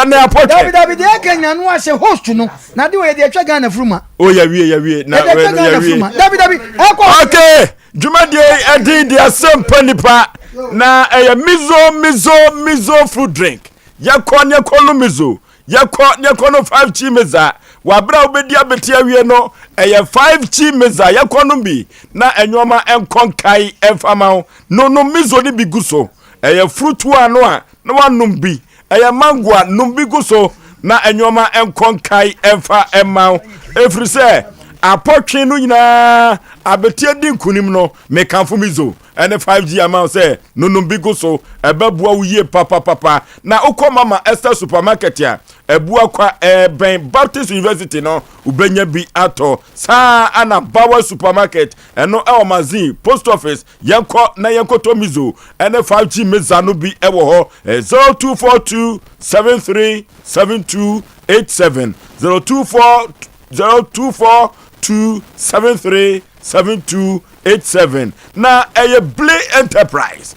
dabi dabi deɛ ɛka nyinaa no asɛ host no na de wɔ yɛde atwa Ghana furu ma o yɛwie yɛwie na yɛde atwa Ghana furu ma dabi dabi ɛkɔ okay Dwumadie yi ɛdin de asɛmpa nipa na ɛyɛ mizo mizo mizo fruit drink. Yɛkɔ ne yɛkɔ no mizo, yɛkɔ ne yɛkɔ no 5 chi miza. Wabere a wobɛdi abɛti awie no ɛyɛ 5 chi miza yɛkɔ no bi na ɛnwoɔma ɛnkɔ nkae ɛmfa ma wo. No no mizo no bi gu so. Ɛyɛ fruit ano a na wanom bi. Ɛyɛ mango a, nom bi gu so na nneɛma nkɔ nkae mfa mma wo. Ɛfiri sɛ apɔtwe no nyinaa abeteɛ di nkonim no, mekamfo Mizo ne 5G ama wo sɛ nonom bi gu so. Ɛbɛboa wo yie papapapa. Na wokɔ Mama Esther Supermarket a ɛbua kwa ɛbɛn Baptist University no, wobɛnya bi atɔ. Saa ara na Bauer Supermarket, ɛno ɛwɔ Mazin Post Office Yɛnkɔ na yɛnkɔtɔ mizo ne 5G meza no bi wɔ hɔ. 0242 73 72 87 024 0242 73 72 87 na ɛyɛ Ble Enterprise.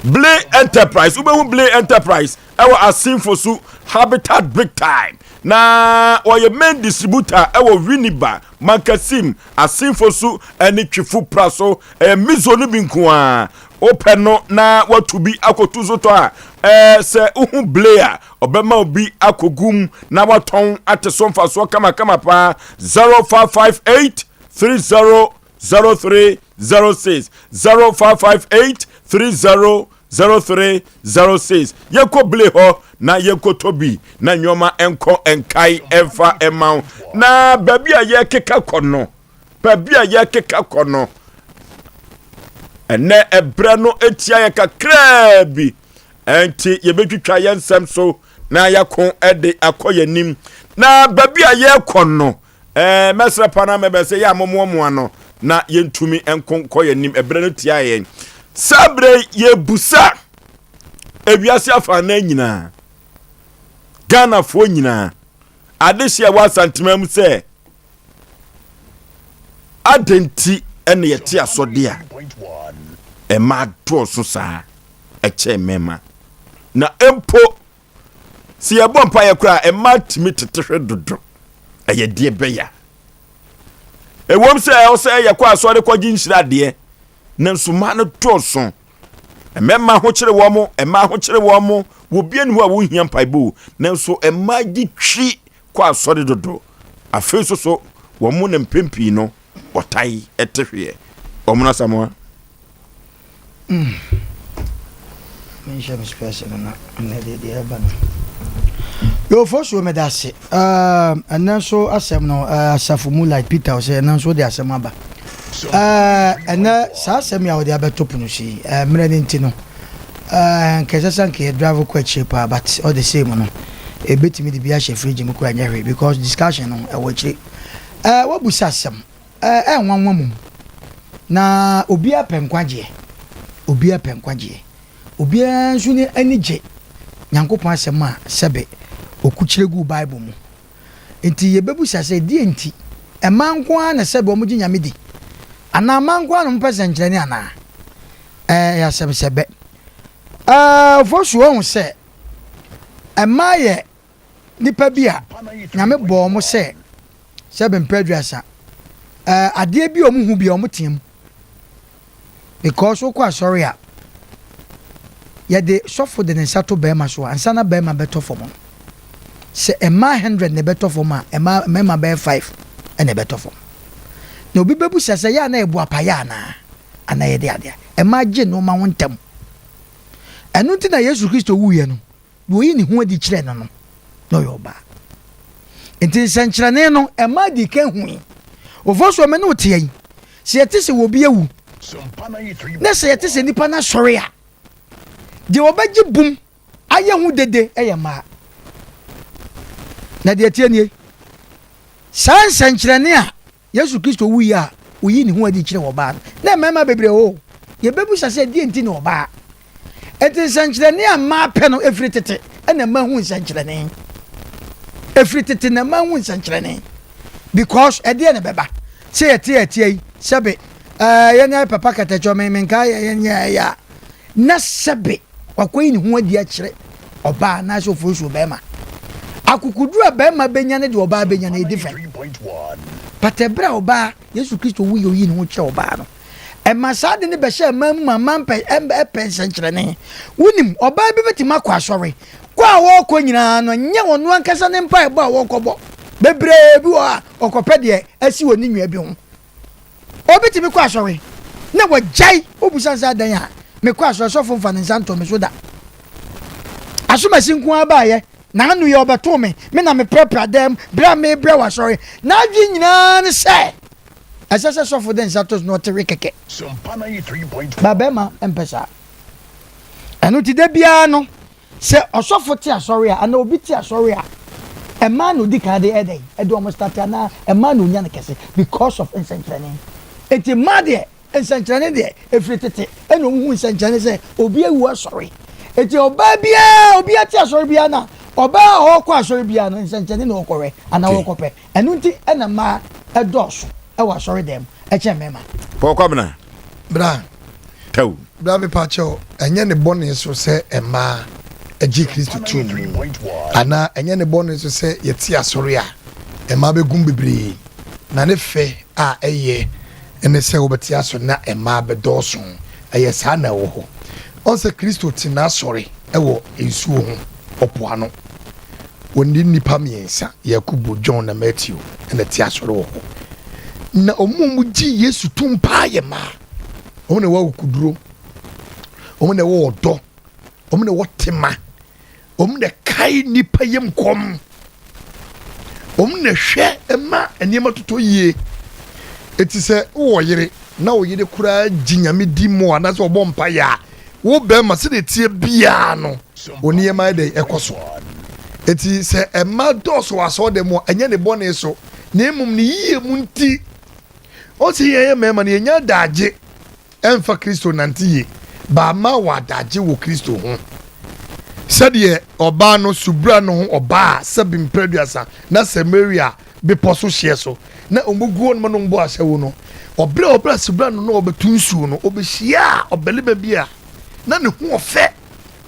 Ble Enterprise wobɛhu Ble Enterprise ɛwɔ Asinfo so Habitat Big Time na wɔyɛ main distributor ɛwɔ Winneba, Mankasim, Asenfo so ne Twifo pra so. Ɛyɛ mizo no bi nko ara. Wopɛ no na watu bi akɔtu so tɔ a, ɛɛ sɛ wohu ble a, ɔbɛma wo bi akɔgu mu na watɔn ate so mfasoɔ kamakama paa. 0558 30 0306 0558 30 0306 Yɛnkɔ ble hɔ na yɛnkɔtɔ bi na nneɛma nkɔ nkae ɛmfa mma wo. Na baabi a yɛkeka kɔ no, baabi a yɛkeka kɔ no, ɛnɛ ɛberɛ no atia yɛ kakraa bi, ɛnti yɛbɛtwitwa yɛn nsɛm so na yɛako de akɔ yɛn anim. Na baabi a yɛrekɔ no, Ɛɛ, mɛsrɛ pa na mɛbɛ sɛ yɛ a momoamoa no na yɛntumi nko nkɔ yɛn anim. Ɛberɛ no tia yɛn. Saa berɛ yi yɛbusa ewiase afanan nyinaa, Ghanafoɔ nyinaa, adehyeɛ ɛwɔ Asantema mu sɛ adɛn nti ɛna yɛte asɔde a ɛma dɔɔso saa ɛkyɛn mmarima na mpo Sɛ yɛbɔ mpaeɛ koraa a, mmaa tumi tete hwɛ dodo. Ɛyɛ deɛ bɛya. Ɛwom sɛ ɛwɔ sɛ yɛkɔ asɔre kɔgye nhyira deɛ, nanso mmaa no dɔɔso. Mmarima ho kyere wɔn, mmaa ho kyere wɔn, wɔbi ani hɔ a wɔhia mpaebɔ nanso mmaa gye twi kɔ asɔre dodo. Afei nso so, wɔn na mpɛn pii no wɔtae te hweɛ. Wɔn asamoa. Mm. Menhyɛ me spɛs no na ɛnɛ deɛ deɛ ɛba no. Yɛwɔfoɔ suo meda ase. Ɛnɛ nso asɛm no asafo mu like Peter sɛ ɛnɛ nso wode asɛm aba. Ɛnɛ saa asɛm yi a wode abɛto pono so yi mmerɛ no nti no nka ɛsɛ sɛ nka yɛ drive kɔ akyire paa but all the same no ɛbɛtumi de bi ahyɛ fridge mu koraa nyɛ hwee because discussion no ɛwɔ akyire. Wabusa asɛm Ɛyɛ nwanwa mmom. Na obiara pɛ nkwagyeɛ. Obiara pɛ nkwagyeɛ. Obiara nso ne ani gye Nyankopɔn asɛm a sɛbe ɔkukyire guu Bible mu. Nti yɛbɛbusa sɛ, deɛ nti? Mmaa nko ara na sɛbe wɔgye Nyame di? Anaa mmaa nko ara na wɔpɛ sɛnkyerɛnne anaa? Ɛyɛ asɛm sɛbɛ. Ɛɛ, Ofosu, woahu sɛ mmaa yɛ nnipa bi a Nyame bɔɔ wɔn sɛ, sɛbe mpɛ aduasa, ɛɛ adeɛ bi a wɔn hu bi a wɔn teɛ mu. Because wokɔ asɔre a, yɛde sɔfo de ne nsa to bɛrima so a, ansa na bɛrima bɛtɔ fam no, sɛ mmaa hundred na ɛbɛtɔ fam a, mmaa mmarima bɛyɛ five ɛna ɛbɛtɔ fam. Na obi bɛbusa sɛ yɛ a na yɛ boapayɛ anaa? Anaa yɛde adeɛ? Mmaa gye nneɛma ho ntɛm. Ɛno nti na Yesu Kristo wuiɛ no, deɛ ɔyi ne ho adi kyerɛɛ no no, na ɔyɛ ɔbaa. Nti nsɛnkyerɛnne no, mmaa dii kan hui. Ofosuo, me ne wo teɛ yi, sɛ yɛte sɛ obi awu, na sɛ yɛte sɛ nipa no asɔre a, deɛ ɔbɛgye bum ayɛ ho dede yɛ mmaa. Na deɛ ɛteɛ nie, saa nsɛnkyerɛnne a Yesu Kristo wui a oyii ne ho adi kyerɛɛ ɔbaa no, na mmarima bebree wɔ hɔ. Yɛbɛbisa sɛ, deɛn nti na ɔbaa? Enti nsɛnkyerɛnne a mmaa pɛ no, ɛfiri tete na mmaa hu nsɛnkyerɛnne. Ɛfiri tete na mmaa hu nsɛnkyerɛnne. Because ɛdeɛ na ɛbɛba. Sɛ yɛte yɛteɛ yi, sɛbe, ɛɛ, yɛn ayɛ papa kɛtɛkyɛ, me menka yɛn yɛ ɛyɛ a, na sɛbe wakɔyi ne ho adi akyerɛ ɔbaa anaasɛ oforisuo bɛrima. Akokoduru a bɛrima bɛnya ne deɛ ɔbaa bɛnya no yɛ different. But ɛberɛ a ɔbaa, Yesu Kristo wuiɛ ɔyii ne ho kyerɛ ɔbaa no, ɛma saa ade no bɛhyɛɛ mmaa mu ma mmaa mpɛ, ɛpɛ nsɛnkyerɛnne. Wonim, ɔbaa bi bɛtumi akɔ asɔre, kɔ a wɔrekɔ nyinaa no, nyɛ ɔno ankasa ne mpaebɔ a wɔrekɔbɔ. Bebree bi wɔ hɔ a, ɔkɔpɛ deɛ asi wɔ ne nua bi ho. Obi tumi kɔ asɔre na wagyae, wobisa no sɛ adɛn a, mekɔ asɔre, sɔfo mfa ne nsa nto me so da. Asomasi nko ara baeɛ, n'ano yɛ ɔbɛtoo me, me na meprapra dan mu berɛ a mebrɛ wɔ asɔre. N'adwene nyinaa ne sɛ ɛsɛ sɛ sɔfo de nsa to so na ɔte we kɛkɛ. Ba bɛrima mpɛ saa. Ɛno nti da biara no, Sɛ ɔsɔfo te asɔre a anaa obi te asɔre a, mmaa na odi kan de ɛdɛn ɛde wɔn start anaa mmaa na onya no kɛse because of nsɛnkyerɛnne. Enti mmaa deɛ nsɛnkyerɛnne deɛ efiri tete ɛna wɔn hu nsɛnkyerɛnne sɛ obi awu asɔre. Enti ɔbaa biara obi ate asɔre biara na ɔbaa a ɔrekɔ asɔre biara no nsɛnkyerɛnne na ɔrekɔhwɛ anaa ɔrekɔpɛ. Ɛno nti na mmaa dɔɔso wɔ asɔredan mu kyɛn mmarima. Paul Kwabena. Bra. Tɛw. Bra mepa kyɛw, ɛnyɛ ne bɔne so sɛ mmaa gye Kristo tom mu, anaa ɛnyɛ ne bɔne so sɛ yɛte asɔre a mmaa bɛgum bebree, na ne fɛ a ɛyɛ ne sɛ wobɛte asɔre na mmaa bɛdɔɔso. Ɛyɛ saa na ɛwɔ hɔ. Ɔn sɛ Kristo te n'asɔre wɔ nsuo ho, ɔpo ano. Wɔne nnipa miensa, Yakubu, John na Matthew na ɛte asɔre wɔ hɔ. Na wɔn a wɔgye Yesu tom paa yɛ mmaa. Wɔn na ɛwɔ akokoduro, wɔn na ɛwɔ ɔdɔ, wɔn na ɛwɔ tema, wɔn na ɛkae nnipa yam kɔm, wɔn na ɛhwɛ ma nneɛma totɔ yie. Eti sɛ wowɔ yere na wo yere koraa gye Nyame di mu anaasɛ ɔbɔ mpaeɛ a, wo bɛrima sɛdeɛ ɛteɛ biara no, wo nneɛma yɛ dɛn ɛkɔ so. Eti sɛ ɛma dɔɔso wɔ asɔɔdan mu a, ɛnyɛ ne bɔne so, na mmom ne yie mu nti. Ɔsi yɛn yɛ mmarima no yɛnya adagye ɛmfa Kristo nante yie, baama wɔ adagye wɔ Kristo ho. Sɛdeɛ ɔbaa no subura no ho ɔbaa sɛbi mprɛduasa na Samaria bepɔ so hyeɛ so na ɔmo gu hɔ nom na ɔmo bɔ ahyɛwo no, ɔbrɛ a ɔbrɛ subura no na ɔbɛto nsuo no, ɔbɛhyiaa ɔbarima bi a na ne ho ɔfɛ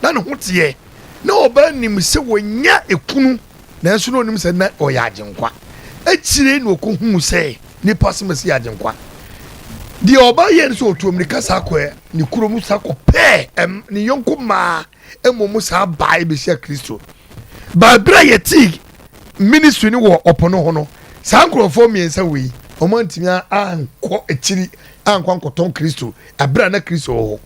na ne ho teɛ. Na ɔbaa nim sɛ wanya ekunu, nanso na onim sɛ na ɔyɛ agyenkwa. Akyire na ɔkɔhuu sɛ nipa asɛm asi yɛ agyenkwa. Deɛ ɔbaa yɛɛ ne sɛ ɔtuu mmirika saa kɔɛ ne kurom saa kɔpɛɛ ne yɔnko mmaa mmom saa baa bɛhyia Kristo. Baa berɛ a yɛtee ministry no wɔ ɔpo no ho no, saa nkurɔfoɔ mmiɛnsa wei, wɔn antumi ankɔ akyiri ankɔ ankɔtɔn Kristo ɛberɛ a na Kristo wɔ hɔ.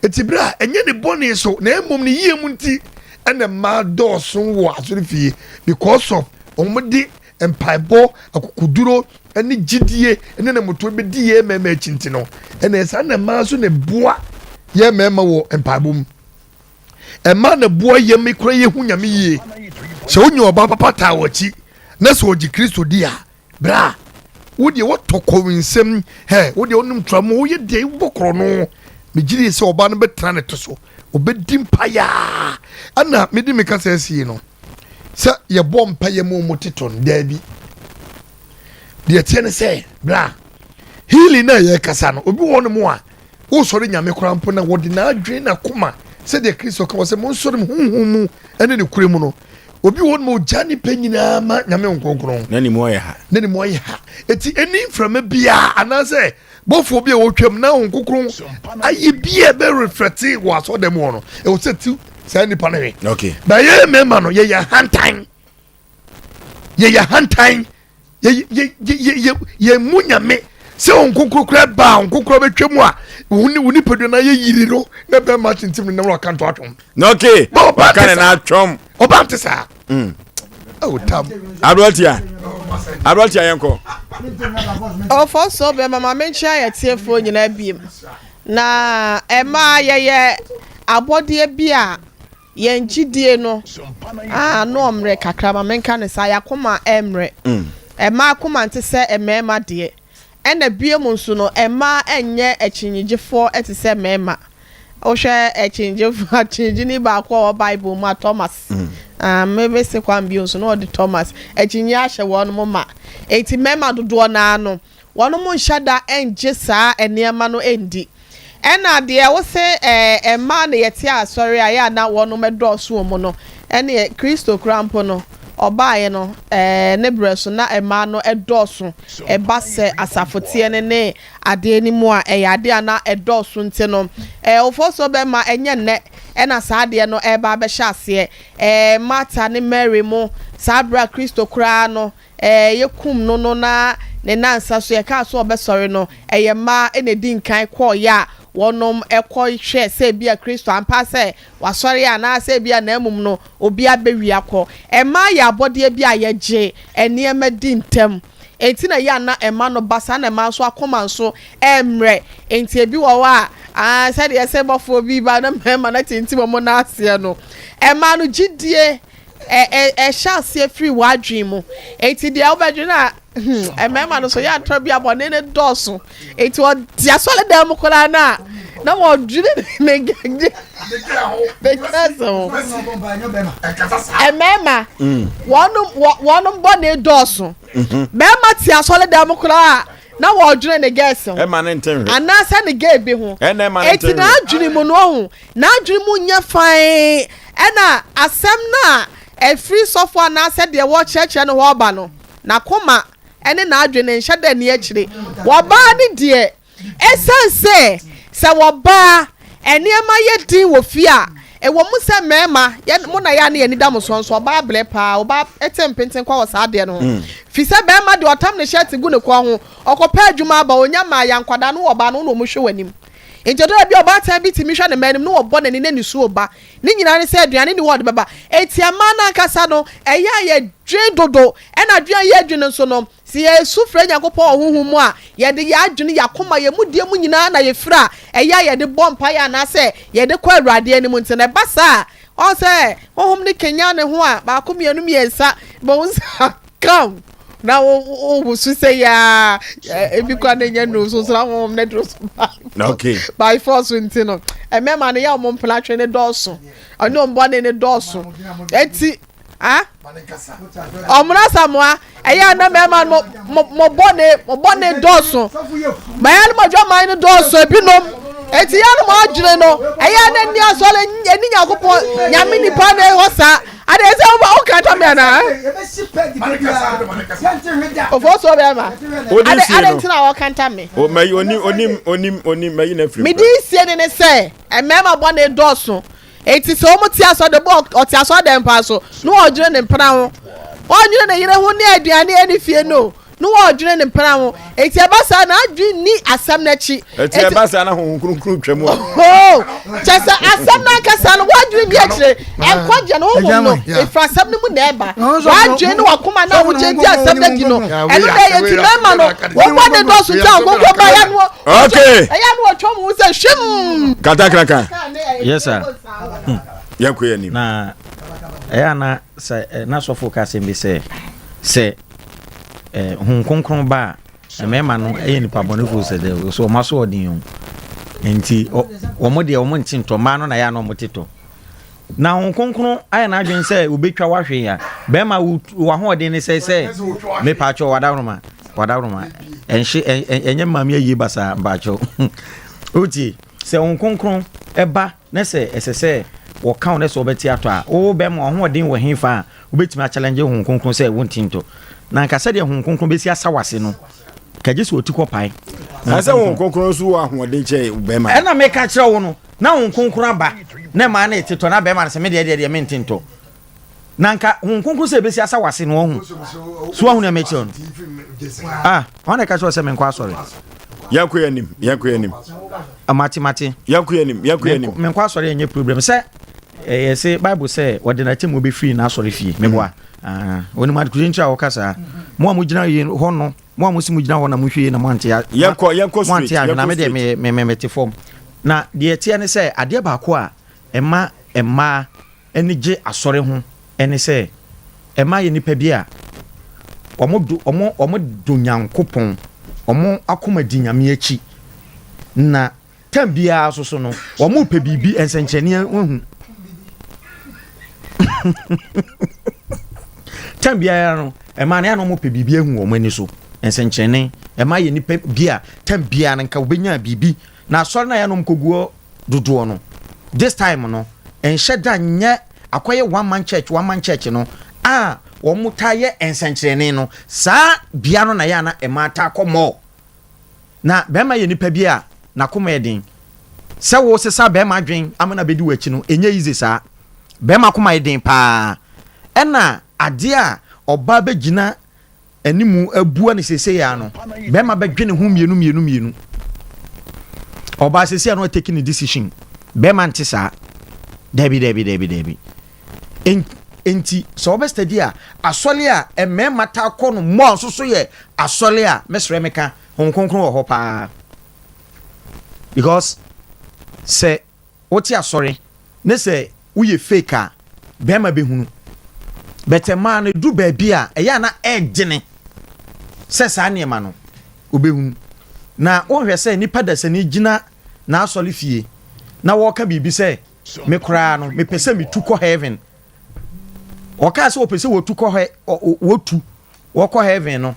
Enti bere a ɛnyɛ ne bɔne so na mmom ne yie mu nti ɛna mmaa dɔɔso wɔ asɔrefie because of wɔn de mpaebɔ, akokoduro ne gyidie ne namotoɔ bɛdi yɛn mmarima akyi nti no, ɛna saa na mmaa nso na ɛboa yɛn mmarima wɔ mpaebɔ mu. Mmaa na ɛboa yɛn ma kura yɛhu Nyame yie. Sɛ wonya ɔbaa papa taa wɔ akyi na sɛ ɔgye Kristo di a, Bra, wo deɛ wɔtɔ kɔwinsɛm, hɛ, wo deɛ wonom tura mu, woyɛ deɛ wobɔ korɔ no. Megye die sɛ ɔbaa no bɛtena ne to so, ɔbɛdi mpaeɛ a. Ɛna mede me kasa asie no, sɛ yɛbɔ mpaeɛ mu ɔmo tetɔ no, daabi. Deɛ ɛteɛ ne sɛ, bra, healing na yɛkasa no, obi wɔ no mu a, wosɔre Nyame koraa mpo na wɔde n'adwene n'akoma sɛdeɛ Kristo ka wɔ sɛ monsɔre mu honhom mu ne ne kure mu no, Obi wɔ hɔ nom a ogya nipa nyinaa ma Nyame Honhom Kronkron. Na ne mu ayɛ ha. Na ne mu ayɛ ha. Eti ɛni mframa biara anaasɛ bɔfoɔ bi a wɔtwam na Honhom Kronkron ayi bi a ɛbɛ reflɛte wɔ asɔɔdan mu hɔ no, ɛwɔ sɛ ti saa nipa no hwɛ. Okay. Ba yɛyɛ mmarima no, yɛyɛ ahantan. Yɛyɛ ahantan. Yɛ yɛ yɛ yɛ yɛ mu Nyame. Sɛ wɔn nkonkoro koraa ba a, wɔn nkonkoro bɛtwa mu a, wo ne wo nipadua no ayɛ yiri no, na bɛrima atintim ne nam na waka nto atwom. Na okay, waka ne na atwom. Ɔba nte saa. Oh, tam. Aberanteɛ, aberanteɛ yɛn kɔ. Ɔfɔ so bɛma ma menkyia yɛ tiefoɔ nyinaa biem. Na ɛmaa yɛyɛ abɔdeɛ bi a Yɛn gyidie no, ano ɔmmerɛ kakra, ma menka no saa, yɛn akoma ɛmmerɛ. Mmaa akoma nte sɛ mmarima deɛ. Ɛna biom nso no, mmaa nyɛ akyinnyegyefoɔ te sɛ mmarima. Wohwɛ akyinnyegyefoɔ, akyinnyegyeni baako a ɔwɔ Bible mu a, Thomas. Ah, me, me se kwan bio nso, na ɔde Thomas. Akyinnye ahyɛ wɔn ma. Enti mmarima dodoɔ no ara no, Wɔnom nhyɛ da nngye saa nneɛma no nndi. Ɛna deɛ wose ɛɛ mmaa na yɛte asɔre a ɛyɛ a na wɔnom dɔɔso wɔ mu no, ɛneɛ Kristo koraa mpo no ɔbaeɛ no ɛɛ ne berɛ so na mmaa no dɔɔso. Ɛba sɛ asafo teɛ no ne adeɛ no mu a ɛyɛ adeɛ a na ɛdɔɔso nti no ɛɛ ofosuo bɛma ɛnyɛ nnɛ ɛna saa adeɛ no ɛreba abɛhyɛ aseɛ. Ɛɛ Martha ne Mary mo saa berɛ a Kristo koraa no Ɛɛ, yɛkum no no na ne nnansa so yɛkaa sɛ ɔbɛsɔre no, ɛyɛ mmaa na ɛdi nkan kɔeɛ a wɔnom kɔ hwɛɛ sɛ ebia Kristo ampa sɛ wasɔre anaasɛ ebia na mmom no obi abɛwia kɔ. Mmaa yɛ abɔdeɛ bi a yɛgye nneɛma di ntɛm, enti na ɛyɛ a na ɛma no ba saa na mmaa nso akoma nso ɛmmerɛ, enti ebi wɔ hɔ a aa sɛdeɛ sɛ bɔfoɔ bi ba na mmarima no atintim wɔn nan aseɛ no, mmaa no gyidie ɛhyɛ aseɛ firi w'adwene mu. Enti deɛ wobɛdwene a, hmm, mmarima no so yɛ atorɔ bi a bɔne no dɔɔso. Enti ɔte asɔredan mu koraa no a, na wɔdwene ne ne kɛse ho. Mmarima, wɔnom wɔnom bɔne dɔɔso. Mmarima te asɔredan mu koraa a, na wɔdwene ne gɛɛse ho. Anaasɛ ne gɛɛ bi ho. Enti n'adwene mu no ɔho N'adwene mu nyɛ fann, ɛna asɛm no a ɛfiri sɔfo anaasɛ deɛ wɔrekyerɛkyerɛ no hɔ reba no, n'akoma ne n'adwene nhyɛ da nni akyire. Wɔbaa no deɛ, ɛsiane sɛ sɛ wɔbaa nneɛma yɛ den wɔ fie a, ɛwɔ mu sɛ mmarima, yɛ, mo na yɛ a na yɛn ani da mo soɔ nso, ɔbaa brɛ paa, ɔbaa te mpenten kwa wɔ saa adeɛ no ho. Firi sɛ barima deɛ ɔtam ne hyɛɛte gu ne kɔn ho, ɔkɔpɛ adwuma aba, ɔnya mmaa, yɛ nkwadaa no wɔ ɔbaa no wo na wɔhwɛ w'anim. Enti ɛtɔ da bi a ɔbaatan bi tumi hwɛ ne mma anim na ɔbɔ n'ani na nisuo ba. Ne nyinaa ne sɛ aduane nni hɔ a ɔde bɛba. Enti mmaa no ankasa no, ɛyɛ a yɛdwen dodo. Ɛna adwene a yɛdwen no nso no, sɛ yɛsu frɛ Nyankopɔn wɔ honhom mu a, yɛde yɛn adwene, yɛn akoma, yɛn mudie mu nyinaa na yɛfiri a ɛyɛ a yɛde bɔ mpaeɛ anaasɛ yɛde kɔ Awurade anim. Nti no ɛba saa a, ɔhu sɛ honhom no kanyan ne ho a, baako, mmienu, mmiɛnsa, bohu sɛ come. na wo wo wo so sɛ yaa ebi kora na enya nu so so na wɔn na duro so by okay by force nti no mmarima no yɛ wɔn mpena twe ne dɔɔso ɔne wɔn bɔne ne dɔɔso eti ah ɔmo na samoa ɛyɛ ana mmarima no mo mo bɔne mo bɔne dɔɔso mɛyɛ no mo adwaman no dɔɔso ebinom eti yɛ no mo adwene no ɛyɛ ana ni asɔre ɛni nyakopɔn nyame nipa na ɛhɔ saa. Ade sɛ wo wo kanta me ana? Ofo so bɛ ma. Ade ade ntina wɔ kanta me. O ma yi onim onim onim onim ma yi na firi. Me di sie ne ne sɛ mmarima bɔ ne dɔɔso. Eti sɛ wɔn te asɔ de bɔ ɔte asɔ dɛm pa so na ɔdwene ne mpena ho. Ɔdwene ne yere ho ne aduane ɛne fie no. Na wɔredwene ne mpena ho. Enti ɛba saa na adwene nni asɛm no akyi. Enti ɛba saa na Honhom Kronkron twa mu a. Oh, kyɛ sɛ asɛm no ankasa no wɔadwene nni akyire. Nkwagyeɛ no honhom no ɛfiri asɛm no mu na ɛba. W'adwene ne w'akoma no a wogye di asɛm no adi no, ɛno na ɛyɛ nti mmarima no wɔbɔ ne dɔɔso nti a Honhom Kronkron ba ɛyɛ no Okay. ɛyɛ no wɔtwa mu sɛ hwim. Katakrakra. Yes sir. Yɛnkɔ yɛn anim. Na ɛyɛ ana sɛ na sɔfo ka asɛm bi sɛ sɛ eh, Honhom Kronkron ba a, mmarima no yɛ nipa bɔnefoɔ sɛ dɛ so wɔn aso ɔden o nti wɔn deɛ wɔn nte ntɔ mmaa no na yɛ a na wɔn te tɔ na Honhom Kronkron ayɛ n'adwene sɛ obetwa wahwe a bɛrima w'ahoɔden ne sɛ sɛ mepaakyɛw wadaworoma wadaworoma ɛnhye ɛnyɛ maame ayie basaa mpaakyɛw wotie sɛ Honhom Kronkron ɛba na sɛ ɛsɛ sɛ wɔka wo na sɛ wɔbɛte atɔ a wo bɛrima w'ahoɔden wɔ he fa a Wobɛtumi akyɛlɛngye Honhom Kronkron sɛ wonte ntɔ. Na anka sɛdeɛ Honhom Kronkron bɛsi asa w'ase no, ka gye sɛ ɔti kɔ pae. Na sɛ Honhom Kronkron nso wɔ ahoɔden kyɛn bɛrima. Ɛna meka kyerɛ wo no, na Honhom Kronkron aba, na ɛmaa no rete tɔ, na bɛrima no sɛ, me deɛ deɛ deɛ mente ntɔ. Na nka Honhom Kronkron sɛ ɛbɛsi asa wase no ɔhu. So wahu nea mekyerɛ no? Ah, wɔn na ɛka kyerɛ sɛ menkɔ asɔre. Yɛnkɔ yɛn anim, yɛnkɔ yɛn anim. Ah, mate mate. Yɛnkɔ yɛn anim, yɛnkɔ yɛn anim. Menkɔ asɔre ɛnyɛ problem sɛ ɛyɛ sɛ Bible sɛ wɔde n'atemmuo bɛfiri n'asɔre fie. Meboa. Mm. Ah, onim adekodeɛ nkyerɛ a wɔka saa. Mo a mogyina hɔ no, mo a mosi mogyina hɔ na mohwɛ yie na moante yɛnkɔ yɛnkɔ straight moante ahwɛ na me deɛ me me me mete fam. Na deɛ ɛteɛ ne sɛ adeɛ baako a ɛma mmaa ani gye asɔre ho ne sɛ ɛma yɛ nnipa bi a wɔn wɔn wɔn dɔ Nyankopɔn, wɔn akoma di Nyame akyi, na tam biara nso so no wɔn pɛ biribi nsɛnkyerɛnne ahu. Tam biara no ɛma no yɛ na wɔn pɛ biribi ahu wɔn ani so nsɛnkyerɛnne ɛma yɛ nnipa bi a tam biara no nka wɔbɛnya biribi na asɔre no a yɛ na wɔn kɔguɔ dodoɔ no this time no nhyɛ da nyɛ akɔyɛ one man church one man church no a wɔn taa yɛ nsɛnkyerɛnne no saa bea no na yɛ ana mmaa taa kɔ mall na bɛrima yɛ nipa bi a n'akoma yɛ den sɛ wo sesa bɛrima adwen ama na bɛdi w'akyi no ɛnyɛ easy saa bɛrima akoma yɛ den paa ɛna adeɛ a ɔbaa bɛgyina Animu abua no seesei ara no, bɛrima bɛdwene ho mmienu mmienu mmienu. Ɔbaa seesei ano atake ne decision. Bɛrima nte saa. Dabi dabi dabi dabi. Enti sɛ wɔbɛ study a, asɔre a mmarima taa kɔ no mmɔ nso so yɛ asɔre a mɛsrɛ meka Honhom Kronkron wɔ hɔ paa. Because sɛ Wote asɔre ne sɛ woyɛ fake a bɛɛma bɛhunu but mmaa no ɛduru baabi a ɛyɛ a na ɛɛdene sɛ saa nneɛma no wobɛhunu na wonhwɛ sɛ nipa dasani gyina n'asɔre fie na wɔka biribi sɛ me koraa no mepɛ sɛ metu kɔ heaven wɔkaa sɛ wɔpɛ sɛ wɔtu kɔ hɛ wɔtu wɔkɔ heaven no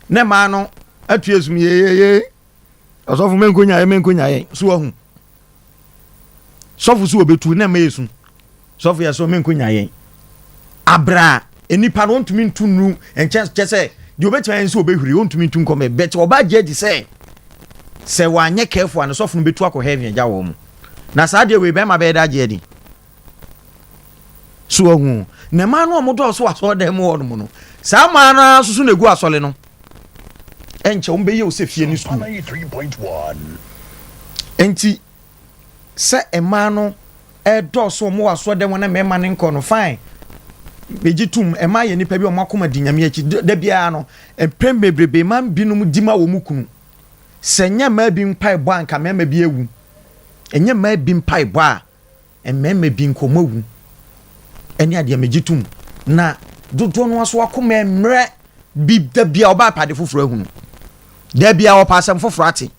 ne mmaa no atu esum yeyeye ɔsɔfo menko nyaeɛ menko nyaeɛ so wahu Sɔfo so obetu na ɛma yɛsu. Sɔfo yɛ so menko nya yɛn. Abra nipa no ontumi ntu nnu nkyɛn kyɛ sɛ deɛ obetumi ayɛ nso obehuri ontumi ntu nkɔmɛ bɛt ɔba agye adi sɛ sɛ wanyɛ careful a ne sɔfo no betu akɔ heaven agya wɔn mu. Na saa deɛ wei bɛrima bɛyɛ dɛ agye adi. So ahu na mmaa no a wɔdɔɔso wɔ asɔredan mu hɔ nom no saa mmaa no ara nso so na egu asɔre no. Ɛnkyɛ wɔn bɛyɛ wo sɛ fie ne sukuu. Nti sɛ mmaa no ɛdɔɔso wɔn wɔ asɔredan mu na mmarima no nkɔ no fine. Megye tom mmaa yɛ nipa bi a wɔn akoma di nyame akyi da biara no mpɛn bebrebe mmaa binom di ma wɔn kunu. Sɛ nyɛ mmaa bi mpaebɔ a nka mmarima bi awu. Ɛnyɛ mmaa bi mpaebɔ a Mmarima bi nkɔmmɔ awu ne adeɛ megye tom na dodoɔ no aso akoma mmerɛ bi da bia ɔba apade foforɔ ahunu da bia ɔpɛ asɛm foforɔ ate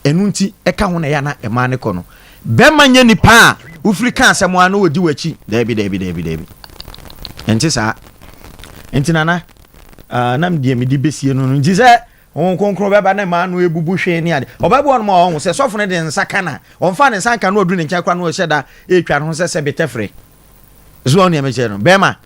ɛno nti ɛka ho na ɛyɛ na ɛmaa ne kɔ no bɛrima nyɛ nipa a wofiri ka asɛm a na wɔdi w'akyi daabi daabi daabi daabi ɛnte saa nti nana uh, na deɛ mede bɛsie no no nti sɛ Honhom Kronkron bɛba na mmaa no ebubu hwee ne ade. Ɔbɛboa no ma ɔho sɛ sɔfo no de ne nsa ka na ɔmfa ne nsa nka no ɔduru ne nkyɛn koraa na ɔhyɛ da retwa ne ho sɛ sɛ betɛfere. So wɔn nea mekyerɛ no? Bɛrima,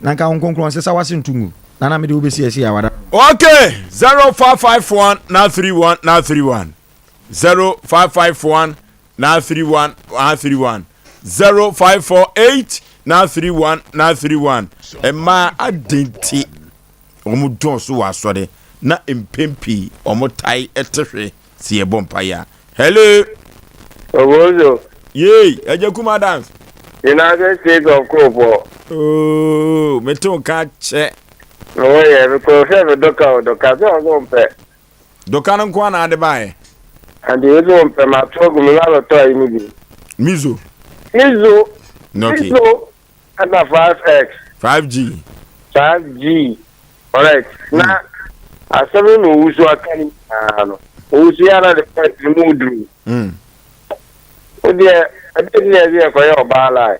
na nka Honhom Kronkron nsesa w'ase nto ngu. Na na mede wo besi asi awada. Okay, 0551 931 931 0551 931 931 0548 931 931 Mmaa adɛn nti Wɔn dɔɔso wɔ asɔre na mpɛn pii wɔn tae te hwe sɛ yɛbɔ mpaeɛ a. Hello. Obozo. Yay, Agya Kum Adams. United States of Kuropɔ. Oh, mete wo nka kyɛ. Me ho yɛ, mekɔɔ sɛ me dɔka o, dɔka sɛ ɔsɛ ɔmpɛ. Dɔka no nko ara na ade baeɛ. Ade yi sɛ ɔmpɛ, mato agu me ba bɛtɔ ayi no bi. Mizo. Mizo. Okay. Mizo. Ɛna 5x. 5G. 5G. Correct. Na asɛm no na owusu aka ne nyinaa no. Owusu yɛ ana de point no mu duru. Mm. Wo deɛ ɛdeɛ ti na ɛsɛ yɛkɔyɛ ɔbaa line.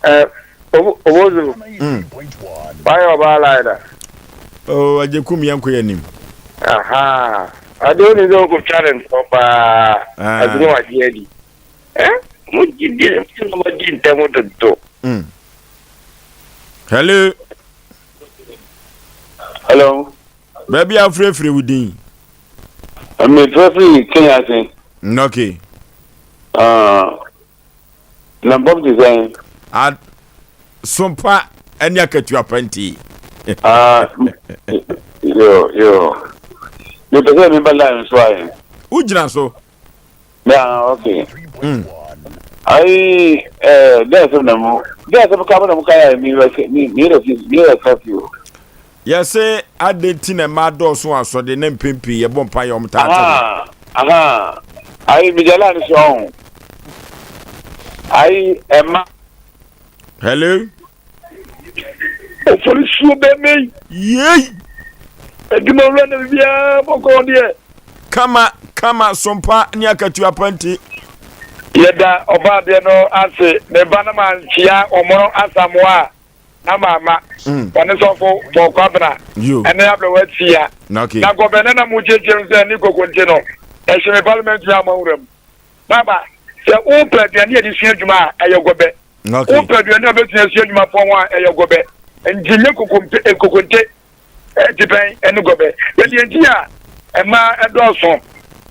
Ɛ obozu. Mm. Wayɛ ɔbaa line da. Oh, agyekum yɛn kɔ yɛn anim. Aha. Ade wo ne sɛ wokɔtwa ne ntorɔ paa. Ah. Ade ne wagye adi. Eh? Mo gye di na mo di ntɛm dodo. Mm. Hello. Hello. Baabi a afurafure wo din. Mefrɛfiri Kenya ase. Mm, okay. Uh, na bɔm te sɛn? Sompa ne akatua pa nti. Ah, yo, yo. Mepɛ sɛ meba line so ayɛ. Wogyina so. Yeah, okay. Ayi, eh, dɛ sɛ na mu, dɛ sɛ ka na mu ka ya mi mi mi yɛrɛ fi mi yɛrɛ ka fi o. Yɛsɛ adɛn nti na mmaa dɔɔso wɔ asɔde na mpɛn pii yɛbɔ mpa yɛ wɔn taa te ho. Aha, aha. Ayi, mi gyala ni so ɔho. Ayi, ɛma. Hello. Oforisuo bɛmɛ yi. Yei. Adwuma wura na biribiara bɔkɔɔ deɛ. Kama kama sompa ne akatua pa nti. Yɛda ɔbaadeɛ no ase. Me ba no mankyea Ɔmono Asamoah a na mamma. Ɔne sɔfo Paul Kwabena ɛne Abrɛwa Tia. Na gɔbɛ ne na mo kyekyere no sɛ ne kokonte no ɛhye me parliament a mo awura mu. Baba, sɛ wopɛ aduane a yɛde sua adwuma a, ɛyɛ gɔbɛ. Wopɛ aduane a wobɛtumi asua adwuma fɔ ho a, ɛyɛ gɔbɛ. Nti nyɛ kokompe, eh, kokonte eh, tipɛn ne gɔbɛ. Yɛ deɛ nti a mmaa ɛdɔɔso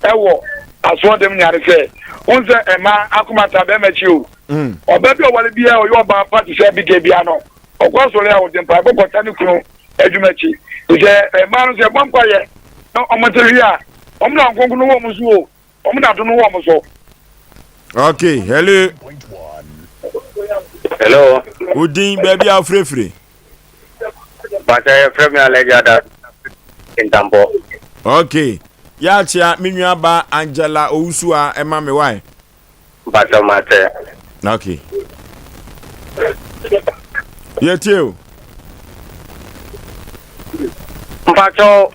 ɛwɔ asoɔdɛm nyinaa ne sɛ, wohu sɛ mmaa akoma taa bɛrima akyi o. Mm. Ɔbaa bi a ɔware biara ɔyɛ ɔbaa pa te sɛ Abigail biara no, ɔkɔ asɔre a ɔde mpaebɔ kɔta ne kunu adwuma akyi. Te sɛ mmaa no sɛ ɛbɔ mpaeɛ na wɔte hwe a, wɔn na nkonkono wɔ wɔn so o. Wɔn na adom wɔ wɔn so. Okay, hello. Hello. Odin baabi a wofirefire. Pàṣẹ yẹ fẹ́ mi alẹ́ ada Ntampɔ. Okay. Yɛakyea me nua ba Angela Owusu a ɛma me wae. Mpakyɛw mate. Okay. Yɛtie o. Mpakyɛw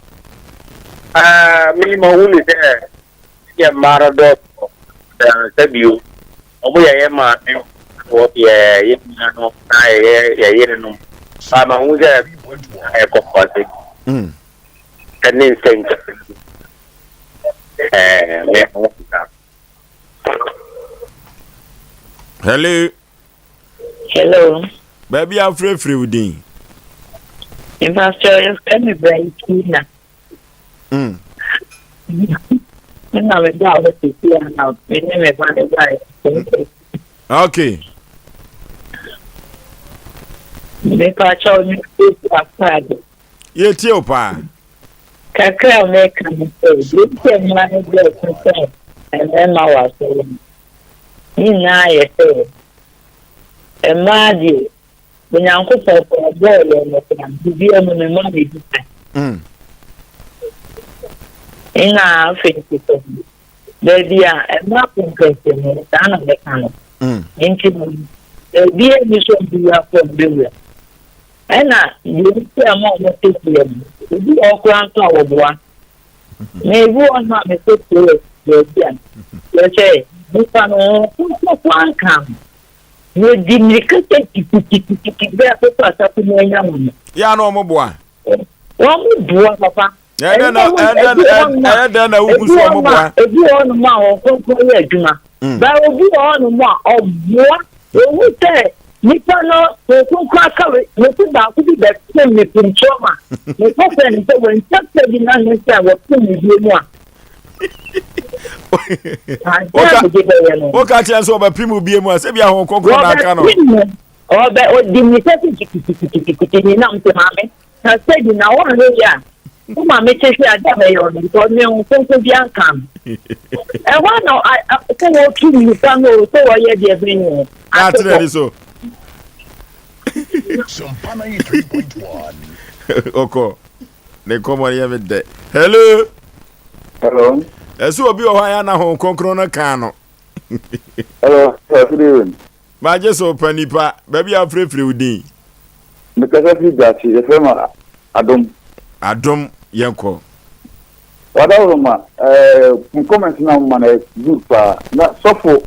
ɛɛ mi ma hu ni sɛ yɛ mmaa no dɔɔso sɛ bio wɔn yɛ yɛ maame wɔ yɛ yɛ nua no na yɛ yɛ yere nom ba ma hu sɛ ɛyɛ kɔkɔɔse ɛne nsɛnkyerɛ ɛɛ mɛ ho sa. Hello. Hello. Baabi a wofirefiri wo din. Mpatsɔ yɛfrɛ me Brightina. Mm. Me na me ba hɔ sisi a na me ne me ba ne ba yɛ. Okay. Mepatsɔ me fi afaade. Yɛtie wo paa. Kakra a mɛka ne sɛ, deɛ nti a mmaa no dɔɔso sɛ mmarima wɔ asɔre mu ne nyinaa yɛ sɛ, mmaa deɛ, Onyankopɔn koraa ɔbɔɔ yɛn no koraa, biribiara mu no, mmaa na ɛdi kan. Mm. Ɛna afei nso sɛ, baabi a mmaa kɔnkɛnse no, saa na mɛka no. Mm. Nti no, baabi a nni sɛ ɔde wura kɔ ɔbɛwura. Ɛna deɛ nti a ma wɔte seɛ no, ebi wɔ hɔ koraa nso a wɔboa. Na ebi wɔ hɔ a mekɔ kuro baabi a, kyerɛ sɛ nipa no ho nko anka no. Wɔdi mmirika sɛ kitikititikiti bɛɛ akokɔ asafo mu anya wɔn. Yɛ a na wɔn boa. Wɔn boa papa. Ɛyɛ dɛn na wohu so wɔn boa? Ebi wɔ hɔnom a wɔn kronkron yɛ adwuma. Mm. Ba obi wɔ hɔnom a ɔboa. Ohu sɛ nipa no wɔn kronkron aka we mesi baako bi bɛpem me pemtoɔ ma mekɔ sɛ ne sɛ wɔnkyɛ sɛ bi na ne sɛ wɔpem me bie mu a. Woka kyerɛ sɛ wɔbɛpem wo bie mu a sɛ bi a wɔn kronkron na aka no. Ɔbɛ ɔdi mmirika kitikitikitikiti ne nam sɛ maame. Na sɛdi na wɔnhwɛ yie a, wo maame te hwɛ ade a bɛyɛ ɔno because me ho nkonko bi anka no. Ɛhɔ na sɛ wɔtu mmirika no o sɛ wɔyɛ deɛ bɛn o. Ate n'ani so. Ɔkɔ ne nkɔmmɔ no yɛ me dɛ. Hello. Hello. Ɛsɛ obi wɔ hɔ a yɛ ana ho kronkron no kan no. Hello, good evening. Magye so pa nipa, baabi a wofirefiri wo din. Mekasa firi Gyakye, yɛfrɛ me Adom. Adom, yɛnkɔ. Wadaworoma, eh, mo comment na moma no ɛyɛ good paa. Na sɔfo,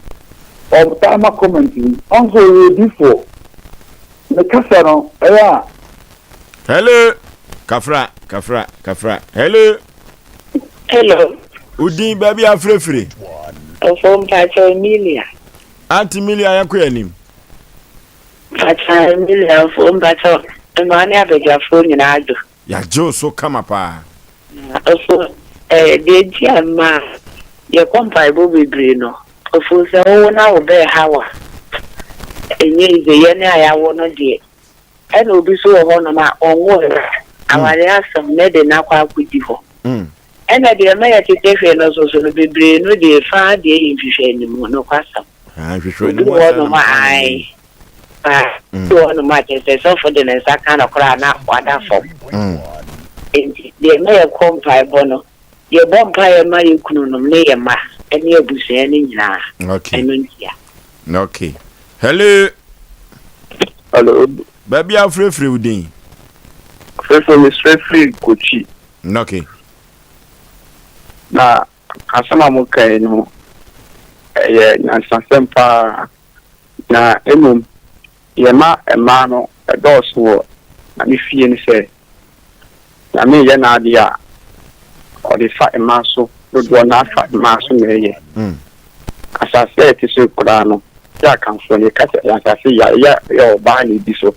ɔtaa ma comment bi, ɔno nso ɔyɛ odiifoɔ. Ne kasa no, ɛyɛ a. Hello, kafra, kafra, kafra. Hello. Hello. Wo din, baabi a wofirefiri. Ɔfo mpakyɛ Emilia. Auntie Milia yɛnkɔ yɛn anim. Mpakyɛ Emilia foɔ mpakyɛ mmaa ne abadwafoɔ nyinaa adwo. Yɛagye wo so kama paa. Ɔfo eh, deɛ nti a mmaa yɛkɔ mpaebɔ bebree no, ɔfo sɛ wowo na wo bɛɛ haw a, Ɛnyɛ easy, yɛn a yɛawo no deɛ. Ɛna obi nso wɔ hɔnom a ɔnwoeɛ a, awareɛ asɛm ne de no akɔ akɔdi hɔ. Ɛna deɛ ɛma yɛtete hwee no nso so no, bebree no deɛ fa deɛ yɛ nhwehwɛanimu, nokwasɛm. Obi wɔ hɔnom a, ae, paa, obi wɔ hɔnom a kyerɛ sɛ sɔfo de ne nsa ka no koraa na wada fam. Enti deɛ ɛma yɛkɔ mpaebɔ no, yɛbɔ mpaeɛ ma yɛn kununom ne yɛn mma ne abusua no nyinaa. Ɛno ntia. Okay. Hello. Hello. Baabi a wofirefiri wo din? Frɛfrɛ me srɛ firi Kochi. Okay. Na asɛm a mokae no ɛyɛ nyansasɛm paa na mmom deɛ ɛma mmaa no ɛdɔɔso wɔ Nyame fie ne sɛ Nyame reyɛ n'adeɛ a ɔde fa mmaa so dodoɔ no ara fa mmaa so na ɛyɛ. Asase a yɛte so koraa no yɛ Akanfoɔ no yɛka sɛ ɛyɛ asase ya ɛyɛ ɛyɛ ɔbaa na ɛdi so.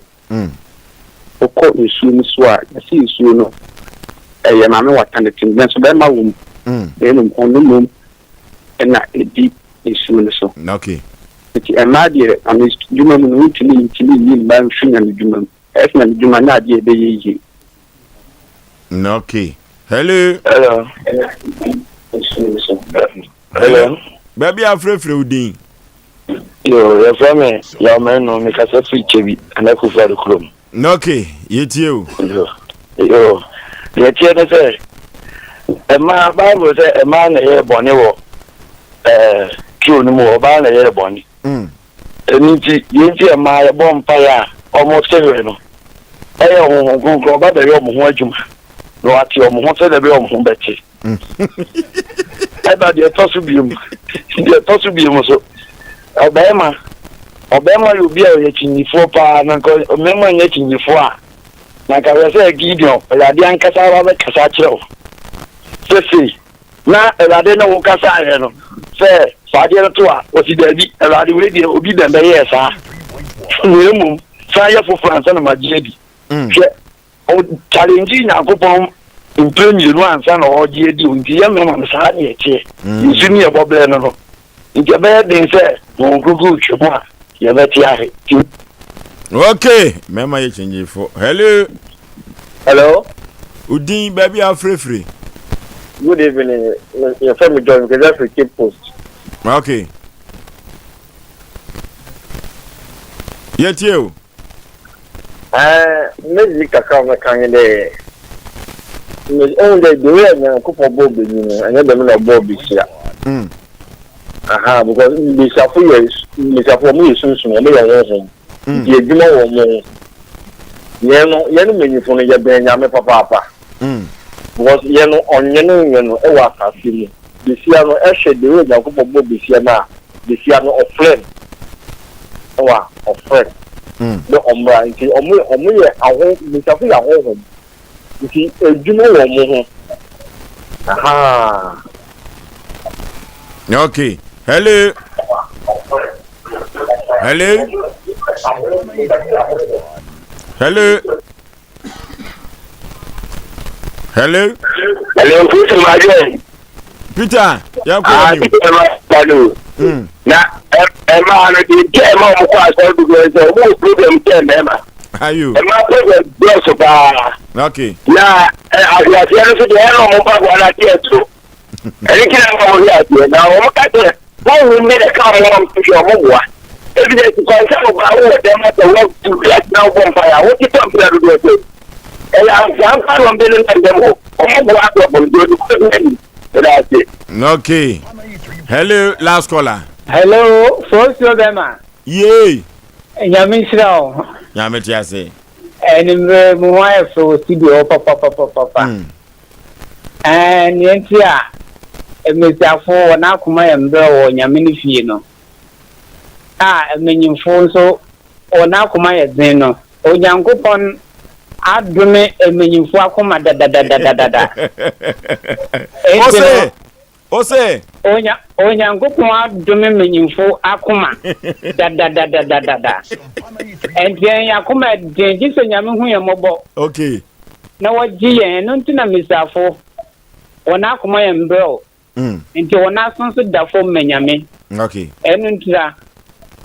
Wokɔ nsuo no so a yɛse nsuo no ɛyɛ maame wata ne tem nanso bɛrima wɔ mu na mmom ɔno mmom na ɛdi nsuo no so. Okay. Nti mmaa deɛ nyame dwuma mu no wontumi ntumi nyi mmaa mfiri nyame dwuma mu. Ɛyɛ sɛ nyame dwuma nyɛ adeɛ a ɛbɛyɛ yie. Okay. Hello. Hello. Hello. Baabi a afrɛfrɛ wo din. Yo, yɛfrɛ me Yaw Manu, mekasa firi Kyebi, anaa Kufuor kurom. Okay, yɛtie o. Yo, yo, deɛ ɛteɛ ne sɛ, mmaa, Bible sɛ mmaa na ɛyɛɛ bɔne wɔ ɛɛ turo no mu hɔ, ɔbaa na ɛyɛɛ bɔne. Mm. Ɛno nti, deɛ nti a mmaa yɛbɔ mpaeɛ a wɔte hwee no, ɛyɛ Honhom Kronkron ɔba bɛyɛ wɔn ho adwuma na wate wɔn ho sɛdeɛ ɛbɛyɛ wɔn ho bɛte. Ɛna deɛ ɛtɔ so biom, deɛ ɛtɔ so biom so, ɔbarima, ɔbarima yɛ obi a ɔyɛ kyinyifoɔ paa, na nka mmarima nyɛ kyinyifoɔ a, na nka hwɛ sɛ Gideon, Awurade ankasa aba bɛkasa akyerɛ wo sɛ sei, na Awurade ne wo kasaeɛ no sɛ fa adeɛ no to a, ɔsi daabi, Awurade wei deɛ obi bɛn bɛyɛɛ saa, na mmom san yɛ foforɔ ansa na magye adi. Hwɛ, Ɔ challenge Nyankopɔn mprɛ mmienu ansa na ɔregye adi o, nti yɛ mmarima no saa ne ɛteɛ. Nsu ne yɛbɔ brɛ no no, nti ɛbɛyɛ den sɛ Honhom Kronkron retwa mu a yɛbɛte ahe. Nti. Ok, mmarima yɛ kyingyefo. Hello. Hello. Odin baabi a wofrɛfiri. Good evening. Yɛfrɛ me John Mekasa firi Cape Coast. Ok. Yɛtie o. Ɛɛ, medze kakra a mɛka nye dɛ, me, ohun dɛ the way a Nyankopɔn bɔɔ banyin no, nnyɛ dɛm na ɔbɔɔ basia. Aha, because mbasiafo yɛ, mbasiafo wɔyɛ sunsum, wɔyɛ honhom, ntsi edwuma wɔ hɔn ho. Hɛn no, hɛn mbanyinfo no, yɛbɛn Nyame papaapa. Because hɛn no, ɔnwenee hɛn wɔ asaase mu. Basia no, ehwɛ the way a Nyankopɔn bɔɔ basia no a, basia no, ɔfrɛ no. Ɛwɔ a ɔfrɛ no dɛ ɔmbra ntsi ɔmo ɔmo yɛ aho mbesiafo yɛ ahonhom ntsi edwuma wɔ ɔmo ho ahaa. Okay. Hello. Hello. Hello. Hello. Hello, Peter Maje. Peter, yɛ kɔ ah, anim. Peter Maje. Hmm. Na ɛmaa no deɛ nti ɛma wɔn kɔ asɔre dodoɔ sɛ wɔn wɔ problem sɛ mmarima. Ayo. Ɛmaa problem dɔɔso paa. Okay. Na ahweaseɛ no nso deɛ ɛna wɔn mpaboa no ate ɛso. Ɛno nti na ɛma wɔn hwe aseɛ na wɔn ka sɛ honhom bi na ɛka wɔn ma wɔn hwɛ wɔn boa. Ebi sɛ sikwansa no koraa wowɔ dɛm asɛ wɔatu atena wobɔ mpaeɛ a wotetɔ mpira dodoɔ sɛ ɛyɛ ansaa mpa na ɔmde no nam dɛm hɔ wɔn boa asɔfo no deɛ ɔde kɔ bi ani ɛda ase. Okay. Hello, last caller. Hello, Frosuo bɛma. Yay. Nyame nhyira wo. Nyame te ase. Anwummerɛ mo ho ayɛ fɛ wɔ studio hɔ papapapapa. Mm. Ɛɛ, nea enti a mmasiafo wɔn akoma yɛ mmerɛw wɔ Nyame ne fie no, a mmanyimfo nso wɔn akoma yɛ dzen no, Onyankopɔn adome mmanyimfo akoma dadadadadada. Enti no, Ose. Onya, Onyankopɔn adome mmanyimfo akoma dadadadadada. Enti yɛn akoma yɛ den, gye sɛ Nyame hu yɛn mmɔbɔ. Okay. Na wɔgye yɛn. Ɛno nti na mmesiafo, wɔn akoma yɛ mmerɛw. Mm. Nti wɔn aso nso da fam ma Nyame. Okay. Ɛno ntira.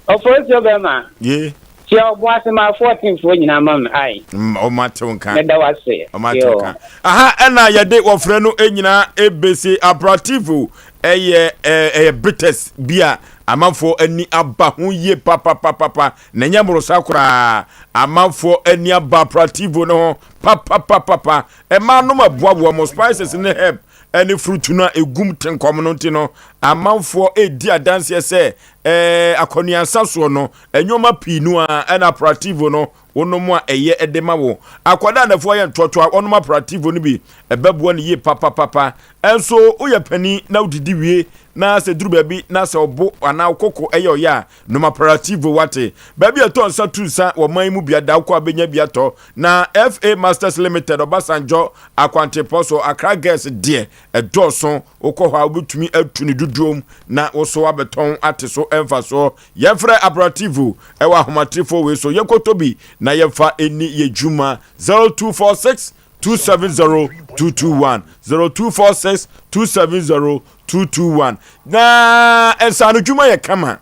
Ɔfɔɔsuo bɛrima. Ye. Tua ɔbo ase ma 14 foɔ nyinaa ma me ai. Mm, ɔmo ate wo nka. Meda wo ase. Ɔmo ate wo nka. Aha ɛna yɛde wɔfrɛ no nyinaa ebesi abrativo ɛyɛ ɛyɛ bitters bi a amanfoɔ ani aba ho yie papapapapa na ɛnyɛ mmorosa koraa amanfoɔ ani aba abrativo no ho papapapapa ɛmaa nom ɛboaboa mo spices ne herb ɛne fruit no a egum tenkɔm no nti no amanfoɔ edi adanseɛ sɛ ɛɛ akɔnuansa soɔ no Nnoɔma pii no ara ɛna aprativo no wonom a ɛyɛ de ma wo. Akwadaa a n'afuo ayɛ ntoatoa ɔnom aprativo no bi ɛbɛboa no yie papapapa. Ɛnso woyɛ panin na wodidi wie na sɛ duru baabi na sɛ ɔbo anaa wo koko ɛyɛ ɔyɛ a nom aprativo wate. Baabi a ɛtɔ nsa tu nsa wɔ man yi mu bia da wokɔ a bɛnya bi atɔ. Na FA Masters Limited Ɔbasanjɔ Akwantepɔ so Accra Girls deɛ ɛdɔɔso wokɔ hɔ a wobɛtumi atu ne dodoɔ mu na wo so abɛtɔn ate so mfasoɔ. Yɛmfrɛ Abrativo ɛwɔ ahomatefoɔ wei so yɛnkɔtɔ bi na yɛmfa ɛni yɛ dwuma 0246 270 221 0246 270 221 na nsaano dwuma yɛ kama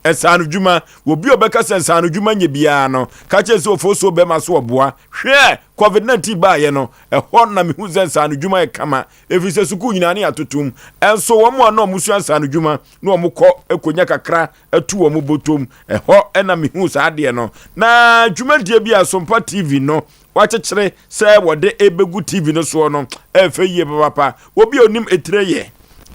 nsaano dwuma obi a ɔbɛka sɛ nsaano dwuma nyɛ biara no ka kyerɛ sɛ ofosuo bɛma so ɔboa hwɛ covid-19 baayɛ no ɛhɔ na mehu sɛ nsaano dwuma yɛ kama ɛfiri sɛ sukuu nyinaa ne atotom ɛnso wɔn a na wɔn sua nsaano dwuma na wɔn kɔ kɔnya kakra to wɔn bɔtɔm. Ɛhɔ na mehuu saa adeɛ no. Na dwumadie bi a Sompa TV no wakyekyere sɛ wɔde ɛbɛgu TV no soɔ no ɛfɛ yie papapa. Obi a onim etire yɛ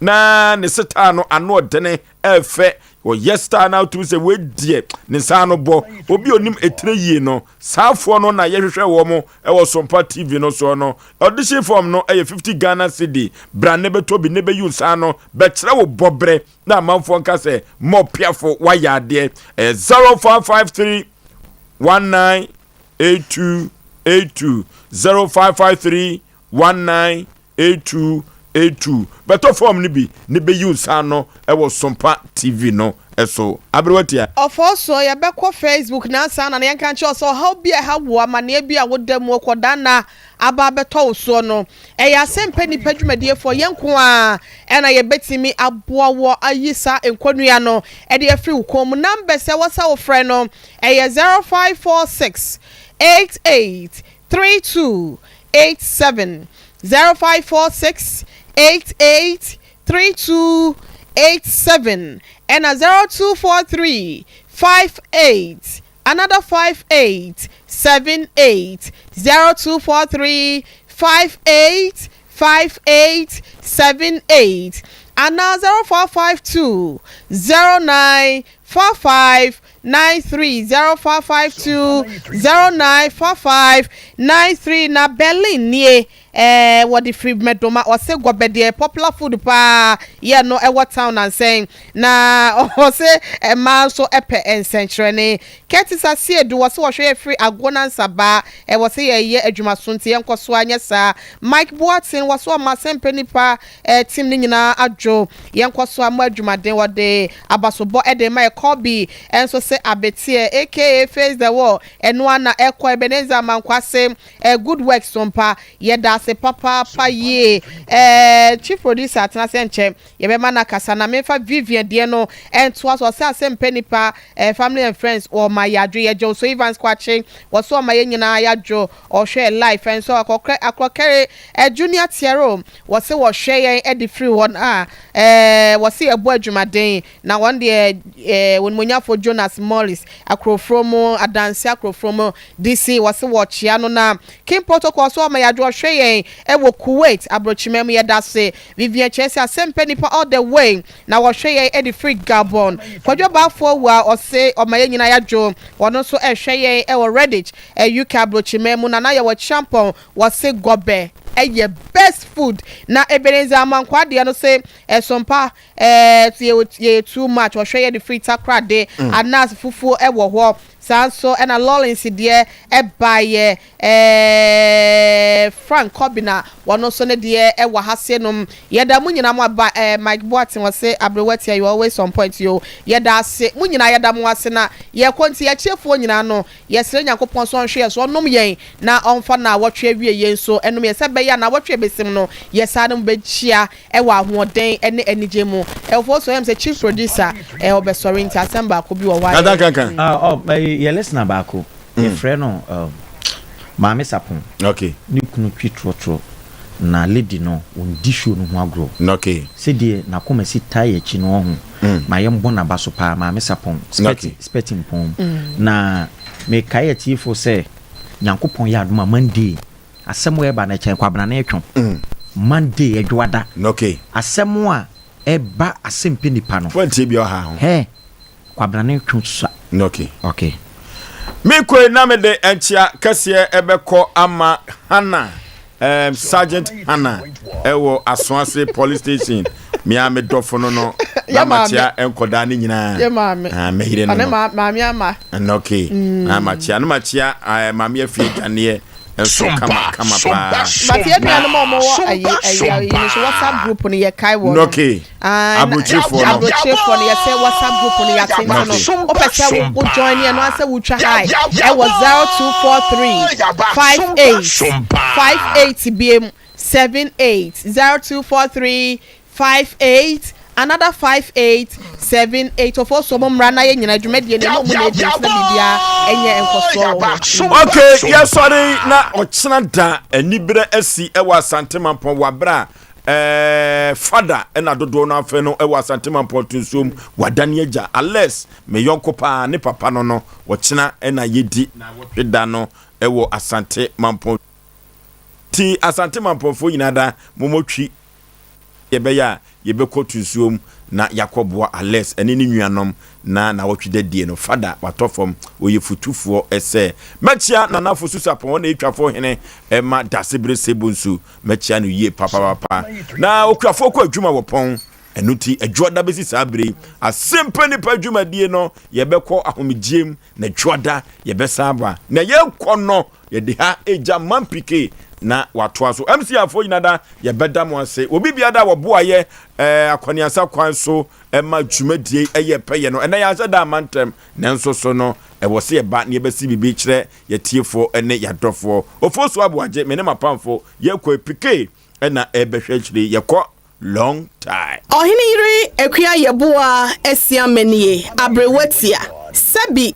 na ne setaa no ano ɔdene ɛfɛ ɔyɛ star na wotumi sɛ wɔadiɛ ne nsa ano bɔ. Obi a onim etire yie no Saafoɔ no na yɛhwehwɛ wɔn wɔ Sompa TV no soɔ no. Audition form no yɛ 50 Ghana cedi. Bra ne bɛtɔ bi ne bɛyi wo nsa ano bɛkyerɛ wo bɔberɛ na amanfoɔ nka sɛ mɔ piafo woayɛ adeɛ. Ɛyɛ 0553 1982 82 0553 19 82 82 bɛtɔ fɔɔm no bi ne bɛyi wo nsa ano wɔ Sompa TV no so. Aberewa tia. Ɔfɔɔ so yɛbɛkɔ Facebook na ansa na no yɛnka nkyerɛ wo sɛ ɔhaw bi a ɛha wo, amaneɛ bi a woda mu, ɔkɔdanna aba abɛtɔ wo soɔ no, ɛyɛ asɛmpɛ nnipa dwumadiefoɔ, yɛn nko ara na yɛbɛtumi aboa wo ayi saa nkɔnnua no de afiri wo kɔn mu. Numbers a ɛwɔ sɛ wofrɛ no, ɛyɛ 0546 88 32 87 0546 88 32 87 ɛna 0243 58 another 58 78 0243 58 58 78 anaa 0452 09 45 93 0552 0945 93 na Berlin nie eh, wɔde firi Mɛdoma ɔse gɔbɛ deɛ popular food paa yɛ no ɛwɔ town nansɛn na ɔse mmaa nso pɛ nsɛnkyerɛne Curtis Asiedu wɔse wɔhwɛ yɛ firi Agona Nsabaa eh, wɔse yɛyɛ adwumaso nti yɛnkɔ so ara nyɛ saa Mike Boateng wɔse ɔma asɛmpɛ nipa eh, team no nyinaa adwo yɛnkɔ so ara mmɔ adwumaden wɔde Abasobɔ de rema yɛ Kobe nso se abeteɛ aka face the wall ɛno ara na ɛkɔ Ebenezer Amankwase eh, good work sompa yɛda ase papaapa yie eh, Chief producer atena ase nkyɛ yɛbɛma no akasa na memfa Vivian deɛ no ntoa so ɔse ase mpɛ nipa eh, family and friends wɔma yɛadwo yɛgye wo so Evans Kwakye wɔse ɔma yɛn nyinaa yɛadwo ɔhwɛ life nso akɔkrɛ akorɔkɛre eh, Junior Tiero Wɔse wɔhwɛ yɛn de firi hɔ no a, eh, wɔse yɛbɔ adwumaden, na wɔn deɛ, eh, Onimuonyamfoɔ Jonas Morris, Akurofrom mu, Adanse Akurofrom mu, DC, wɔse wɔkyea no, na King Protocol nso ɔma yɛadwo, ɔhwɛ yɛn wɔ Kuwait, aburokyima mu, yɛdase. Vivian Kyerɛsi, Asɛmpɛ Nipa all the way, na wɔhwɛ yɛn de firi Gabon. Kwadwo Baafoɔ Awuah, ɔse ɔma yɛn nyinaa yɛadwo, ɔno nso ɛhwɛ yɛn wɔ Redditch, UK aburokyima mu, Nana Yɛwɔ Kyeampɔn, Wɔse gɔbɛ yɛ best food na Ebenezer Amankwaa deɛ no se ɛsompa ɛɛ yɛyɛ too much ɔhwɛ yɛ de firi takorade anas fufuo ɛwɔ hɔ. Saa nso na Lawrence deɛ baeɛ. Ɛɛ Frank Kobina wɔno nso ne deɛ wɔ ha se nom. Yɛda mo nyinaa mo aba ɛɛ Mike Boateng ɔse Aberewa Tia you always on point yoo. Yɛda ase mo nyinaa yɛda mo ase na yɛkɔ nti yɛtiefoɔ nyinaa no yɛsrɛ Nyankopɔn sɛ ɔnhwɛ yɛn so ɔnom yɛn na ɔnfa naawɔtwe awie yei nso ɛnom yɛn sɛ ɛbɛyɛ a naawɔtwe a ɛbɛsim no yɛsan ne mo bɛhyia wɔ ahoɔden ne anigye mu. Ɛwɔ so ɛyɛ me sɛ chief producer ɛ ɔbɛsɔre nti asɛm baako bi wɔ hɔ a yɛ. Ah oh yɛ listener baako yɛfrɛ no um, Maame Sapon. Okay. Ne kunu twi trɔtrɔ na lady no ɔndi show no ho agorɔ. Okay. Sɛdeɛ n'akoma si tae yɛn akyi no ɔho. Ma yɛmbɔ n'aba so paa Maame Sapon spɛti spɛti mpɔn. Na mekae atiefoɔ sɛ Nyankopɔn yɛ adom a Monday Asɛm a ɛba no ɛkyɛn Kwabena ne ɛtwo. Monday Adwoada. Okay. Asɛm a ɛba asɛmpɛ nipa no. Wantie bia ɔha ho. Hɛ Kwabena ne ɛtwo sua. Okay. Okay. Me koe na me de nkyea kɛseɛ ɛbɛkɔ ama Hannah um, Sergeant Hannah ɛwɔ Asoase police station. Me a me dɔfo no no na makyea nkɔdaa ne nyinaa. Yɛ maame. Ah, me yere no no. Ɔne maame ama. Okay. Mm. Na makyea no makyea uh, maame afie dwaneɛ. nso kama kama paa. But yɛn nuanom a wɔwɔ ayi ayi ayi no so WhatsApp group no yɛ kae wɔn. Okay. Aburokyerefoɔ no. Aburokyerefoɔ no yɛsɛ WhatsApp group no yɛate nti no wopɛ sɛ wo join yɛn no asɛ wotwa hi ɛwɔ 0243 58 58 biem 78 0243 58 another 58 78 ɔfɔ so ɔmo mmra na yɛ nyina dwumadie no ɛna ɔmo na edi nti na biribiara ɛnyɛ nkɔsoɔ wɔ hɔ. Ok yɛsɔre na ɔkyena da aniberɛ asi ɛwɔ Asante Mampɔn wɔ aberɛ a ɛɛ fada ɛna dodoɔ no afɛ no ɛwɔ Asante Mampɔn Tunsuom wadane agya Alex me yɔnko paa ne papa no no ɔkyena ɛna yɛdi na wɔtwe da no ɛwɔ Asante Mampɔn ti Asante Mampɔnfoɔ nyinaa da momɔtwi Yɛbɛyɛ a, yɛbɛkɔ Tunsuom na yɛakɔboa Alex ne ne nuanom na nawɔtwe da die no, Fada watɔ fam, ɔyɛ futufoɔ sɛ. Mɛkyea Nana Fosu Sarpong, ɔna Etwafoɔ hene ma Dasebere Sebonsu, mɛkyea no yie papaapa. Na Okuafoɔ kɔ adwuma wɔ pɔn, ɛno nti Adwoada bɛsi saa berɛ yi, Asempa Nipa dwumadie no, yɛbɛkɔ ahomegyeɛm na Dwoada yɛbɛsan aba. Na yɛrekɔ no, Yɛde ha egya man PK na watoa so. MC afoɔ nyina da yɛbɛda mo ase. Obi bia da wɔboa yɛ eh, akɔneasa kwan so ɛma dwumadie ɛyɛ pɛyɛ no. Ɛnɛ yɛanhyɛ da ama ntɛm, nanso so no ɛwɔ sɛ yɛba na yɛbɛsi biribi kyerɛ yɛtiefoɔ ɛne yɛadɔfoɔ. Ofosu Aboagye, me ne m'apamfo yɛkɔ PK ɛna ɛbɛhwɛ akyire yɛkɔ long time. Ɔhene yere Akua Yeboah Asiamah nie, aberewa tia. Sɛbi.